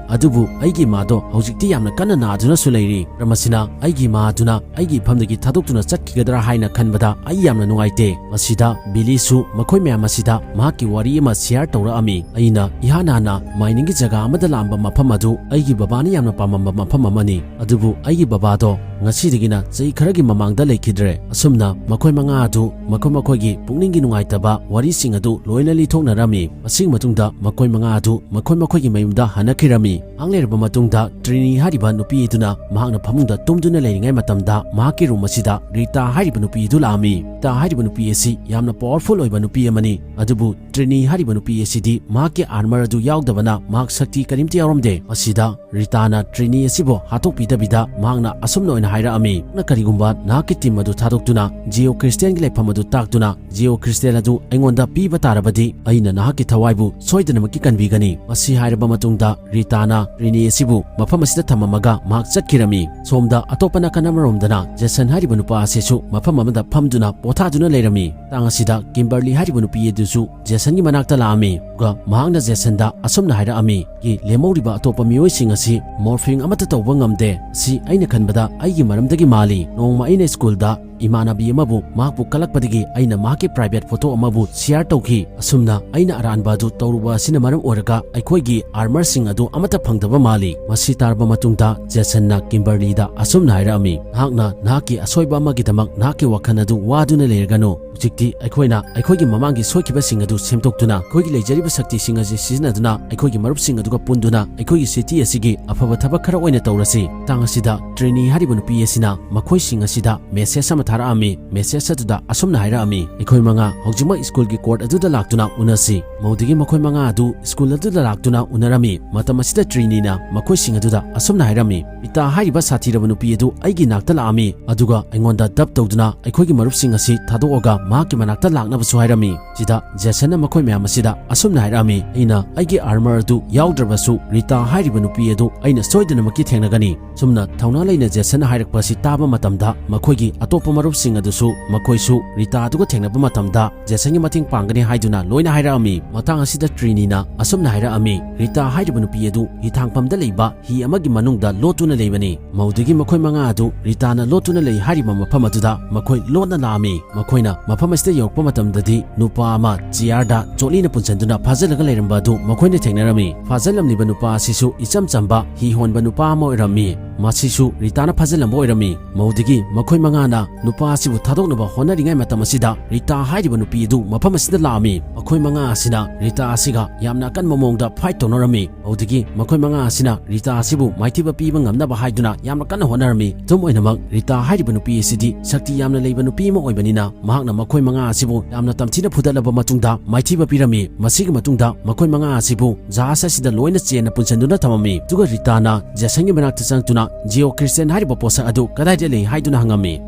ꯑꯗꯨꯕꯨ ꯑꯩꯒꯤ ꯏꯃꯥꯗꯣ ꯍꯧꯖꯤꯛꯇꯤ ꯌꯥꯝꯅ ꯀꯟꯅ ꯅꯥꯗꯨꯅꯁꯨ ꯂꯩꯔꯤ꯫ ꯃꯔꯝ ꯑꯁꯤꯅ ꯑꯩꯒꯤ ꯏꯃꯥ ꯑꯗꯨꯅ ꯑꯩꯒꯤ ꯏꯐꯝꯗꯒꯤ ꯊꯥꯗꯣꯛꯇꯨꯅ ꯆꯠꯈꯤꯒꯗ꯭ꯔꯥ ꯍꯥꯏꯅ ꯈꯟꯕꯗ ꯑꯩ ꯌꯥꯝꯅ ꯅꯨꯡꯉꯥꯏꯇꯦ꯫" ꯃꯁꯤꯗ ꯕꯤꯂꯤꯁꯨ ꯃꯈꯣꯏ ꯃꯌꯥꯝ ꯑꯁꯤꯗ ꯃꯍꯥꯛꯀꯤ ꯋꯥꯔꯤ ꯑꯃ ꯁꯤꯌꯥꯔ ꯇꯧꯔꯛꯑꯝꯃꯤ꯫ "ꯑꯩꯅ ꯏꯍꯥꯟ ꯍꯥꯟꯅ ꯃꯥꯏꯅꯤꯡꯒꯤ ꯖꯒꯥ ꯑꯃꯗ ꯂꯥꯛꯑꯝꯕ ꯃꯐꯝ ꯑꯗꯨ ꯑꯩꯒꯤ ꯕꯕꯥꯅ ꯌꯥꯝꯅ ꯄꯥꯝꯃꯝꯕ ꯃꯐꯝ ꯑꯃꯅꯤ꯫ ꯑꯗꯨꯕꯨ ꯑꯩꯒꯤ ꯕꯕꯥꯗꯣ ꯉꯁꯤꯗꯒꯤꯅ ꯆꯍꯤ ꯈꯔꯒꯤ ꯃꯃꯥꯡꯗ ꯂꯩꯈꯤꯗ꯭ꯔꯦ꯫" ꯑꯁꯨꯝꯅ ꯃꯈꯣꯏ ꯃꯉꯥ ꯑꯗꯨ ꯃꯈꯣꯏ ꯃꯈꯣꯏꯒꯤ ꯄꯨꯛꯅꯤꯡꯒꯤ ꯅꯨꯡꯉꯥꯏꯇꯕ ꯋꯥꯔꯤꯁꯤꯡ ꯑꯗꯨ ꯂꯣꯏꯅ ꯂꯤꯊꯣꯛꯅꯔꯝꯃꯤ꯫ ꯃꯁꯤꯒꯤ ꯃꯇꯨꯡꯗ ꯃꯈꯣꯏ ꯃꯉꯥ ꯑꯗꯨ ꯃꯈꯣꯏ ꯃꯈꯣꯏꯒꯤ ꯃꯌꯨꯝꯗ ꯍꯟꯅꯈꯤꯔꯝꯃꯤ꯫ ꯉꯥꯏꯍꯥꯛ ꯂꯩꯔꯕ ꯃꯇꯨꯡꯗ ꯇ꯭ꯔꯤꯅꯤ ꯍꯥꯏꯔꯤꯕ ꯅꯨꯄꯤ ꯑꯗꯨꯅ ꯃꯍꯥꯛꯅ ꯐꯃꯨꯡꯗ ꯇꯨꯝꯗꯨꯅ ꯂꯩꯔꯤꯉꯩ ꯃꯇꯝꯗ ꯃꯍꯥꯛꯀꯤ ꯔꯨꯝ ꯑꯁꯤꯗ ꯔꯤꯇꯥ ꯍꯥꯏꯔꯤꯕ ꯅꯨꯄꯤ ꯑꯗꯨ ꯂꯥꯛꯑꯝꯃꯤ꯫ ꯔꯤꯇꯥ ꯍꯥꯏꯔꯤꯕ ꯅꯨꯄꯤ ꯑꯁꯤ ꯌꯥꯝꯅ ꯄꯥꯋꯔꯐꯨꯜ ꯑꯣꯏꯕ ꯅꯨꯄꯤ ꯑꯃꯅꯤ, ꯑꯗꯨꯕꯨ ꯇ꯭ꯔꯤꯅꯤ ꯍꯥꯏꯔꯤꯕ ꯅꯨꯄꯤ ꯑꯁꯤꯗꯤ ꯃꯍꯥꯛꯀꯤ ꯑꯥꯔꯃꯔ ꯑꯗꯨ ꯌꯥꯎꯗꯕꯅ ꯃꯍꯥꯛ ꯁꯛꯇꯤ ꯀꯔꯤꯝꯇ ꯌꯥꯎꯔꯝꯗꯦ꯫ ꯃꯁꯤꯗ ꯔꯤꯇꯥꯅ ꯇ꯭ꯔꯤꯅꯤ ꯑꯁꯤꯕꯨ ꯍꯥꯠꯇꯣꯛꯄꯤꯗꯕꯤꯗ ꯃꯍꯥꯛꯅ ꯑꯁꯨꯝꯅ ꯑꯣꯏꯅ ꯍꯥꯏꯔꯛꯑꯝꯃꯤ, "ꯅ ꯀꯔꯤꯒꯨꯝꯕ ꯅꯍꯥꯛꯀꯤ ꯇꯤꯝ ꯑꯗꯨ ꯊꯥꯗꯣꯛꯇꯨꯅ ꯖꯤꯑꯣ ꯀ꯭ꯔꯤꯁꯇꯦꯜꯒꯤ ꯂꯩꯐꯝ ꯑꯗꯨ ꯇꯥꯛꯇꯨꯅ ꯖꯤꯑꯣ ꯀ꯭ꯔꯤꯁꯇꯦꯜ ꯑꯗꯨ ꯑꯩꯉꯣꯟꯗ ꯄꯤꯕ ꯇꯥꯔꯕꯗꯤ ꯑꯩꯅ ꯅꯍꯥꯛꯀꯤ ꯊꯋꯥꯏꯕꯨ ꯁꯣꯏꯗꯅꯃꯛꯀꯤ ꯀꯟꯕꯤꯒꯅꯤ꯫" ꯃꯁꯤ ꯍꯥꯏꯔꯕ ꯃꯇꯨꯡꯗ ꯔꯤꯇꯥꯅ ꯇ꯭ꯔꯤꯅꯤ ꯑꯁꯤꯕꯨ ꯃꯐꯝ ꯑꯁꯤꯗ ꯊꯝꯃꯝꯃꯒ ꯃꯍꯥꯛ ꯆꯠꯈꯤꯔꯝꯃꯤ꯫ ꯁꯣꯝꯗ ꯑꯇꯣꯞꯄ ꯅꯥꯀꯟ ꯑꯃꯔꯣꯝꯗꯅ ꯖꯦꯁꯟ ꯍꯥꯏꯔꯤꯕ ꯅꯨꯄꯥ ꯑꯁꯤꯁꯨ ꯃꯐꯝ ꯑꯃꯗ ꯐꯝꯗꯨꯅ ꯄꯣꯊꯥꯗꯨꯅ ꯂꯩꯔꯝꯃꯤ꯫ ꯃꯇꯥꯡ ꯑꯁꯤꯗ ꯀꯤꯝꯕꯔꯂꯤ ꯍꯥꯏꯔꯤꯕ ꯅꯨꯄꯤ ꯑꯗꯨꯁꯨ ꯖꯦꯁꯟꯒꯤ ꯃꯅꯥꯛꯇ ꯂꯥꯛꯑꯝꯃꯤ꯫ ꯑꯗꯨꯒ ꯃꯍꯥꯛꯅ ꯖꯦꯁꯟꯗ ꯑꯁꯨꯝꯅ ꯍꯥꯏꯔꯛꯑꯝꯃꯤ, "ꯒꯤ ꯂꯦꯝꯍꯧꯔꯤꯕ ꯑꯇꯣꯞꯄ ꯃꯤꯑꯣꯏꯁꯤꯡ ꯑꯁꯤ ꯃꯣꯔꯐꯤꯡ ꯑꯃꯠꯇ ꯇꯧꯕ ꯉꯝꯗꯦ꯫ ꯁꯤ ꯑꯩꯅ ꯈꯟꯕꯗ ꯑꯩꯒꯤ ꯃꯔꯝꯗꯒꯤ ꯃꯥꯜꯂꯤ꯫ ꯅꯣꯡꯃ ꯑꯩꯅ ꯁ꯭ꯀꯨꯜꯗ ꯏꯃꯥꯟꯅꯕꯤ ꯑꯃꯕꯨ ꯃꯍꯥꯛꯄꯨ ꯀꯜꯂꯛꯄꯗꯒꯤ ꯑꯩꯅ ꯃꯍꯥꯛꯀꯤ private photo ꯑꯃꯕꯨ share ꯇꯧꯈꯤ꯫ ꯑꯁꯨꯝꯅ ꯑꯩꯅ ꯑꯔꯥꯟꯕ ꯑꯗꯨ ꯇꯧꯔꯨꯕ ꯑꯁꯤꯅ ꯃꯔꯝ ꯑꯣꯏꯔꯒ ꯑꯩꯈꯣꯏꯒꯤ armorꯁꯤꯡ ꯑꯗꯨ ꯑꯃꯠꯇ ꯐꯪꯗꯕ ꯃꯥꯜꯂꯤ꯫ ꯃꯁꯤ ꯇꯥꯔꯕ ꯃꯇꯨꯡꯗ ꯖꯦꯁꯟꯅ ꯀꯤꯝꯕꯔꯂꯤꯗ ꯑꯁꯨꯝꯅ ꯍꯥꯏꯔꯛꯑꯝꯃꯤ, "ꯅꯍꯥꯛꯅ ꯅꯍꯥꯛꯀꯤ ꯑꯁꯣꯏꯕ ꯑꯃꯒꯤꯗꯃꯛ ꯅꯍꯥꯛꯀꯤ ꯋꯥꯈꯜ ꯑꯗꯨ ꯋꯥꯗꯨꯅ ꯂꯩꯔꯒꯅꯨ꯫ ꯍꯧꯖꯤꯛꯇꯤ ꯑꯩꯈꯣꯏꯅ ꯑꯩꯈꯣꯏꯒꯤ ꯃꯃꯥꯡꯒꯤ ꯁꯣꯏꯈꯤꯕꯁꯤꯡ ꯑꯗꯨ ꯁꯦꯝꯗꯣꯛꯇꯨꯅ, ꯑꯩꯈꯣꯏꯒꯤ ꯂꯩꯖꯔꯤꯕ ꯁꯛꯇꯤꯁꯤꯡ ꯑꯁꯤ ꯁꯤꯖꯤꯟꯅꯗꯨꯅ, ꯑꯩꯈꯣꯏꯒꯤ ꯃꯔꯨꯞꯁꯤꯡ ꯑꯗꯨꯒ ꯄꯨꯟꯗꯨꯅ ꯑꯩꯈꯣꯏꯒꯤ city ꯑꯁꯤꯒꯤ ꯑꯐꯕ ꯊꯕꯛ ꯈꯔ ꯑꯣꯏꯅ ꯇꯧꯔꯁꯤ꯫" ꯃꯇꯥꯡ ꯑꯁꯤꯗ ꯇ꯭ꯔꯤꯅꯤ ꯍꯥꯏꯔꯤꯕ ꯅꯨꯄꯤ ꯑꯁꯤꯅ ꯃꯈꯣꯏꯁꯤꯡ ꯑꯁꯤꯗ message ꯑꯃ ꯊꯥꯔꯛꯑꯝꯃꯤ꯫ Message ꯑꯗꯨꯗ ꯑꯁꯨꯝꯅ ꯍꯥꯏꯔꯛꯑꯝꯃꯤ, "ꯑꯩꯈꯣꯏ ꯃꯉꯥ ꯍꯧꯖꯤꯛꯃꯛ ꯁ꯭ꯀꯨꯜꯒꯤ court ꯑꯗꯨꯗ ꯂꯥꯛꯇꯨꯅ ꯎꯅꯁꯤ꯫" ꯃꯧꯗꯒꯤ ꯃꯈꯣꯏ ꯃꯉꯥ ꯑꯗꯨ ꯁ꯭ꯀꯨꯜ ꯑꯗꯨꯗ ꯂꯥꯛꯇꯨꯅ ꯎꯅꯔꯝꯃꯤ꯫ ꯃꯇꯝ ꯑꯁꯤꯗ ꯇ꯭ꯔꯤꯅꯤꯅ ꯃꯈꯣꯏꯁꯤꯡ ꯑꯗꯨꯗ ꯑꯁꯨꯝꯅ ꯍꯥꯏꯔꯝꯃꯤ, "ꯔꯤꯇꯥ ꯍꯥꯏꯔꯤꯕ ꯁꯥꯊꯤꯔꯕ ꯅꯨꯄꯤ ꯑꯗꯨ ꯑꯩꯒꯤ ꯅꯥꯛꯇ ꯂꯥꯛꯑꯝꯃꯤ, ꯑꯗꯨꯒ ꯑꯩꯉꯣꯟꯗ dub ꯇꯧꯗꯨꯅ ꯑꯩꯈꯣꯏꯒꯤ ꯃꯔꯨꯞꯁꯤꯡ ꯑꯁꯤ ꯊꯥꯗꯣꯛꯑꯒ ꯃꯍꯥꯛꯀꯤ ꯃꯅꯥꯛꯇ ꯂꯥꯛꯅꯕꯁꯨ ꯍꯥꯏꯔꯝꯃꯤ꯫" ꯁꯤꯗ ꯖꯦꯁꯟꯅ ꯃꯈꯣꯏ ꯃꯌꯥꯝ ꯑꯁꯤꯗ ꯑꯁꯨꯝꯅ ꯍꯥꯏꯔꯛꯑꯝꯃꯤ, "ꯑꯩꯅ ꯑꯩꯒꯤ armor ꯑꯗꯨ ꯌꯥꯎꯗ꯭ꯔꯕꯁꯨ ꯔꯤꯇꯥ ꯍꯥꯏꯔꯤꯕ ꯅꯨꯄꯤ ꯑꯗꯨ ꯑꯩꯅ ꯁꯣꯏꯗꯅꯃꯛꯀꯤ ꯊꯦꯡꯅꯒꯅꯤ꯫" ꯁꯨꯝꯅ ꯊꯧꯅꯥ ꯂꯩꯅ ꯖꯦꯁꯟꯅ ꯍꯥꯏꯔꯛꯄ ꯑꯁꯤ ꯇꯥꯕ ꯃꯇꯝꯗ ꯃꯈꯣꯏꯒꯤ ꯑꯇꯣꯞꯄ ꯃꯔꯨꯞꯁꯤꯡ ꯑꯗꯨꯁꯨ ꯃꯈꯣꯏꯁꯨ ꯔꯤꯇꯥ ꯑꯗꯨꯒ ꯊꯦꯡꯅꯕ ꯃꯇꯝꯗ ꯖꯦꯁꯟꯒꯤ ꯃꯇꯦꯡ ꯄꯥꯡꯒꯅꯤ ꯍꯥꯏꯗꯨꯅ ꯂꯣꯏꯅ ꯍꯥꯏꯔꯛꯑꯝꯃꯤ꯫ ꯃꯇꯥꯡ ꯑꯁꯤꯗ ꯇ꯭ꯔꯤꯅꯤꯅ ꯑꯁꯨꯝꯅ ꯍꯥꯏꯔꯛꯑꯝꯃꯤ, "ꯔꯤꯇꯥ ꯍꯥꯏꯔꯤꯕ ꯅꯨꯄꯤ ꯑꯗꯨ ꯍꯤꯊꯥꯡꯐꯝꯗ ꯂꯩꯕ ꯍꯤ ꯑꯃꯒꯤ ꯃꯅꯨꯡꯗ ꯂꯣꯠꯇꯨꯅ ꯂꯩꯕꯅꯤ꯫" ꯃꯧꯗꯒꯤ ꯃꯈꯣꯏ ꯃꯉꯥ ꯑꯗꯨ ꯔꯤꯇꯥꯅ ꯂꯣꯠꯇꯨꯅ ꯂꯩ ꯍꯥꯏꯔꯤꯕ ꯃꯐꯝ ꯑꯗꯨꯗ ꯃꯈꯣꯏ ꯂꯣꯟꯅ ꯂꯥꯛꯑꯝꯃꯤ꯫ ꯃꯈꯣꯏꯅ ꯃꯐꯝ ꯑꯁꯤꯗ ꯌꯧꯔꯛꯄ ꯃꯇꯝꯗꯗꯤ ꯅꯨꯄꯥ ꯑꯃ chairꯗ ꯆꯣꯠꯂꯤꯅ ꯄꯨꯟꯁꯤꯟꯗꯨꯅ ꯐꯥꯖꯤꯜꯂꯒ ꯂꯩꯔꯝꯕ ꯑꯗꯨ ꯃꯈꯣꯏꯅ ꯊꯦꯡꯅꯔꯝꯃꯤ꯫ ꯐꯥꯖꯤꯜꯂꯝꯂꯤꯕ ꯅꯨꯄꯥ ꯑꯁꯤꯁꯨ ꯏꯆꯝ ꯆꯝꯕ ꯍꯤ ꯍꯣꯟꯕ ꯅꯨꯄꯥ ꯑꯃ ꯑꯣꯏꯔꯝꯃꯤ꯫ ꯃꯁꯤꯁꯨ ꯔꯤꯇꯥꯅ ꯐꯥꯖꯤꯜꯂꯝꯕ ꯑꯣꯏꯔꯝꯃꯤ꯫ ꯃꯧꯗꯒꯤ ꯃꯈꯣꯏ ꯃꯉꯥꯅ ꯅꯨꯄꯥ ꯑꯁꯤꯕꯨ ꯊꯥꯗꯣꯛꯅꯕ ꯍꯣꯠꯅꯔꯤꯉꯩ ꯃꯇꯝ ꯑꯁꯤꯗ ꯔꯤꯇꯥ ꯍꯥꯏꯔꯤꯕ ꯅꯨꯄꯤ ꯑꯗꯨ ꯃꯐꯝ ꯑꯁꯤꯗ ꯂꯥꯛꯑꯝꯃꯤ꯫ ꯃꯈꯣꯏ ꯃꯉꯥ ꯑꯁꯤꯅ ꯔꯤꯇꯥ ꯑꯁꯤꯒ ꯌꯥꯝꯅ ꯑꯀꯟꯕ ꯃꯑꯣꯡꯗ fight ꯇꯧꯅꯔꯝꯃꯤ꯫ ꯃꯧꯗꯒꯤ ꯃꯈꯣꯏ ꯃꯉꯥ ꯑꯁꯤꯅ ꯔꯤꯇꯥ ꯑꯁꯤꯕꯨ ꯃꯥꯏꯊꯤꯕ ꯄꯤꯕ ꯉꯝꯅꯕ ꯍꯥꯏꯗꯨꯅ ꯌꯥꯝꯅ ꯀꯟꯅ ꯍꯣꯠꯅꯔꯝꯃꯤ꯫ ꯑꯗꯨꯝ ꯑꯣꯏꯅꯃꯛ, ꯔꯤꯇꯥ ꯍꯥꯏꯔꯤꯕ ꯅꯨꯄꯤ ꯑꯁꯤꯗꯤ ꯁꯛꯇꯤ ꯌꯥꯝꯅ ꯂꯩꯕ ꯅꯨꯄꯤ ꯑꯃ ꯑꯣꯏꯕꯅꯤꯅ, ꯃꯍꯥꯛꯅ ꯃꯈꯣꯏ ꯃꯉꯥ ꯑꯁꯤꯕꯨ ꯌꯥꯝꯅ ꯇꯝꯊꯤꯅ ꯐꯨꯗꯠꯂꯕ ꯃꯇꯨꯡꯗ ꯃꯥꯏꯊꯤꯕ ꯄꯤꯔꯝꯃꯤ꯫ ꯃꯁꯤꯒꯤ ꯃꯇꯨꯡꯗ ꯃꯈꯣꯏ ꯃꯉꯥ ꯑꯁꯤꯕꯨ ꯖꯍꯥꯖ ꯑꯁꯤꯗ ꯂꯣꯏꯅ ꯆꯦꯟꯅ ꯄꯨꯟꯁꯤꯟꯗꯨꯅ ꯊꯝꯃꯝꯃꯤ꯫ ꯑꯗꯨꯒ ꯔꯤꯇꯥꯅ ꯖꯦꯁꯟꯒꯤ ꯃꯅꯥꯛꯇ ꯆꯪꯗꯨꯅ, "Geochristian ꯍꯥꯏꯔꯤꯕ ꯄꯣꯠꯁꯛ ꯑꯗꯨ ꯀꯗꯥꯏꯗ ꯂꯩ?" ꯍꯥꯏꯗꯨꯅ ꯍꯪꯉꯝꯃꯤ꯫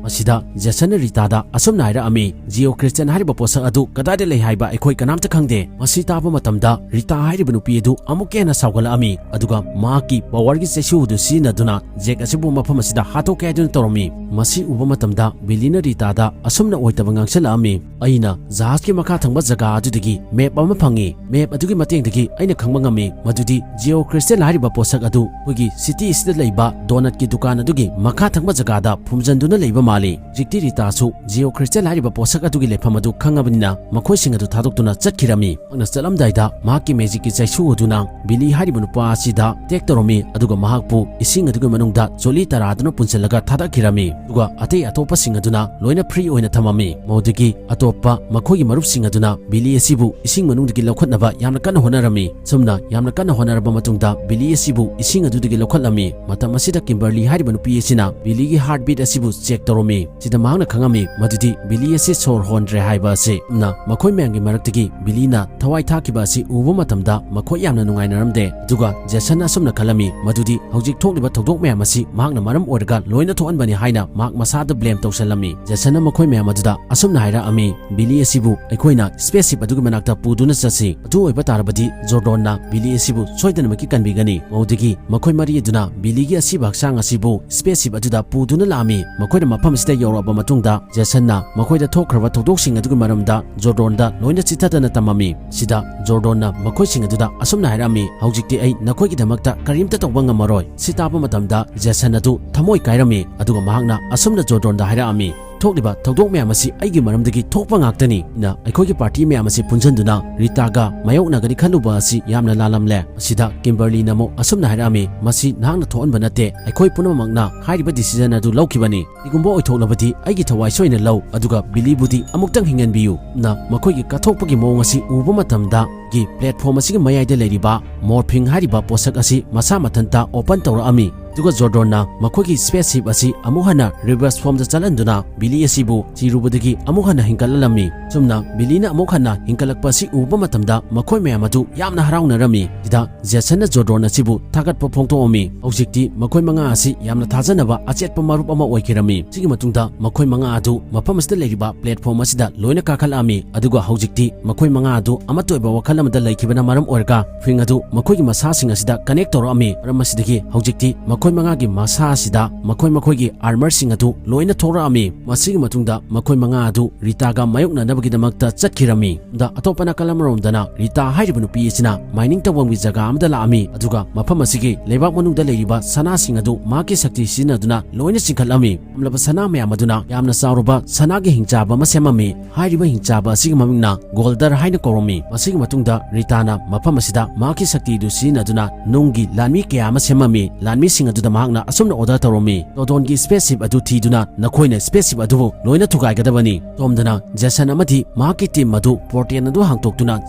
ꯃꯁꯤꯗ ꯖꯦꯁꯟꯅ ꯔꯤꯇꯥꯗ ꯑꯁꯨꯝꯅ ꯍꯥꯏꯔꯛꯑꯝꯃꯤ, "Geochristian ꯍꯥꯏꯔꯤꯕ ꯄꯣꯠꯁꯛ ꯑꯗꯨ ꯀꯗꯥꯏꯗ ꯂꯩ ꯍꯥꯏꯕ ꯑꯩꯈꯣꯏ ꯀꯅꯥꯝꯇ ꯈꯪꯗꯦ꯫" ꯃꯁꯤ ꯇꯥꯕ ꯃꯇꯝꯗ ꯔꯤꯇꯥ ꯍꯥꯏꯔꯤꯕ ꯅꯨꯄꯤ ꯑꯗꯨ ꯑꯃꯨꯛꯀ ꯍꯦꯟꯅ ꯁꯥꯎꯒꯠꯂꯛꯑꯝꯃꯤ, ꯑꯗꯨꯒ ꯃꯍꯥꯛꯀꯤ powerꯒꯤ ꯆꯩꯁꯨ ꯑꯗꯨ ꯁꯤꯖꯤꯟꯅꯗꯨꯅ ꯖꯦꯛ ꯑꯁꯤꯕꯨ ꯃꯐꯝ ꯑꯁꯤꯗ ꯍꯥꯠꯇꯣꯛꯀꯦ ꯍꯥꯏꯗꯨꯅ ꯇꯧꯔꯝꯃꯤ꯫ ꯃꯁꯤ ꯎꯕ ꯃꯇꯝꯗ ꯕꯤꯂꯤꯅ ꯔꯤꯇꯥꯗ ꯑꯁꯨꯝꯅ ꯑꯣꯏꯗꯕ ꯉꯥꯡꯁꯤꯜꯂꯛꯑꯝꯃꯤ, "ꯑꯩꯅ ꯖꯍꯥꯖꯀꯤ ꯃꯈꯥ ꯊꯪꯕ ꯖꯒꯥ ꯑꯗꯨꯗꯒꯤ map ꯑꯃ ꯐꯪꯉꯤ꯫ Map ꯑꯗꯨꯒꯤ ꯃꯇꯦꯡꯗꯒꯤ ꯑꯩꯅ ꯈꯪꯕ ꯉꯝꯃꯤ ꯃꯗꯨꯗꯤ Geochristian ꯍꯥꯏꯔꯤꯕ ꯄꯣꯠꯁꯛ ꯑꯗꯨ ꯑꯩꯈꯣꯏꯒꯤ city ꯑꯁꯤꯗ ꯂꯩꯕ donutꯀꯤ ꯗꯨꯀꯥꯟ ꯑꯗꯨꯒꯤ ꯃꯈꯥ ꯊꯪꯕ ꯖꯒꯥꯗ ꯐꯨꯝꯖꯤꯟꯗꯨꯅ ꯂꯩꯕ ꯃꯥꯜꯂꯤ꯫ ꯍꯧꯖꯤꯛꯇꯤ ꯔꯤꯇꯥꯁꯨ ꯖꯤꯑꯣ ꯈ꯭ꯔꯤꯁꯇꯦꯜ ꯍꯥꯏꯔꯤꯕ ꯄꯣꯠꯁꯛ ꯑꯗꯨꯒꯤ ꯂꯩꯐꯝ ꯑꯗꯨ ꯈꯪꯉꯕꯅꯤꯅ ꯃꯈꯣꯏꯁꯤꯡ ꯑꯗꯨ ꯊꯥꯗꯣꯛꯇꯨꯅ ꯆꯠꯈꯤꯔꯝꯃꯤ꯫ ꯃꯍꯥꯛꯅ ꯆꯠꯂꯝꯗꯥꯏꯗ ꯃꯍꯥꯛꯀꯤ ꯃꯦꯖꯤꯛꯀꯤ ꯆꯩꯁꯨ ꯑꯗꯨꯅ ꯕꯤꯂꯤ ꯍꯥꯏꯔꯤꯕ ꯅꯨꯄꯥ ꯑꯁꯤꯗ ꯇꯦꯛ ꯇꯧꯔꯝꯃꯤ, ꯑꯗꯨꯒ ꯃꯍꯥꯛꯄꯨ ꯏꯁꯤꯡ ꯑꯗꯨꯒꯤ ꯃꯅꯨꯡꯗ ꯖꯣꯂꯤ ꯇꯔꯥꯗꯨꯅ ꯄꯨꯟꯁꯤꯜꯂꯒ ꯊꯥꯗꯈꯤꯔꯝꯃꯤ꯫ ꯑꯗꯨꯒ ꯑꯇꯩ ꯑꯇꯣꯞꯄꯁꯤꯡ ꯑꯗꯨꯅ ꯂꯣꯏꯅ ꯐ꯭ꯔꯤ ꯑꯣꯏꯅ ꯊꯝꯃꯝꯃꯤ꯫ ꯃꯗꯨꯗꯒꯤ ꯑꯇꯣꯞꯄ ꯃꯈꯣꯏꯒꯤ ꯃꯔꯨꯞꯁꯤꯡ ꯑꯗꯨꯅ ꯕꯤꯂꯤ ꯑꯁꯤꯕꯨ ꯏꯁꯤꯡ ꯃꯅꯨꯡꯗꯒꯤ ꯂꯧꯈꯠꯅꯕ ꯌꯥꯝꯅ ꯀꯟꯅ ꯍꯣꯠꯅꯔꯝꯃꯤ꯫ ꯑꯁꯨꯝꯅ ꯌꯥꯝꯅ ꯀꯟꯅ ꯍꯣꯠꯅꯔꯕ ꯃꯇꯨꯡꯗ ꯕꯤꯂꯤ ꯑꯁꯤꯕꯨ ꯏꯁꯤꯡ ꯑꯗꯨꯗꯒꯤ ꯂꯧꯈꯠꯂꯝꯃꯤ꯫ ꯃꯇꯝ ꯑꯁꯤꯗ ꯀꯤꯝꯕꯔꯂꯤ ꯍꯥꯏꯔꯤꯕ ꯅꯨꯄꯤ ꯑꯁꯤꯅ ꯕꯤꯂꯤꯒꯤ ꯍꯥꯔꯠ ꯕꯤꯠ ꯑꯁꯤꯕꯨ ꯆꯦꯛ ꯇꯧꯔꯝꯃꯤ꯫ ꯁꯤꯗ ꯃꯍꯥꯛꯅ ꯈꯪꯉꯝꯃꯤ ꯃꯗꯨꯗꯤ ꯕꯤꯂꯤ ꯑꯁꯤ ꯁꯣꯔ ꯍꯣꯟꯗ꯭ꯔꯦ ꯍꯥꯏꯕ ꯑꯁꯤ꯫ ꯑꯗꯨꯅ ꯃꯈꯣꯏ ꯃꯌꯥꯝꯒꯤ ꯃꯔꯛꯇꯒꯤ ꯕꯤꯂꯤꯅ ꯊꯋꯥꯏ ꯊꯥꯈꯤꯕ ꯑꯁꯤ ꯎꯕ ꯃꯇꯝꯗ ꯃꯈꯣꯏ ꯌꯥꯝꯅ ꯅꯨꯡꯉꯥꯏꯅꯔꯝꯗꯦ꯫ ꯑꯗꯨꯒ ꯖꯦꯁꯟꯅ ꯑꯁꯨꯝꯅ ꯈꯜꯂꯝꯃꯤ ꯃꯗꯨꯗꯤ ꯍꯧꯖꯤꯛ ꯊꯣꯛꯂꯤꯕ ꯊꯧꯗꯣꯛ ꯃꯌꯥꯝ ꯑꯁꯤ ꯃꯍꯥꯛꯅ ꯃꯔꯝ ꯑꯣꯏꯔꯒ ꯂꯣꯏꯅ ꯊꯣꯛꯍꯟꯕꯅꯤ ꯍꯥꯏꯅ ꯃꯍꯥꯛ ꯃꯁꯥꯗ ꯕ꯭ꯂꯦꯝ ꯇꯧꯁꯜꯂꯝꯃꯤ꯫ ꯖꯦꯁꯟꯅ ꯃꯈꯣꯏ ꯃꯌꯥꯝ ꯑꯗꯨꯗ ꯑꯁꯨꯝꯅ ꯍꯥꯏꯔꯛꯑꯝꯃꯤ, ꯕꯤꯂꯤ ꯑꯁꯤꯕꯨ ꯑꯩꯈꯣꯏꯅ ꯁ꯭ꯄꯦꯁ ꯁꯤꯞ ꯑꯗꯨꯒꯤ ꯃꯅꯥꯛꯇ ꯄꯨꯗꯨꯅ ꯆꯠꯁꯤ꯫ ꯑꯗꯨ ꯑꯣꯏꯕ ꯇꯥꯔꯕꯗꯤ ꯖꯣꯔꯗꯣꯟꯅ ꯕꯤꯂꯤ ꯑꯁꯤꯕꯨ ꯁꯣꯏꯗꯅꯃꯛꯀꯤ ꯀꯟꯕꯤꯒꯅꯤ꯫ ꯃꯗꯨꯗꯒꯤ ꯃꯈꯣꯏ ꯃꯔꯤ ꯑꯗꯨꯅ ꯕꯤꯂꯤꯒꯤ ꯑꯁꯤꯕ ꯍꯛꯆꯥꯡ ꯑꯁꯤꯕꯨ ꯁ꯭ꯄꯦꯁ ꯁꯤꯞ ꯑꯗꯨꯗ ꯄꯨꯗꯨꯅ ꯂꯥꯛꯑꯝꯃꯤ꯫ ꯃꯈꯣꯏꯅ ꯃꯐꯝ ꯑꯁꯤꯗ ꯌꯧꯔꯛꯑꯕ ꯃꯇꯨꯡꯗ ꯖꯦꯁꯟꯅ ꯃꯈꯣꯏꯗ ꯊꯣꯛꯈ꯭ꯔꯕ ꯊꯧꯗꯣꯛꯁꯤꯡ ꯑꯗꯨꯒꯤ ꯃꯔꯝꯗ ꯖꯣꯔꯗꯣꯟꯗ ꯂꯣꯏꯅ ꯆꯤꯊꯗꯅ ꯇꯝꯃꯝꯃꯤ꯫ ꯁꯤꯗ ꯖꯣꯔꯗꯣꯟꯅ ꯃꯈꯣꯏꯁꯤꯡ ꯑꯗꯨꯗ ꯑꯁꯨꯝꯅ ꯍꯥꯏꯔꯛꯑꯝꯃꯤ, ꯍꯧꯖꯤꯛꯇꯤ ꯑꯩ ꯅꯈꯣꯏꯒꯤꯗꯃꯛꯇ ꯀꯔꯤꯝꯇ ꯇꯧꯕ ꯉꯝꯃꯔꯣꯏ꯫ ꯁꯤ ꯇꯥꯕ ꯃꯇꯝꯗ ꯖꯦꯁꯟ ꯑꯗꯨ ꯊꯃꯣꯏ ꯀꯥꯏꯔꯝꯃꯤ, ꯑꯗꯨꯒ ꯃꯍꯥꯛꯅ ꯑꯁꯨꯝꯅ ꯖꯣꯔꯗꯣꯟꯗ ꯍꯥꯏꯔꯛꯑꯝꯃꯤ, ꯊꯣꯛꯂꯤꯕ ꯊꯧꯗꯣꯛ ꯃꯌꯥꯝ ꯑꯁꯤ ꯑꯩꯒꯤ ꯃꯔꯝꯗꯒꯤ ꯊꯣꯛꯄ ꯉꯥꯛꯇꯅꯤ꯫ ꯅ ꯑꯩꯈꯣꯏꯒꯤ ꯄꯥꯔꯇꯤ ꯃꯌꯥꯝ ꯑꯁꯤ ꯄꯨꯟꯁꯤꯟꯗꯨꯅ ꯔꯤꯇꯥꯒ ꯃꯥꯌꯣꯛꯅꯒꯅꯤ ꯈꯜꯂꯨꯕ ꯑꯁꯤ ꯌꯥꯝꯅ ꯂꯥꯜꯂꯝꯂꯦ꯫ ꯑꯁꯤꯗ ꯀꯤꯝꯕꯔꯂꯤꯅ ꯑꯃꯨꯛ ꯑꯁꯨꯝꯅ ꯍꯥꯏꯔꯛꯑꯝꯃꯤ, ꯃꯁꯤ ꯅꯍꯥꯛꯅ ꯊꯣꯛꯍꯟꯕ ꯅꯠꯇꯦ, ꯑꯩꯈꯣꯏ ꯄꯨꯝꯅꯃꯛꯅ ꯍꯥꯏꯔꯤꯕ ꯗꯤꯁꯤꯖꯟ ꯑꯗꯨ ꯂꯧꯈꯤꯕꯅꯤ꯫ ꯀꯔꯤꯒꯨꯝꯕ ꯑꯣꯏꯊꯣꯛꯂꯕꯗꯤ ꯑꯩꯒꯤ ꯊꯋꯥꯏ ꯁꯣꯏꯅ ꯂꯧ, ꯑꯗꯨꯒ ꯕꯤꯂꯤꯕꯨꯗꯤ ꯑꯃꯨꯛꯇꯪ ꯍꯤꯡꯍꯟꯕꯤꯌꯨ꯫ ꯅ ꯃꯈꯣꯏꯒꯤ ꯀꯠꯊꯣꯛꯄꯒꯤ ꯃꯑꯣꯡ ꯑꯁꯤ ꯎꯕ ꯃꯇꯝꯗ ꯒꯤ ꯄ꯭ꯂꯦꯠꯐꯣꯝ ꯑꯁꯤꯒꯤ ꯃꯌꯥꯏꯗ ꯂꯩꯔꯤꯕ ꯃꯣꯔꯐꯤꯡ ꯍꯥꯏꯔꯤꯕ ꯄꯣꯠꯁꯛ ꯑꯁꯤ ꯃꯁꯥ ꯃꯊꯟꯇ ꯑꯣꯄꯟ ꯇꯧꯔꯛꯑꯝꯃꯤ꯫ ꯑꯗꯨꯒ ꯖꯣꯔꯗꯣꯟꯅ ꯃꯈꯣꯏꯒꯤ ꯁ꯭ꯄꯦꯁ ꯁꯤꯞ ꯑꯁꯤ ꯑꯃꯨꯛ ꯍꯟꯅ ꯔꯤꯚꯔꯁ ꯐꯣꯝꯗ ꯆꯠꯍꯟꯗꯨꯅ ꯕꯤꯂꯤ ꯑꯁꯤꯕꯨ ꯊꯤꯔꯨꯕꯗꯒꯤ ꯑꯃꯨꯛ ꯍꯟꯅ ꯍꯤꯡꯒꯠꯍꯜꯂꯝꯃꯤ꯫ ꯆꯨꯝꯅ ꯕꯤꯂꯤꯅ ꯑꯃꯨꯛ ꯍꯟꯅ ꯍꯤꯡꯒꯠꯂꯛꯄ ꯑꯁꯤ ꯎꯕ ꯃꯇꯝꯗ ꯃꯈꯣꯏ ꯃꯌꯥꯝ ꯑꯗꯨ ꯌꯥꯝꯅ ꯍꯔꯥꯎꯅꯔꯝꯃꯤ꯫ ꯁꯤꯗ ꯖꯦꯁꯟꯅ ꯖꯣꯔꯗꯣꯟ ꯑꯁꯤꯕꯨ ꯊꯥꯒꯠꯄ ꯐꯣꯡꯗꯣꯛꯑꯝꯃꯤ꯫ ꯍꯧꯖꯤꯛꯇꯤ ꯃꯈꯣꯏ ꯃꯉꯥ ꯑꯁꯤ ꯌꯥꯝꯅ ꯊꯥꯖꯅꯕ ꯑꯆꯦꯠꯄ ꯃꯔꯨꯞ ꯑꯃ ꯑꯣꯏꯈꯤꯔꯝꯃꯤ꯫ ꯁꯤꯒꯤ ꯃꯇꯨꯡꯗ ꯃꯈꯣꯏ ꯃꯉꯥ ꯑꯗꯨ ꯃꯐꯝ ꯑꯁꯤꯗ ꯂꯩꯔꯤꯕ ꯄ꯭ꯂꯦꯠꯐꯣꯝ ꯑꯁꯤꯗ ꯂꯣꯏꯅ ꯀꯥꯈꯠꯂꯛꯑꯝꯃꯤ꯫ ꯑꯗꯨꯒ ꯍꯧꯖꯤꯛꯇꯤ ꯃꯈꯣꯏ ꯃꯉꯥ ꯑꯗꯨ ꯑꯃꯠꯇ ꯑꯣꯏꯕ ꯋꯥꯈꯜ ꯑꯃꯗ ꯂꯩꯈꯤꯕꯅ ꯃꯔꯝ ꯑꯣꯏꯔꯒ ꯐꯤꯡ ꯑꯗꯨ ꯃꯈꯣꯏꯒꯤ ꯃꯁꯥꯁꯤꯡ ꯑꯁꯤꯗ connect ꯇꯧꯔꯛꯑꯝꯃꯤ꯫ ꯃꯔꯝ ꯑꯁꯤꯗꯒꯤ ꯍꯧꯖꯤꯛꯇꯤ ꯃꯈꯣꯏ ꯃꯉꯥꯒꯤ ꯃꯁꯥ ꯑꯁꯤꯗ ꯃꯈꯣꯏ ꯃꯈꯣꯏꯒꯤ armorꯁꯤꯡ ꯑꯗꯨ ꯂꯣꯏꯅ ꯊꯣꯛꯂꯛꯑꯝꯃꯤ꯫ ꯃꯁꯤꯒꯤ ꯃꯇꯨꯡꯗ ꯃꯈꯣꯏ ꯃꯉꯥ ꯑꯗꯨ ꯔꯤꯇꯥꯒ ꯃꯥꯌꯣꯛꯅꯅꯕꯒꯤꯗꯃꯛꯇ ꯆꯠꯈꯤꯔꯝꯃꯤ꯫ ꯗ ꯑꯇꯣꯞꯄ ꯅꯥꯀꯜ ꯑꯃꯔꯣꯝꯗꯅ ꯔꯤꯇꯥ ꯍꯥꯏꯔꯤꯕ ꯅꯨꯄꯤ ꯑꯁꯤꯅ mining ꯇꯧꯐꯝꯒꯤ ꯖꯒꯥ ꯑꯃꯗ ꯂꯥꯛꯑꯝꯃꯤ, ꯑꯗꯨꯒ ꯃꯐꯝ ꯑꯁꯤꯒꯤ ꯂꯩꯕꯥꯛ ꯃꯅꯨꯡꯗ ꯂꯩꯔꯤꯕ ꯁꯅꯥꯁꯤꯡ ꯑꯗꯨ ꯃꯍꯥꯛꯀꯤ ꯁꯛꯇꯤ ꯁꯤꯖꯤꯟꯅꯗꯨꯅ ꯂꯣꯏꯅ ꯆꯤꯡꯈꯠꯂꯝꯃꯤ꯫ ꯂꯩꯔꯝꯂꯕ ꯁꯅꯥ ꯃꯌꯥꯝ ꯑꯗꯨꯅ ꯌꯥꯝꯅ ꯆꯥꯎꯔꯕ ꯁꯅꯥꯒꯤ ꯍꯤꯡꯆꯥꯕ ꯑꯃ ꯁꯦꯝꯃꯝꯃꯤ꯫ ꯍꯥꯏꯔꯤꯕ ꯍꯤꯡꯆꯥꯕ ꯑꯁꯤꯒꯤ ꯃꯃꯤꯡꯅ ꯒꯣꯜꯗꯔ ꯍꯥꯏꯅ ꯀꯧꯔꯝꯃꯤ꯫ ꯃꯁꯤꯒꯤ ꯃꯇꯨꯡꯗ ꯔꯤꯇꯥꯅ ꯃꯐꯝ ꯑꯁꯤꯗ ꯃꯍꯥꯛꯀꯤ ꯁꯛꯇꯤꯗꯨ ꯁꯤꯖꯤꯟꯅꯗꯨꯅ ꯅꯨꯡꯒꯤ ꯂꯥꯟꯃꯤ ꯀꯌꯥ ꯑꯃ ꯁꯦꯝꯃꯝꯃꯤ꯫ ꯂꯥꯟꯃꯤꯁꯤꯡ ꯑꯗꯨꯗ ꯃꯍꯥꯛꯅ ꯑꯁꯨꯝꯅ order ꯇꯧꯔꯝꯃꯤ, "ꯇꯣꯗꯣꯟꯒꯤ spaceship ꯑꯗꯨ ꯊꯤꯗꯨꯅ ꯅꯈꯣꯏꯅ spaceship ꯑꯗꯨꯕꯨ ꯂꯣꯏꯅ ꯊꯨꯒꯥꯏꯒꯗꯕꯅꯤ"꯫ ꯇꯣꯝꯗꯅ ꯖꯦꯁꯟ ꯑꯃꯗꯤ ꯃꯍꯥꯛꯀꯤ team ꯑꯗꯨ portal ꯑꯗꯨ ꯍꯥꯡꯗꯣꯛꯇꯨꯅ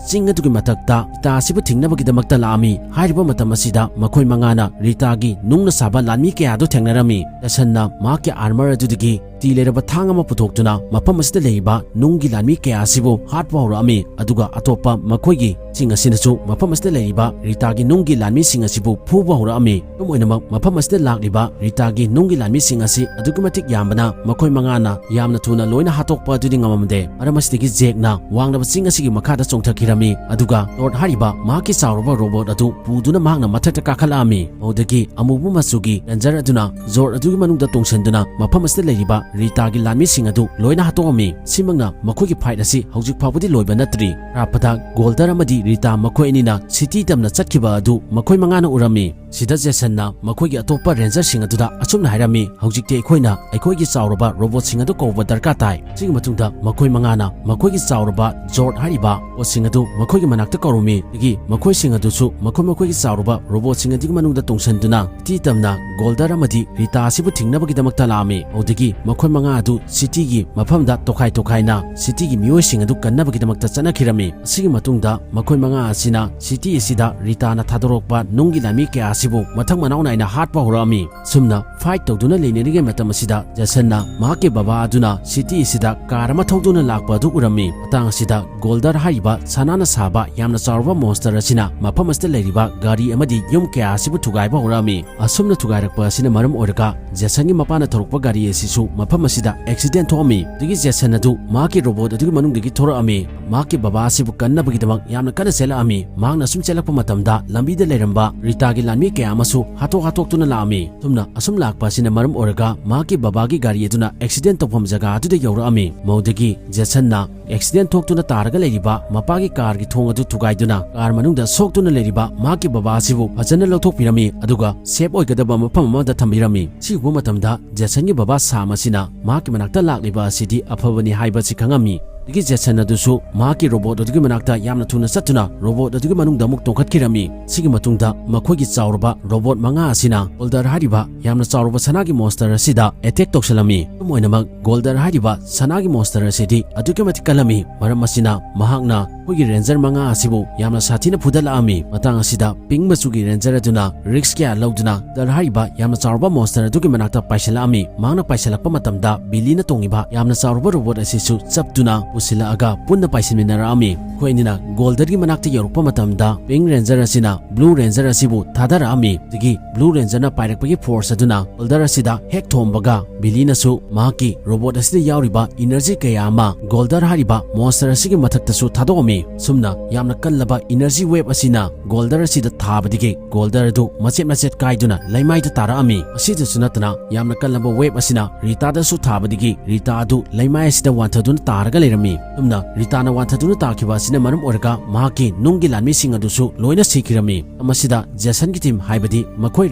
ꯆꯤꯡ ꯑꯗꯨꯒꯤ ꯃꯊꯛꯇ ꯔꯤꯇꯥ ꯑꯁꯤꯕꯨ ꯊꯤꯡꯅꯕꯒꯤꯗꯃꯛꯇ ꯂꯥꯛꯑꯝꯃꯤ꯫ ꯍꯥꯏꯔꯤꯕ ꯃꯇꯝ ꯑꯁꯤꯗ ꯃꯈꯣꯏ ꯃꯉꯥꯅ ꯔꯤꯇꯥꯒꯤ ꯅꯨꯡꯅ ꯁꯥꯕ ꯂꯥꯟꯃꯤ ꯀꯌꯥ ꯑꯗꯨ ꯊꯦꯡꯅꯔꯝꯃꯤ꯫ ꯖꯦꯁꯟꯅ ꯃꯍꯥꯛꯀꯤ armor ꯑꯗꯨꯗꯒꯤ ꯇꯤ ꯂꯩꯔꯕ ꯊꯥꯡ ꯑꯃ ꯄꯨꯊꯣꯛꯇꯨꯅ ꯃꯐꯝ ꯑꯁꯤꯗ ꯂꯩꯔꯤꯕ ꯅꯨꯡꯒꯤ ꯂꯥꯟꯃꯤ ꯀꯌꯥ ꯑꯁꯤꯕꯨ ꯍꯥꯠꯄ ꯍꯧꯔꯛꯑꯝꯃꯤ, ꯑꯗꯨꯒ ꯑꯇꯣꯞꯄ ꯃꯈꯣꯏꯒꯤ ꯁꯤꯡ ꯑꯁꯤꯅꯁꯨ ꯃꯐꯝ ꯑꯁꯤꯗ ꯂꯩꯔꯤꯕ ꯔꯤꯇꯥꯒꯤ ꯅꯨꯡꯒꯤ ꯂꯥꯟꯃꯤꯁꯤꯡ ꯑꯁꯤꯕꯨ ꯐꯨꯕ ꯍꯧꯔꯛꯑꯝꯃꯤ꯫ ꯑꯗꯨꯝ ꯑꯣꯏꯅꯃꯛ, ꯃꯐꯝ ꯑꯁꯤꯗ ꯂꯥꯛꯂꯤꯕ ꯔꯤꯇꯥꯒꯤ ꯅꯨꯡꯒꯤ ꯂꯥꯟꯃꯤꯁꯤꯡ ꯑꯁꯤ ꯑꯗꯨꯛꯀꯤ ꯃꯇꯤꯛ ꯌꯥꯝꯕꯅ ꯃꯈꯣꯏ ꯃꯉꯥꯅ ꯌꯥꯝꯅ ꯊꯨꯅ ꯂꯣꯏꯅ ꯍꯥꯠꯇꯣꯛꯄ ꯑꯗꯨꯗꯤ ꯉꯝꯃꯝꯗꯦ꯫ ꯃꯔꯝ ꯑꯁꯤꯗꯒꯤ ꯖꯦꯛꯅ ꯋꯥꯡꯂꯕ ꯆꯤꯡ ꯑꯁꯤꯒꯤ ꯃꯈꯥꯗ ꯆꯣꯡꯊꯈꯤꯔꯝꯃꯤ, ꯑꯗꯨꯒ ꯇꯣꯔꯠ ꯍꯥꯏꯔꯤꯕ ꯃꯍꯥꯛꯀꯤ ꯆꯥꯎꯔꯕ robot ꯑꯗꯨ ꯄꯨꯗꯨꯅ ꯃꯍꯥꯛꯅ ꯃꯊꯛꯇ ꯀꯥꯈꯠꯂꯛꯑꯝꯃꯤ꯫ ꯃꯗꯨꯗꯒꯤ ꯑꯃꯨꯕ ꯃꯆꯨꯒꯤ ꯔꯦꯟꯖꯔ ꯑꯗꯨꯅ ꯖꯣꯔ ꯑꯗꯨꯒꯤ ꯃꯅꯨꯡꯗ ꯇꯣꯡꯁꯤꯟꯗꯨꯅ ꯃꯐꯝ ꯑꯁꯤꯗ ꯂꯩꯔꯤꯕ ꯔꯤꯇꯥꯒꯤ ꯂꯥꯟꯃꯤꯁꯤꯡ ꯑꯗꯨ ꯂꯣꯏꯅ ꯍꯥꯠꯇꯣꯛꯑꯝꯃꯤ꯫ ꯁꯤꯃꯛꯅ ꯃꯈꯣꯏꯒꯤ fight ꯑꯁꯤ ꯍꯧꯖꯤꯛ ꯐꯥꯎꯕꯗꯤ ꯂꯣꯏꯕ ꯅꯠꯇ꯭ꯔꯤ꯫ ꯑꯔꯥꯞꯄꯗ ꯒꯣꯜꯗꯔ ꯑꯃꯗꯤ ꯔꯤꯇꯥ ꯃꯈꯣꯏ ꯑꯅꯤꯅ city ꯇꯝꯅ ꯆꯠꯈꯤꯕ ꯑꯗꯨ ꯃꯈꯣꯏ ꯃꯉꯥꯅ ꯎꯔꯝꯃꯤ꯫ ꯁꯤꯗ ꯖꯦꯁꯟꯅ ꯃꯈꯣꯏꯒꯤ ꯑꯇꯣꯞꯄ ꯔꯦꯟꯖꯔꯁꯤꯡ ꯑꯗꯨꯗ ꯑꯁꯨꯝꯅ ꯍꯥꯏꯔꯝꯃꯤ, "ꯍꯧꯖꯤꯛꯇꯤ ꯑꯩꯈꯣꯏꯅ ꯑꯩꯈꯣꯏꯒꯤ ꯆꯥꯎꯔꯕ robotꯁꯤꯡ ꯑꯗꯨ ꯀꯧꯕ ꯗꯔꯀꯥꯔ ꯇꯥꯏ"꯫ ꯁꯤꯒꯤ ꯃꯇꯨꯡꯗ ꯃꯈꯣꯏ ꯃꯉꯥꯅ ꯃꯈꯣꯏꯒꯤ ꯆꯥꯎꯔꯕ ꯖꯣꯔꯠ ꯍꯥꯏꯔꯤꯕ ꯄꯣꯠꯁꯤꯡ ꯑꯗꯨ ꯃꯈꯣꯏꯒꯤ ꯃꯅꯥꯛꯇ ꯀꯧꯔꯝꯃꯤ꯫ ꯑꯗꯒꯤ ꯃꯈꯣꯏꯁꯤꯡ ꯑꯗꯨꯁꯨ ꯃꯈꯣꯏ ꯃꯈꯣꯏꯒꯤ ꯆꯥꯎꯔꯕ robotꯁꯤꯡ ꯑꯗꯨꯒꯤ ꯃꯅꯨꯡꯗ ꯇꯣꯡꯁꯤꯟꯗꯨꯅ city ꯇꯝꯅ ꯒꯣꯜꯗꯔ ꯑꯃꯗꯤ ꯔꯤꯇꯥ ꯑꯁꯤꯕꯨ ꯊꯤꯡꯅꯕꯒꯤꯗꯃꯛꯇ ꯂꯥꯛꯑꯝꯃꯤ꯫ ꯑꯗꯨꯗꯒꯤ ꯃꯈꯣꯏ ꯃꯉꯥ ꯑꯗꯨ cityꯒꯤ ꯃꯐꯝꯗ ꯇꯣꯈꯥꯏ ꯇꯣꯈꯥꯏꯅ cityꯒꯤ ꯃꯤꯑꯣꯏꯁꯤꯡ ꯑꯗꯨ ꯀꯟꯅꯕꯒꯤꯗꯃꯛꯇ ꯆꯠꯅꯈꯤꯔꯝꯃꯤ꯫ ꯑꯁꯤꯒꯤ ꯃꯇꯨꯡꯗ ꯃꯈꯣꯏ ꯃꯉꯥ ꯑꯁꯤꯅ city ꯑꯁꯤꯗ ꯔꯤꯇꯥꯅ ꯊꯥꯗꯣꯔꯛꯄ ꯅꯨꯡꯒꯤ ꯂꯥꯟꯃꯤ ꯀꯌꯥ ꯑꯁꯤꯕꯨ ꯃꯊꯪ ꯃꯅꯥꯎ ꯅꯥꯏꯅ ꯍꯥꯠꯄ ꯍꯧꯔꯛꯑꯝꯃꯤ꯫ ꯁꯨꯝꯅ fight ꯇꯧꯗꯨꯅ ꯂꯩꯅꯔꯤꯉꯩ ꯃꯇꯝ ꯑꯁꯤꯗ ꯖꯦꯁꯟꯅ ꯃꯍꯥꯛꯀꯤ ꯕꯕꯥ ꯑꯗꯨꯅ city ꯑꯁꯤꯗ car ꯑꯃ ꯊꯧꯗꯨꯅ ꯂꯥꯛꯄ ꯑꯗꯨ ꯎꯔꯝꯃꯤ꯫ ꯃꯇꯥꯡ ꯑꯁꯤꯗ ꯒꯣꯜꯗꯔ ꯍꯥꯏꯔꯤꯕ ꯁꯅꯥꯅ ꯁꯥꯕ ꯌꯥꯝꯅ ꯆꯥꯎꯔꯕ monster ꯑꯁꯤꯅ ꯃꯐꯝ ꯑꯁꯤꯗ ꯂꯩꯔꯤꯕ ꯒꯥꯔꯤ ꯑꯃꯗꯤ ꯌꯨꯝ ꯀꯌꯥ ꯑꯁꯤꯕꯨ ꯊꯨꯒꯥꯏꯕ ꯍꯧꯔꯛꯑꯝꯃꯤ꯫ ꯑꯁꯨꯝꯅ ꯊꯨꯒꯥꯏꯔꯛꯄ ꯑꯁꯤꯅ ꯃꯔꯝ ꯑꯣꯏꯔꯒ ꯖꯦꯁꯟꯒꯤ ꯃꯄꯥꯅ ꯊꯧꯔꯛꯄ ꯒꯥꯔꯤ ꯑꯁꯤꯁꯨ ꯃꯐꯝ ꯃꯐꯝ ꯑꯁꯤꯗ ꯑꯦꯛꯁꯤꯗꯦꯟ ꯊꯣꯛꯑꯝꯃꯤ꯫ ꯑꯗꯨꯒꯤ ꯖꯦꯁꯟ ꯑꯗꯨ ꯃꯍꯥꯛꯀꯤ ꯔꯣꯕꯣꯠ ꯑꯗꯨꯒꯤ ꯃꯅꯨꯡꯗꯒꯤ ꯊꯣꯔꯛꯑꯝꯃꯤ꯫ ꯃꯍꯥꯛꯀꯤ ꯕꯕꯥ ꯑꯁꯤꯕꯨ ꯀꯟꯅꯕꯒꯤꯗꯃꯛ ꯌꯥꯝꯅ ꯀꯟꯅ ꯆꯦꯜꯂꯛꯑꯝꯃꯤ꯫ ꯃꯍꯥꯛꯅ ꯁꯨꯝ ꯆꯦꯜꯂꯛꯄ ꯃꯇꯝꯗ ꯂꯝꯕꯤꯗ ꯂꯩꯔꯝꯕ ꯔꯤꯇꯥꯒꯤ ꯂꯥꯟꯃꯤ ꯀꯌꯥ ꯑꯃꯁꯨ ꯍꯥꯠꯇꯣꯛ ꯍꯥꯠꯇꯣꯛꯇꯨꯅ ꯂꯥꯛꯑꯝꯃꯤ꯫ ꯁꯨꯝꯅ ꯑꯁꯨꯝ ꯂꯥꯛꯄ ꯑꯁꯤꯅ ꯃꯔꯝ ꯑꯣꯏꯔꯒ ꯃꯍꯥꯛꯀꯤ ꯕꯕꯥꯒꯤ ꯒꯥꯔꯤ ꯑꯗꯨꯅ ꯑꯦꯛꯁꯤꯗꯦꯟ ꯇꯧꯐꯝ ꯖꯒꯥ ꯑꯗꯨꯗ ꯌꯧꯔꯛꯑꯝꯃꯤ꯫ ꯃꯗꯨꯗꯒꯤ ꯖꯦꯁꯟꯅ ꯑꯦꯛꯁꯤꯗꯦꯟ ꯊꯣꯛꯇꯨꯅ ꯇꯥꯔꯒ ꯂꯩꯔꯤꯕ ꯃꯄꯥꯒꯤ ꯀꯥꯔꯒꯤ ꯊꯣꯡ ꯑꯗꯨ ꯊꯨꯒꯥꯏꯗꯨꯅ ꯀꯥꯔ ꯃꯅꯨꯡꯗ ꯁꯣꯛꯇꯨꯅ ꯂꯩꯔꯤꯕ ꯃꯍꯥꯛꯀꯤ ꯕꯕꯥ ꯑꯁꯤꯕꯨ ꯐꯖꯅ ꯂꯧꯊꯣꯛꯄꯤꯔꯝꯃꯤ, ꯑꯗꯨꯒ ꯁꯦꯐ ꯑꯣꯏꯒꯗꯕ ꯃꯐꯝ ꯑꯃꯗ ꯊꯝꯕꯤꯔꯝꯃꯤ꯫ ꯁꯤ ꯎꯕ ꯃꯇꯝꯗ ꯖꯦꯁꯟꯒꯤ ꯕꯕꯥ ꯁꯥꯝ ꯑꯁꯤꯅ ꯃꯍꯥꯛꯀꯤ ꯃꯅꯥꯛꯇ ꯂꯥꯛꯂꯤꯕ ꯑꯁꯤꯗꯤ ꯑꯐꯕꯅꯤ ꯍꯥꯏꯕ ꯑꯁꯤ ꯈꯪꯉꯝꯃꯤ꯫ ꯑꯗꯨꯒꯤ ꯖꯦꯁꯟ ꯑꯗꯨꯁꯨ ꯃꯍꯥꯛꯀꯤ ꯔꯣꯕꯣꯠ ꯑꯗꯨꯒꯤ ꯃꯅꯥꯛꯇ ꯌꯥꯝꯅ ꯊꯨꯅ ꯆꯠꯇꯨꯅ ꯔꯣꯕꯣꯠ ꯑꯗꯨꯒꯤ ꯃꯅꯨꯡꯗ ꯑꯃꯨꯛ ꯇꯣꯡꯈꯠꯈꯤꯔꯝꯃꯤ꯫ ꯁꯤꯒꯤ ꯃꯇꯨꯡꯗ ꯃꯈꯣꯏꯒꯤ ꯆꯥꯎꯔꯕ ꯔꯣꯕꯣꯠ ꯃꯉꯥ ꯑꯁꯤꯅ ꯒꯣꯜꯗꯔ ꯍꯥꯏꯔꯤꯕ ꯌꯥꯝꯅ ꯆꯥꯎꯔꯕ ꯁꯅꯥꯒꯤ ꯃꯣꯟꯁꯇꯔ ꯑꯁꯤꯗ ꯑꯦꯇꯦꯛ ꯇꯧꯁꯜꯂꯝꯃꯤ꯫ ꯑꯗꯨꯝ ꯑꯣꯏꯅꯃꯛ, ꯒꯣꯜꯗꯔ ꯍꯥꯏꯔꯤꯕ ꯁꯅꯥꯒꯤ ꯃꯣꯟꯁꯇꯔ ꯑꯁꯤꯗꯤ ꯑꯗꯨꯛꯀꯤ ꯃꯇꯤꯛ ꯀꯜꯂꯝꯃꯤ꯫ ꯃꯔꯝ ꯑꯁꯤꯅ ꯃꯍꯥꯛꯅ ꯑꯩꯈꯣꯏꯒꯤ ꯔꯦꯟꯖꯔ ꯃꯉꯥ ꯑꯁꯤꯕꯨ ꯌꯥꯝꯅ ꯁꯥꯊꯤꯅ ꯐꯨꯗꯠꯂꯛꯑꯝꯃꯤ꯫ ꯃꯇꯥꯡ ꯑꯁꯤꯗ ꯄꯤꯡ ꯃꯆꯨꯒꯤ ꯔꯦꯟꯖꯔ ꯑꯗꯨꯅ ꯔꯤꯁ꯭ꯛ ꯀꯌꯥ ꯂꯧꯗꯨꯅ ꯒꯣꯜꯗꯔ ꯍꯥꯏꯔꯤꯕ ꯌꯥꯝꯅ ꯆꯥꯎꯔꯕ ꯃꯣꯟꯁꯇꯔ ꯑꯗꯨꯒꯤ ꯃꯅꯥꯛꯇ ꯄꯥꯏꯁꯤꯜꯂꯛꯑꯝꯃꯤ꯫ ꯃꯍꯥꯛꯅ ꯄꯥꯏꯁꯤꯜꯂꯛꯄ ꯃꯇꯝꯗ ꯕꯤꯂꯤꯅ ꯇꯣꯡꯉꯤꯕ ꯌꯥꯝꯅ ꯆꯥꯎꯔꯕ ꯔꯣꯕꯣꯠ ꯑꯁꯤꯁꯨ ꯆꯞꯇꯨꯅ ꯄꯨꯁꯤꯜꯂꯛꯑꯒ ꯄꯨꯟꯅ ꯄꯥꯏꯁꯤꯟꯃꯤꯟꯅꯔꯛꯑꯝꯃꯤ꯫ ꯃꯈꯣꯏ ꯑꯅꯤꯅ ꯒꯣꯜꯗꯔꯒꯤ ꯃꯅꯥꯛꯇ ꯌꯧꯔꯛꯄ ꯃꯇꯝꯗ ꯄꯤꯡ ꯔꯦꯟꯖꯔ ꯑꯁꯤꯅ ꯕ꯭ꯂꯨ ꯔꯦꯟꯖꯔ ꯑꯁꯤꯕꯨ ꯊꯥꯗꯔꯛꯑꯝꯃꯤ꯫ ꯑꯗꯒꯤ ꯕ꯭ꯂꯨ ꯔꯦꯟꯖꯔꯅ ꯄꯥꯏꯔꯛꯄꯒꯤ ꯐꯣꯔꯁ ꯑꯗꯨꯅ ꯒꯣꯜꯗꯔ ꯑꯁꯤꯗ ꯍꯦꯛ ꯊꯣꯝꯕꯒ, ꯕꯤꯂꯤꯅꯁꯨ ꯃꯍꯥꯛꯀꯤ ꯔꯣꯕꯣꯠ ꯑꯁꯤꯗ ꯌꯥꯎꯔꯤꯕ ꯏꯅꯔꯖꯤ ꯀꯌꯥ ꯑꯃ ꯒꯣꯜꯗꯔ ꯍꯥꯏꯔꯤꯕ ꯃꯣꯟꯁꯇꯔ ꯑꯁꯤꯒꯤ ꯃꯊꯛꯇꯁꯨ ꯊꯥꯗꯣꯛꯑꯝꯃꯤ꯫ ꯁꯨꯝꯅ ꯌꯥꯝꯅ ꯀꯜꯂꯕ ꯏꯅꯔꯖꯤ ꯋꯦꯕ ꯑꯁꯤꯅ ꯒꯣꯜꯗꯔ ꯑꯁꯤꯗ ꯊꯥꯕꯗꯒꯤ ꯒꯣꯜꯗꯔ ꯑꯗꯨ ꯃꯆꯦꯠ ꯃꯆꯦꯠ ꯀꯥꯏꯗꯨꯅ ꯂꯩꯃꯥꯏꯗ ꯇꯥꯔꯛꯑꯝꯃꯤ꯫ ꯑꯁꯤꯗꯁꯨ ꯅꯠꯇꯅ, ꯌꯥꯝꯅ ꯀꯜꯂꯕ ꯋꯦꯕ ꯑꯁꯤꯅ ꯔꯤꯇꯥꯗꯁꯨ ꯊꯥꯕꯗꯒꯤ ꯔꯤꯇꯥ ꯑꯗꯨ ꯂꯩꯃꯥꯏ ꯑꯁꯤꯗ ꯋꯥꯟꯊꯗꯨꯅ ꯇꯥꯔꯒ ꯂꯩꯔꯝꯃꯤ꯫ ꯁꯨꯝꯅ ꯔꯤꯇꯥꯅ ꯋꯥꯟꯊꯗꯨꯅ ꯇꯥꯈꯤꯕ ꯑꯁꯤꯅ ꯃꯔꯝ ꯑꯣꯏꯔꯒ ꯃꯍꯥꯛꯀꯤ ꯅꯨꯡꯒꯤ ꯂꯥꯟꯃꯤꯁꯤꯡ ꯑꯗꯨꯁꯨ ꯂꯣꯏꯅ ꯁꯤꯈꯤꯔꯝꯃꯤ꯫ ꯃꯁꯤꯗ ꯖꯦꯁꯟꯒꯤ ꯇꯤꯝ, ꯍꯥꯏꯕꯗꯤ ꯃꯈꯣꯏ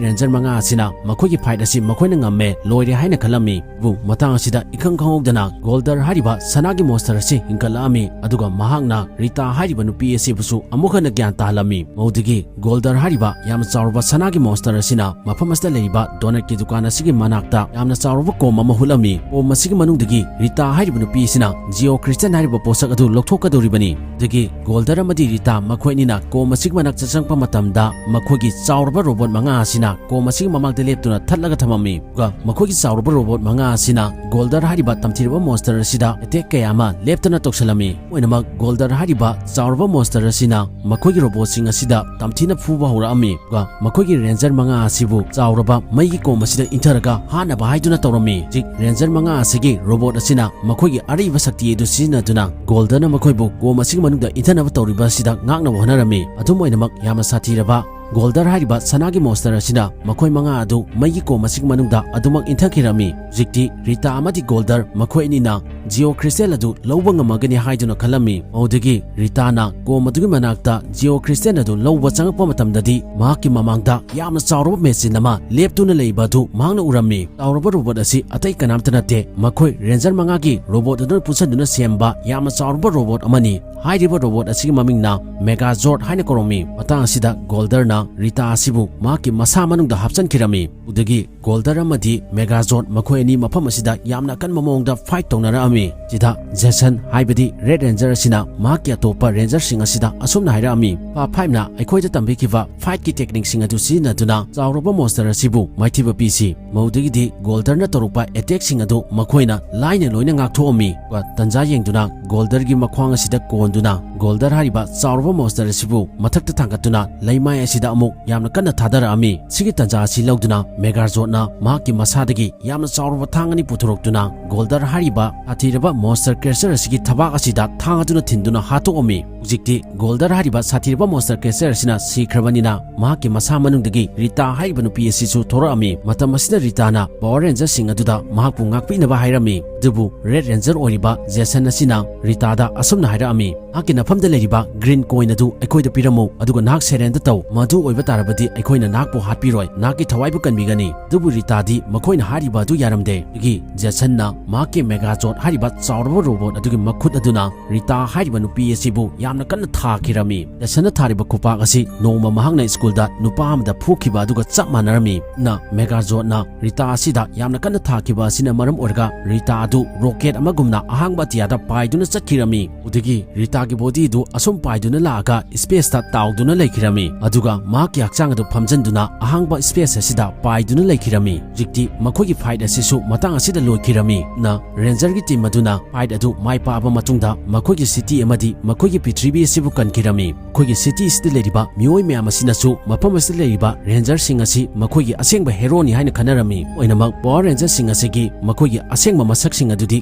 ꯔꯦꯟꯖꯔ ꯃꯉꯥ ꯑꯁꯤꯅ ꯃꯈꯣꯏꯒꯤ ꯐꯥꯏꯠ ꯑꯁꯤ ꯃꯈꯣꯏꯅ ꯉꯝꯃꯦ, ꯂꯣꯏꯔꯦ ꯍꯥꯏꯅ ꯈꯜꯂꯝꯃꯤ꯫ ꯑꯗꯨꯕꯨ ꯃꯇꯥꯡ ꯑꯁꯤꯗ ꯏꯈꯪ ꯈꯪꯍꯧꯗꯅ ꯒꯣꯜꯗꯔ ꯍꯥꯏꯔꯤꯕ ꯁꯅꯥꯒꯤ ꯃꯣꯟꯁꯇꯔ ꯑꯁꯤ ꯍꯤꯡꯒꯠꯂꯛꯑꯝꯃꯤ, ꯑꯗꯨꯒ ꯃꯍꯥꯛꯅ ꯔꯤꯇꯥ ꯍꯥꯏꯔꯤꯕ ꯅꯨꯄꯤ ꯑꯁꯤꯕꯨꯁꯨ ꯑꯃꯨꯛ ꯍꯟꯅ ꯒ꯭ꯌꯥꯟ ꯇꯥꯍꯜꯂꯝꯃꯤ꯫ ꯃꯗꯨꯗꯒꯤ ꯒꯣꯜꯗꯔ ꯍꯥꯏꯔꯤꯕ ꯌꯥꯝꯅ ꯆꯥꯎꯔꯕ ꯁꯅꯥꯒꯤ ꯃꯣꯟꯁꯇꯔ ꯑꯁꯤꯅ ꯃꯐꯝ ꯑꯁꯤꯗ ꯂꯩꯔꯤꯕ ꯗꯣꯅꯠꯀꯤ ꯗꯨꯀꯥꯟ ꯑꯁꯤꯒꯤ ꯃꯅꯥꯛꯇ ꯌꯥꯝꯅ ꯆꯥꯎꯔꯕ ꯀꯣꯝ ꯑꯃ ꯍꯨꯠꯂꯝꯃꯤ꯫ ꯀꯣꯝ ꯑꯁꯤꯒꯤ ꯃꯅꯨꯡꯗꯒꯤ ꯔꯤꯇꯥ ꯍꯥꯏꯔꯤꯕ ꯅꯨꯄꯤ ꯑꯁꯤꯅ ꯖꯤꯑꯣ ꯀ꯭ꯔꯤꯁꯇꯦꯜ ꯆꯟ ꯍꯥꯏꯔꯤꯕ ꯄꯣꯠꯁꯛ ꯑꯗꯨ ꯂꯧꯊꯣꯛꯀꯗꯧꯔꯤꯕꯅꯤ꯫ ꯑꯗꯒꯤ ꯒꯣꯜꯗꯔ ꯑꯃꯗꯤ ꯔꯤꯇꯥ ꯃꯈꯣꯏ ꯑꯅꯤꯅ ꯀꯣꯝ ꯑꯁꯤꯒꯤ ꯃꯅꯥꯛꯇ ꯆꯪꯂꯛꯄ ꯃꯇꯝꯗ ꯃꯈꯣꯏꯒꯤ ꯆꯥꯎꯔꯕ ꯔꯣꯕꯣꯠ ꯃꯉꯥ ꯑꯁꯤꯅ ꯀꯣꯝ ꯑꯁꯤꯒꯤ ꯃꯃꯥꯡꯗ ꯂꯦꯞꯇꯨꯅ ꯊꯠꯂꯒ ꯊꯝꯃꯝꯃꯤ꯫ ꯑꯗꯨꯒ ꯃꯈꯣꯏꯒꯤ ꯆꯥꯎꯔꯕ ꯔꯣꯕꯣꯠ ꯃꯉꯥ ꯑꯁꯤꯅ ꯒꯣꯜꯗꯔ ꯍꯥꯏꯔꯤꯕ ꯇꯝꯊꯤꯔꯕ ꯃꯣꯟꯁꯇꯔ ꯑꯁꯤꯗ ꯑꯦꯇꯦꯛ ꯀꯌꯥ ꯑꯃ ꯂꯦꯞꯇꯅ ꯇꯧꯁꯜꯂꯝꯃꯤ꯫ ꯑꯣꯏꯅꯃꯛ ꯒꯣꯜꯗꯔ ꯍꯥꯏꯔꯤꯕ ꯆꯥꯎꯔꯕ ꯃꯣꯟꯁꯇꯔ ꯑꯁꯤꯅ ꯃꯈꯣꯏꯒꯤ ꯔꯣꯕꯣꯠꯁꯤꯡ ꯑꯁꯤꯗ ꯇꯝꯊꯤꯅ ꯐꯨꯕ ꯍꯧꯔꯛꯑꯝꯃꯤ꯫ ꯑꯗꯨꯒ ꯃꯈꯣꯏꯒꯤ ꯔꯦꯟꯖꯔ ꯃꯉꯥ ꯑꯁꯤꯕꯨ ꯆꯥꯎꯔꯕ ꯃꯩꯒꯤ ꯀꯣꯝ ꯑꯁꯤꯗ ꯏꯟꯊꯔꯒ ꯍꯥꯠꯅꯕ ꯍꯥꯏꯗꯨꯅ ꯇꯧꯔꯝꯃꯤ꯫ ꯍꯧꯖꯤꯛ ꯔꯦꯟꯖꯔ ꯃꯉꯥ ꯑꯁꯤꯒꯤ ꯔꯣꯕꯣꯠ ꯑꯁꯤꯅ ꯃꯈꯣꯏꯒꯤ ꯑꯔꯩꯕ ꯁꯛꯇꯤ ꯑꯗꯨ ꯁꯤꯖꯤꯟꯅꯗꯨꯅ ꯒꯣꯜꯗꯔꯅ ꯃꯈꯣꯏꯕꯨ ꯀꯣꯝ ꯑꯁꯤꯒꯤ ꯃꯅꯨꯡꯗ ꯏꯟꯊꯅꯕ ꯇꯧꯔꯤꯕ ꯑꯁꯤꯗ ꯉꯥꯛꯅꯕ ꯍꯣꯠꯅꯔꯝꯃꯤ꯫ ꯑꯗꯨꯝ ꯑꯣꯏꯅꯃꯛ, ꯌꯥꯝꯅ ꯁꯥꯊꯤꯔꯕ ꯒꯣꯜꯗꯔ ꯍꯥꯏꯔꯤꯕ ꯁꯅꯥꯒꯤ ꯃꯣꯟꯁꯇꯔ ꯑꯁꯤꯅ ꯃꯈꯣꯏ ꯃꯉꯥ ꯑꯗꯨ ꯃꯩꯒꯤ ꯀꯣꯝ ꯑꯁꯤꯒꯤ ꯃꯅꯨꯡꯗ ꯑꯗꯨꯃꯛ ꯏꯟꯊꯈꯤꯔꯝꯃꯤ꯫ ꯍꯧꯖꯤꯛꯇꯤ ꯔꯤꯇꯥ ꯑꯃꯗꯤ ꯒꯣꯜꯗꯔ ꯃꯈꯣꯏ ꯑꯅꯤꯅ ꯖꯤꯑꯣ ꯀ꯭ꯔꯤꯁꯇꯦꯜ ꯑꯗꯨ ꯂꯧꯕ ꯉꯝꯃꯒꯅꯤ ꯍꯥꯏꯗꯨꯅ ꯈꯜꯂꯝꯃꯤ꯫ ꯃꯗꯨꯗꯒꯤ ꯔꯤꯇꯥꯅ ꯀꯣꯝ ꯑꯗꯨꯒꯤ ꯃꯅꯥꯛꯇ ꯖꯤꯑꯣ ꯀ꯭ꯔꯤꯁꯇꯦꯜ ꯑꯗꯨ ꯂꯧꯕ ꯆꯪꯂꯛꯄ ꯃꯇꯝꯗꯗꯤ ꯃꯍꯥꯛꯀꯤ ꯃꯃꯥꯡꯗ ꯌꯥꯝꯅ ꯆꯥꯎꯔꯕ ꯃꯦꯆꯤꯟ ꯑꯃ ꯂꯦꯞꯇꯨꯅ ꯂꯩꯕ ꯑꯗꯨ ꯃꯍꯥꯛꯅ ꯎꯔꯝꯃꯤ꯫ ꯆꯥꯎꯔꯕ ꯔꯣꯕꯣꯠ ꯑꯁꯤ ꯑꯇꯩ ꯀꯅꯥꯝꯇ ꯅꯠꯇꯦ, ꯃꯈꯣꯏ ꯔꯦꯟꯖꯔ ꯃꯉꯥꯒꯤ ꯔꯣꯕꯣꯠ ꯑꯗꯨꯅ ꯄꯨꯟꯁꯤꯟꯗꯨꯅ ꯁꯦꯝꯕ ꯌꯥꯝꯅ ꯆꯥꯎꯔꯕ ꯔꯣꯕꯣꯠ ꯑꯃꯅꯤ꯫ ꯍꯥꯏꯔꯤꯕ ꯔꯣꯕꯣꯠ ꯑꯁꯤꯒꯤ ꯃꯃꯤꯡꯅ ꯃꯦꯒꯥꯖꯣꯔꯗ ꯍꯥꯏꯅ ꯀꯧꯔꯝꯃꯤ꯫ ꯃꯇꯥꯡ ꯑꯁꯤꯗ ꯒꯣꯜꯗꯔꯅ ꯔꯤꯇꯥ ꯑꯁꯤꯕꯨ ꯃꯍꯥꯛꯀꯤ ꯃꯁꯥ ꯃꯅꯨꯡꯗ ꯍꯥꯞꯆꯤꯟꯈꯤꯔꯝꯃꯤ꯫ ꯑꯗꯨꯗꯒꯤ ꯒꯣꯜꯗꯔ ꯑꯃꯗꯤ ꯃꯦꯒꯥꯖꯣꯔꯗ ꯃꯈꯣꯏ ꯑꯅꯤ ꯃꯐꯝ ꯑꯁꯤꯗ ꯌꯥꯝꯅ ꯑꯀꯟꯕ ꯃꯑꯣꯡꯗ ꯐꯥꯏꯠ ꯇꯧꯅꯔꯛꯑꯝꯃꯤ꯫ ꯁꯤꯗ ꯖꯦꯁꯟ ꯍꯥꯏꯕꯗꯤ ꯔꯦꯗ ꯔꯦꯟꯖꯔ ꯑꯁꯤꯅ ꯃꯍꯥꯛꯀꯤ ꯑꯇꯣꯞꯄ ꯔꯦꯟꯖꯔꯁꯤꯡ ꯑꯁꯤꯗ ꯑꯁꯨꯝꯅ ꯍꯥꯏꯔꯛꯑꯝꯃꯤ, "ꯐꯥ ꯐꯥꯏꯚꯅ ꯑꯩꯈꯣꯏꯗ ꯇꯝꯕꯤꯈꯤꯕ ꯐꯥꯏꯠꯀꯤ ꯇꯦꯛꯅꯤꯛꯁꯤꯡ ꯑꯗꯨ ꯁꯤꯖꯤꯟꯅꯗꯨꯅ ꯆꯥꯎꯔꯕ ꯃꯣꯟꯁꯇꯔ ꯑꯁꯤꯕꯨ ꯃꯥꯏꯊꯤꯕ ꯄꯤꯁꯤ꯫" ꯃꯗꯨꯗꯒꯤꯗꯤ ꯒꯣꯜꯗꯔꯅ ꯇꯧꯔꯛꯄ ꯑꯦꯇꯦꯛꯁꯤꯡ ꯑꯗꯨ ꯃꯈꯣꯏꯅ ꯂꯥꯏꯅ ꯂꯣꯏꯅ ꯉꯥꯛꯊꯣꯛꯑꯝꯃꯤ꯫ ꯑꯗꯨꯒ ꯇꯟꯖꯥ ꯌꯦꯡꯗꯨꯅ ꯒꯣꯜꯗꯔꯒꯤ ꯃꯈ꯭ꯋꯥꯡ ꯑꯁꯤꯗ ꯀꯣꯟꯗꯨꯅ ꯒꯣꯜꯗꯔ ꯍꯥꯏꯔꯤꯕ ꯆꯥꯎꯔꯕ ꯃꯣꯟꯁꯇꯔ ꯑꯁꯤꯕꯨ ꯃꯊꯛꯇ ꯊꯥꯡꯒꯠꯇꯨꯅ ꯂꯩꯃꯥꯏ ꯑꯁꯤꯗ ꯑꯃꯨꯛ ꯌꯥꯝꯅ ꯀꯟꯅ ꯊꯥꯗꯔꯛꯑꯝꯃꯤ꯫ ꯁꯤꯒꯤ ꯇꯟꯖꯥ ꯑꯁꯤ ꯂꯧꯗꯨꯅ ꯃꯦꯒꯥꯖꯣꯔꯗꯅ ꯃꯍꯥꯛꯀꯤ ꯃꯁꯥꯗꯒꯤ ꯌꯥꯝꯅ ꯆꯥꯎꯔꯕ ꯊꯥꯡ ꯑꯅꯤ ꯄꯨꯊꯣꯔꯛꯇꯨꯅ ꯒꯣꯜꯗꯔ ꯍꯥꯏꯔꯤꯕ ꯁꯥꯊꯤꯔꯕ ꯃꯣꯟꯁꯇꯔ ꯀ꯭ꯔꯦꯆꯔ ꯑꯁꯤꯒꯤ ꯊꯕꯥꯛ ꯑꯁꯤꯗ ꯊꯥꯡ ꯑꯗꯨꯅ ꯊꯤꯟꯗꯨꯅ ꯍꯥꯠꯇꯣꯛꯑꯝꯃꯤ꯫ ꯍꯧꯖꯤꯛꯇꯤ ꯒꯣꯜꯗꯔ ꯍꯥꯏꯔꯤꯕ ꯁꯥꯊꯤꯔꯕ ꯃꯣꯟꯁꯇꯔ ꯀ꯭ꯔꯦꯆꯔ ꯑꯁꯤꯅ ꯁꯤꯈ꯭ꯔꯕꯅꯤꯅ ꯃꯍꯥꯛꯀꯤ ꯃꯁꯥ ꯃꯅꯨꯡꯗꯒꯤ ꯔꯤꯇꯥ ꯍꯥꯏꯔꯤꯕ ꯅꯨꯄꯤ ꯑꯁꯤꯁꯨ ꯊꯣꯔꯛꯑꯝꯃꯤ꯫ ꯃꯇꯝ ꯑꯁꯤꯗ ꯔꯤꯇꯥꯅ ꯄꯥꯋꯔ ꯔꯦꯟꯖꯔꯁꯤꯡ ꯑꯗꯨꯗ ꯃꯍꯥꯛꯄꯨ ꯉꯥꯛꯄꯤꯅꯕ ꯍꯥꯏꯔꯝꯃꯤ꯫ ꯑꯗꯨꯕꯨ ꯔꯦꯗ ꯔꯦꯟꯖꯔ ꯑꯣꯏꯔꯤꯕ ꯖꯦꯁꯟ ꯑꯁꯤꯅ ꯔꯤꯇꯥꯗ ꯑꯁꯨꯝꯅ ꯍꯥꯏꯔꯛꯑꯝꯃꯤ, "ꯅꯍꯥꯛꯀꯤ ꯅꯐꯝꯗ ꯂꯩꯔꯤꯕ ꯒ꯭ꯔꯤꯟ ꯀꯣꯏꯟ ꯑꯗꯨ ꯑꯩꯈꯣꯏꯗ ꯄꯤꯔꯝꯃꯨ, ꯑꯗꯨꯒ ꯅꯍꯥꯛ ꯁꯦꯔꯦꯟꯗꯔ ꯇꯧ꯫ ꯃꯗꯨ ꯑꯣꯏꯕ ꯇꯥꯔꯕꯗꯤ ꯑꯩꯈꯣꯏꯅ ꯅꯍꯥꯛꯄꯨ ꯍꯥꯠꯄꯤꯔꯣꯏ, ꯅꯍꯥꯛꯀꯤ ꯊꯋꯥꯏꯕꯨ ꯀꯟꯕꯤꯒꯅꯤ꯫" ꯑꯗꯨꯕꯨ ꯔꯤꯇꯥꯗꯤ ꯃꯈꯣꯏꯅ ꯍꯥꯏꯔꯤꯕ ꯑꯗꯨ ꯌꯥꯔꯝꯗꯦ꯫ ꯑꯗꯨꯒꯤ ꯖꯦꯁꯟꯅ ꯃꯍꯥꯛꯀꯤ ꯃꯦꯒꯥꯖꯣꯔꯗ ꯍꯥꯏꯔꯤꯕ ꯆꯥꯎꯔꯕ ꯔꯣꯕꯣꯠ ꯑꯗꯨꯒꯤ ꯃꯈꯨꯠ ꯑꯗꯨꯅ ꯔꯤꯇꯥ ꯍꯥꯏꯔꯤꯕ ꯅꯨꯄꯤ ꯑꯁꯤꯕꯨ ꯌꯥꯝꯅ ꯀꯟꯅ ꯊꯥꯈꯤꯔꯝꯃꯤ꯫ ꯖꯦꯁꯟꯅ ꯊꯥꯔꯤꯕ ꯈꯨꯄꯥꯛ ꯑꯁꯤ ꯅꯣꯡꯃ ꯃꯍꯥꯛꯅ ꯁ꯭ꯀꯨꯜꯗ ꯅꯨꯄꯥ ꯑꯃꯗ ꯐꯨꯈꯤꯕ ꯑꯗꯨꯒ ꯆꯞ ꯃꯥꯟꯅꯔꯝꯃꯤ꯫ ꯅ ꯃꯦꯒꯥꯖꯣꯠꯅ ꯔꯤꯇꯥ ꯑꯁꯤꯗ ꯌꯥꯝꯅ ꯀꯟꯅ ꯊꯥꯈꯤꯕ ꯑꯁꯤꯅ ꯃꯔꯝ ꯑꯣꯏꯔꯒ ꯔꯤꯇꯥ ꯑꯗꯨ ꯔꯣꯀꯦꯠ ꯑꯃꯒꯨꯝꯅ ꯑꯍꯥꯡꯕ ꯑꯇꯤꯌꯥꯗ ꯄꯥꯏꯗꯨꯅ ꯆꯠꯈꯤꯔꯝꯃꯤ꯫ ꯑꯗꯨꯗꯒꯤ ꯔꯤꯇꯥꯒꯤ ꯕꯣꯗꯤ ꯑꯗꯨ ꯑꯁꯨꯝ ꯄꯥꯏꯗꯨꯅ ꯂꯥꯛꯑꯒ ꯁ꯭ꯄꯦꯁꯇ ꯇꯥꯎꯗꯨꯅ ꯂꯩꯈꯤꯔꯝꯃꯤ꯫ ꯑꯗꯨꯒ ꯃꯍꯥꯛꯀꯤ ꯍꯛꯆꯥꯡ ꯑꯗꯨ ꯐꯝꯖꯤꯟꯗꯨꯅ ꯑꯍꯥꯡꯕ ꯁ꯭ꯄꯦꯁ ꯑꯁꯤꯗ ꯄꯥꯏꯗꯨꯅ ꯂꯩꯈꯤꯔꯝꯃꯤ꯫ ꯍꯧꯖꯤꯛꯇꯤ ꯃꯈꯣꯏꯒꯤ ꯐꯥꯏꯠ ꯑꯁꯤꯁꯨ ꯃꯇꯥꯡ ꯑꯁꯤꯗ ꯂꯣꯏꯈꯤꯔꯝꯃꯤ꯫ ꯅ ꯔꯦꯟꯖꯔꯒꯤ ꯇꯤꯝ ꯑꯗꯨꯅ ꯐꯥꯏꯠ ꯑꯗꯨ ꯃꯥꯏ ꯄꯥꯛꯑꯕ ꯃꯇꯨꯡꯗ ꯃꯈꯣꯏꯒꯤ ꯁꯤꯇꯤ ꯑꯃꯗꯤ ꯃꯈꯣꯏꯒꯤ ꯄ꯭ꯔꯤꯊꯤꯕꯤ ꯑꯁꯤꯕꯨ ꯀꯟꯈꯤꯔꯝꯃꯤ꯫ ꯑꯩꯈꯣꯏꯒꯤ ꯁꯤꯇꯤ ꯑꯁꯤꯗ ꯂꯩꯔꯤꯕ ꯃꯤꯑꯣꯏ ꯃꯌꯥꯝ ꯑꯁꯤꯅꯁꯨ ꯃꯐꯝ ꯑꯁꯤꯗ ꯂꯩꯔꯤꯕ ꯔꯦꯟꯖꯔꯁꯤꯡ ꯑꯁꯤ ꯃꯈꯣꯏꯒꯤ ꯑꯁꯦꯡꯕ ꯍꯦꯔꯣꯅꯤ ꯍꯥꯏꯅ ꯈꯟꯅꯔꯝꯃꯤ꯫ ꯑꯣꯏꯅꯃꯛ ꯄꯋꯥꯔ ꯔꯦꯟꯖꯔꯁꯤꯡ ꯑꯁꯤꯒꯤ ꯃꯈꯣꯏꯒꯤ ꯑꯁꯦꯡꯕ ꯃꯁꯛꯁꯤꯡ ꯑꯗꯨꯗꯤ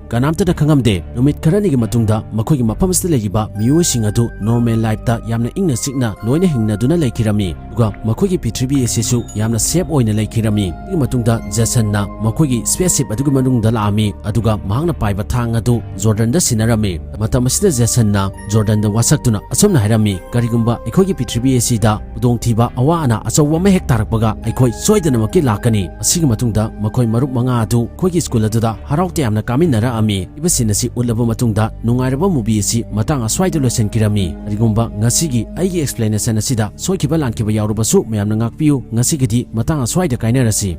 ꯀꯅꯥꯝꯇꯅ ꯈꯪꯉꯝꯗꯦ꯫ ꯅꯨꯃꯤꯠ ꯈꯔꯅꯤꯒꯤ ꯃꯇꯨꯡꯗ ꯃꯈꯣꯏꯒꯤ ꯃꯐꯝ ꯑꯁꯤꯗ ꯂꯩꯔꯤꯕ ꯃꯤꯑꯣꯏꯁꯤꯡ ꯑꯗꯨ ꯅꯣꯔꯃꯦꯜ ꯂꯥꯏꯐꯇ ꯌꯥꯝꯅ ꯏꯪꯅ ꯆꯤꯛꯅ ꯂꯣꯏꯅ ꯍꯤꯡꯅꯗꯨꯅ ꯂꯩꯈꯤꯔꯝꯃꯤ꯫ ꯑꯗꯨꯒ ꯃꯈꯣꯏꯒꯤ ꯄ꯭ꯔꯤꯊꯤꯕꯤ ꯑꯁꯤꯁꯨ ꯌꯥꯝꯅ ꯁꯦꯐ ꯑꯣꯏꯅ ꯂꯩꯈꯤꯔꯝꯃꯤ꯫ ꯑꯗꯨꯒꯤ ꯃꯇꯨꯡꯗ ꯖꯦꯁꯟꯅ ꯃꯈꯣꯏꯒꯤ ꯁ꯭ꯄꯦꯁ ꯁꯤꯞ ꯑꯗꯨꯒꯤ ꯃꯅꯨꯡꯗ ꯂꯥꯛꯑꯝꯃꯤ, ꯑꯗꯨꯒ ꯃꯍꯥꯛꯅ ꯄꯥꯏꯕ ꯊꯥꯡ ꯑꯗꯨ ꯖꯣꯔꯗꯟꯗ ꯁꯤꯟꯅꯔꯝꯃꯤ꯫ ꯃꯇꯝ ꯑꯁꯤꯗ ꯖꯦꯁꯟꯅ ꯖꯣꯔꯗꯟꯗ ꯋꯥꯁꯛꯇꯨꯅ ꯑꯁꯨꯝꯅ ꯍꯥꯏꯔꯝꯃꯤ, "ꯀꯔꯤꯒꯨꯝꯕ ꯑꯩꯈꯣꯏꯒꯤ ꯄ꯭ꯔꯤꯊꯤꯕꯤ ꯑꯁꯤꯗ ꯈꯨꯗꯣꯡꯊꯤꯕ ꯑꯋꯥ ꯑꯅꯥ ꯑꯆꯧꯕ ꯑꯃ ꯍꯦꯛ ꯇꯥꯔꯛꯄꯒ ꯑꯩꯈꯣꯏ ꯁꯣꯏꯗꯅꯃꯛꯀꯤ ꯂꯥꯛꯀꯅꯤ꯫ ꯑꯁꯤꯒꯤ ꯃꯇꯨꯡꯗ ꯃꯈꯣꯏ ꯃꯔꯨꯞ ꯃꯉꯥ ꯑꯗꯨ ꯑꯩꯈꯣꯏꯒꯤ ꯁ꯭ꯀꯨꯜ ꯑꯗꯨꯗ ꯍꯔꯥꯎ ꯇꯌꯥꯝꯅ ꯀꯥꯃꯤꯟꯅꯔꯛꯑꯝꯃꯤ꯫" ꯏꯕꯁꯤꯡ ꯑꯁꯤ ꯎꯠꯂꯕ ꯃꯇꯨꯡꯗ ꯅꯨꯡꯉꯥꯏꯔꯕ movie ꯑꯁꯤ ꯃꯇꯥꯡ ꯑꯁ꯭ꯋꯥꯏꯗ ꯂꯣꯏꯁꯤꯟꯈꯤꯔꯝꯃꯤ꯫ ꯀꯔꯤꯒꯨꯝꯕ ꯉꯁꯤꯒꯤ ꯑꯩꯒꯤ explanation ꯑꯁꯤꯗ ꯁꯣꯏꯈꯤꯕ ꯂꯥꯟꯈꯤꯕ ꯌꯥꯎꯔꯕꯁꯨ ꯃꯌꯥꯝꯅ ꯉꯥꯛꯄꯤꯌꯨ꯫ ꯉꯁꯤꯒꯤꯗꯤ ꯃꯇꯥꯡ ꯑꯁ꯭ꯋꯥꯏꯗ ꯀꯥꯏꯅꯔꯁꯤ꯫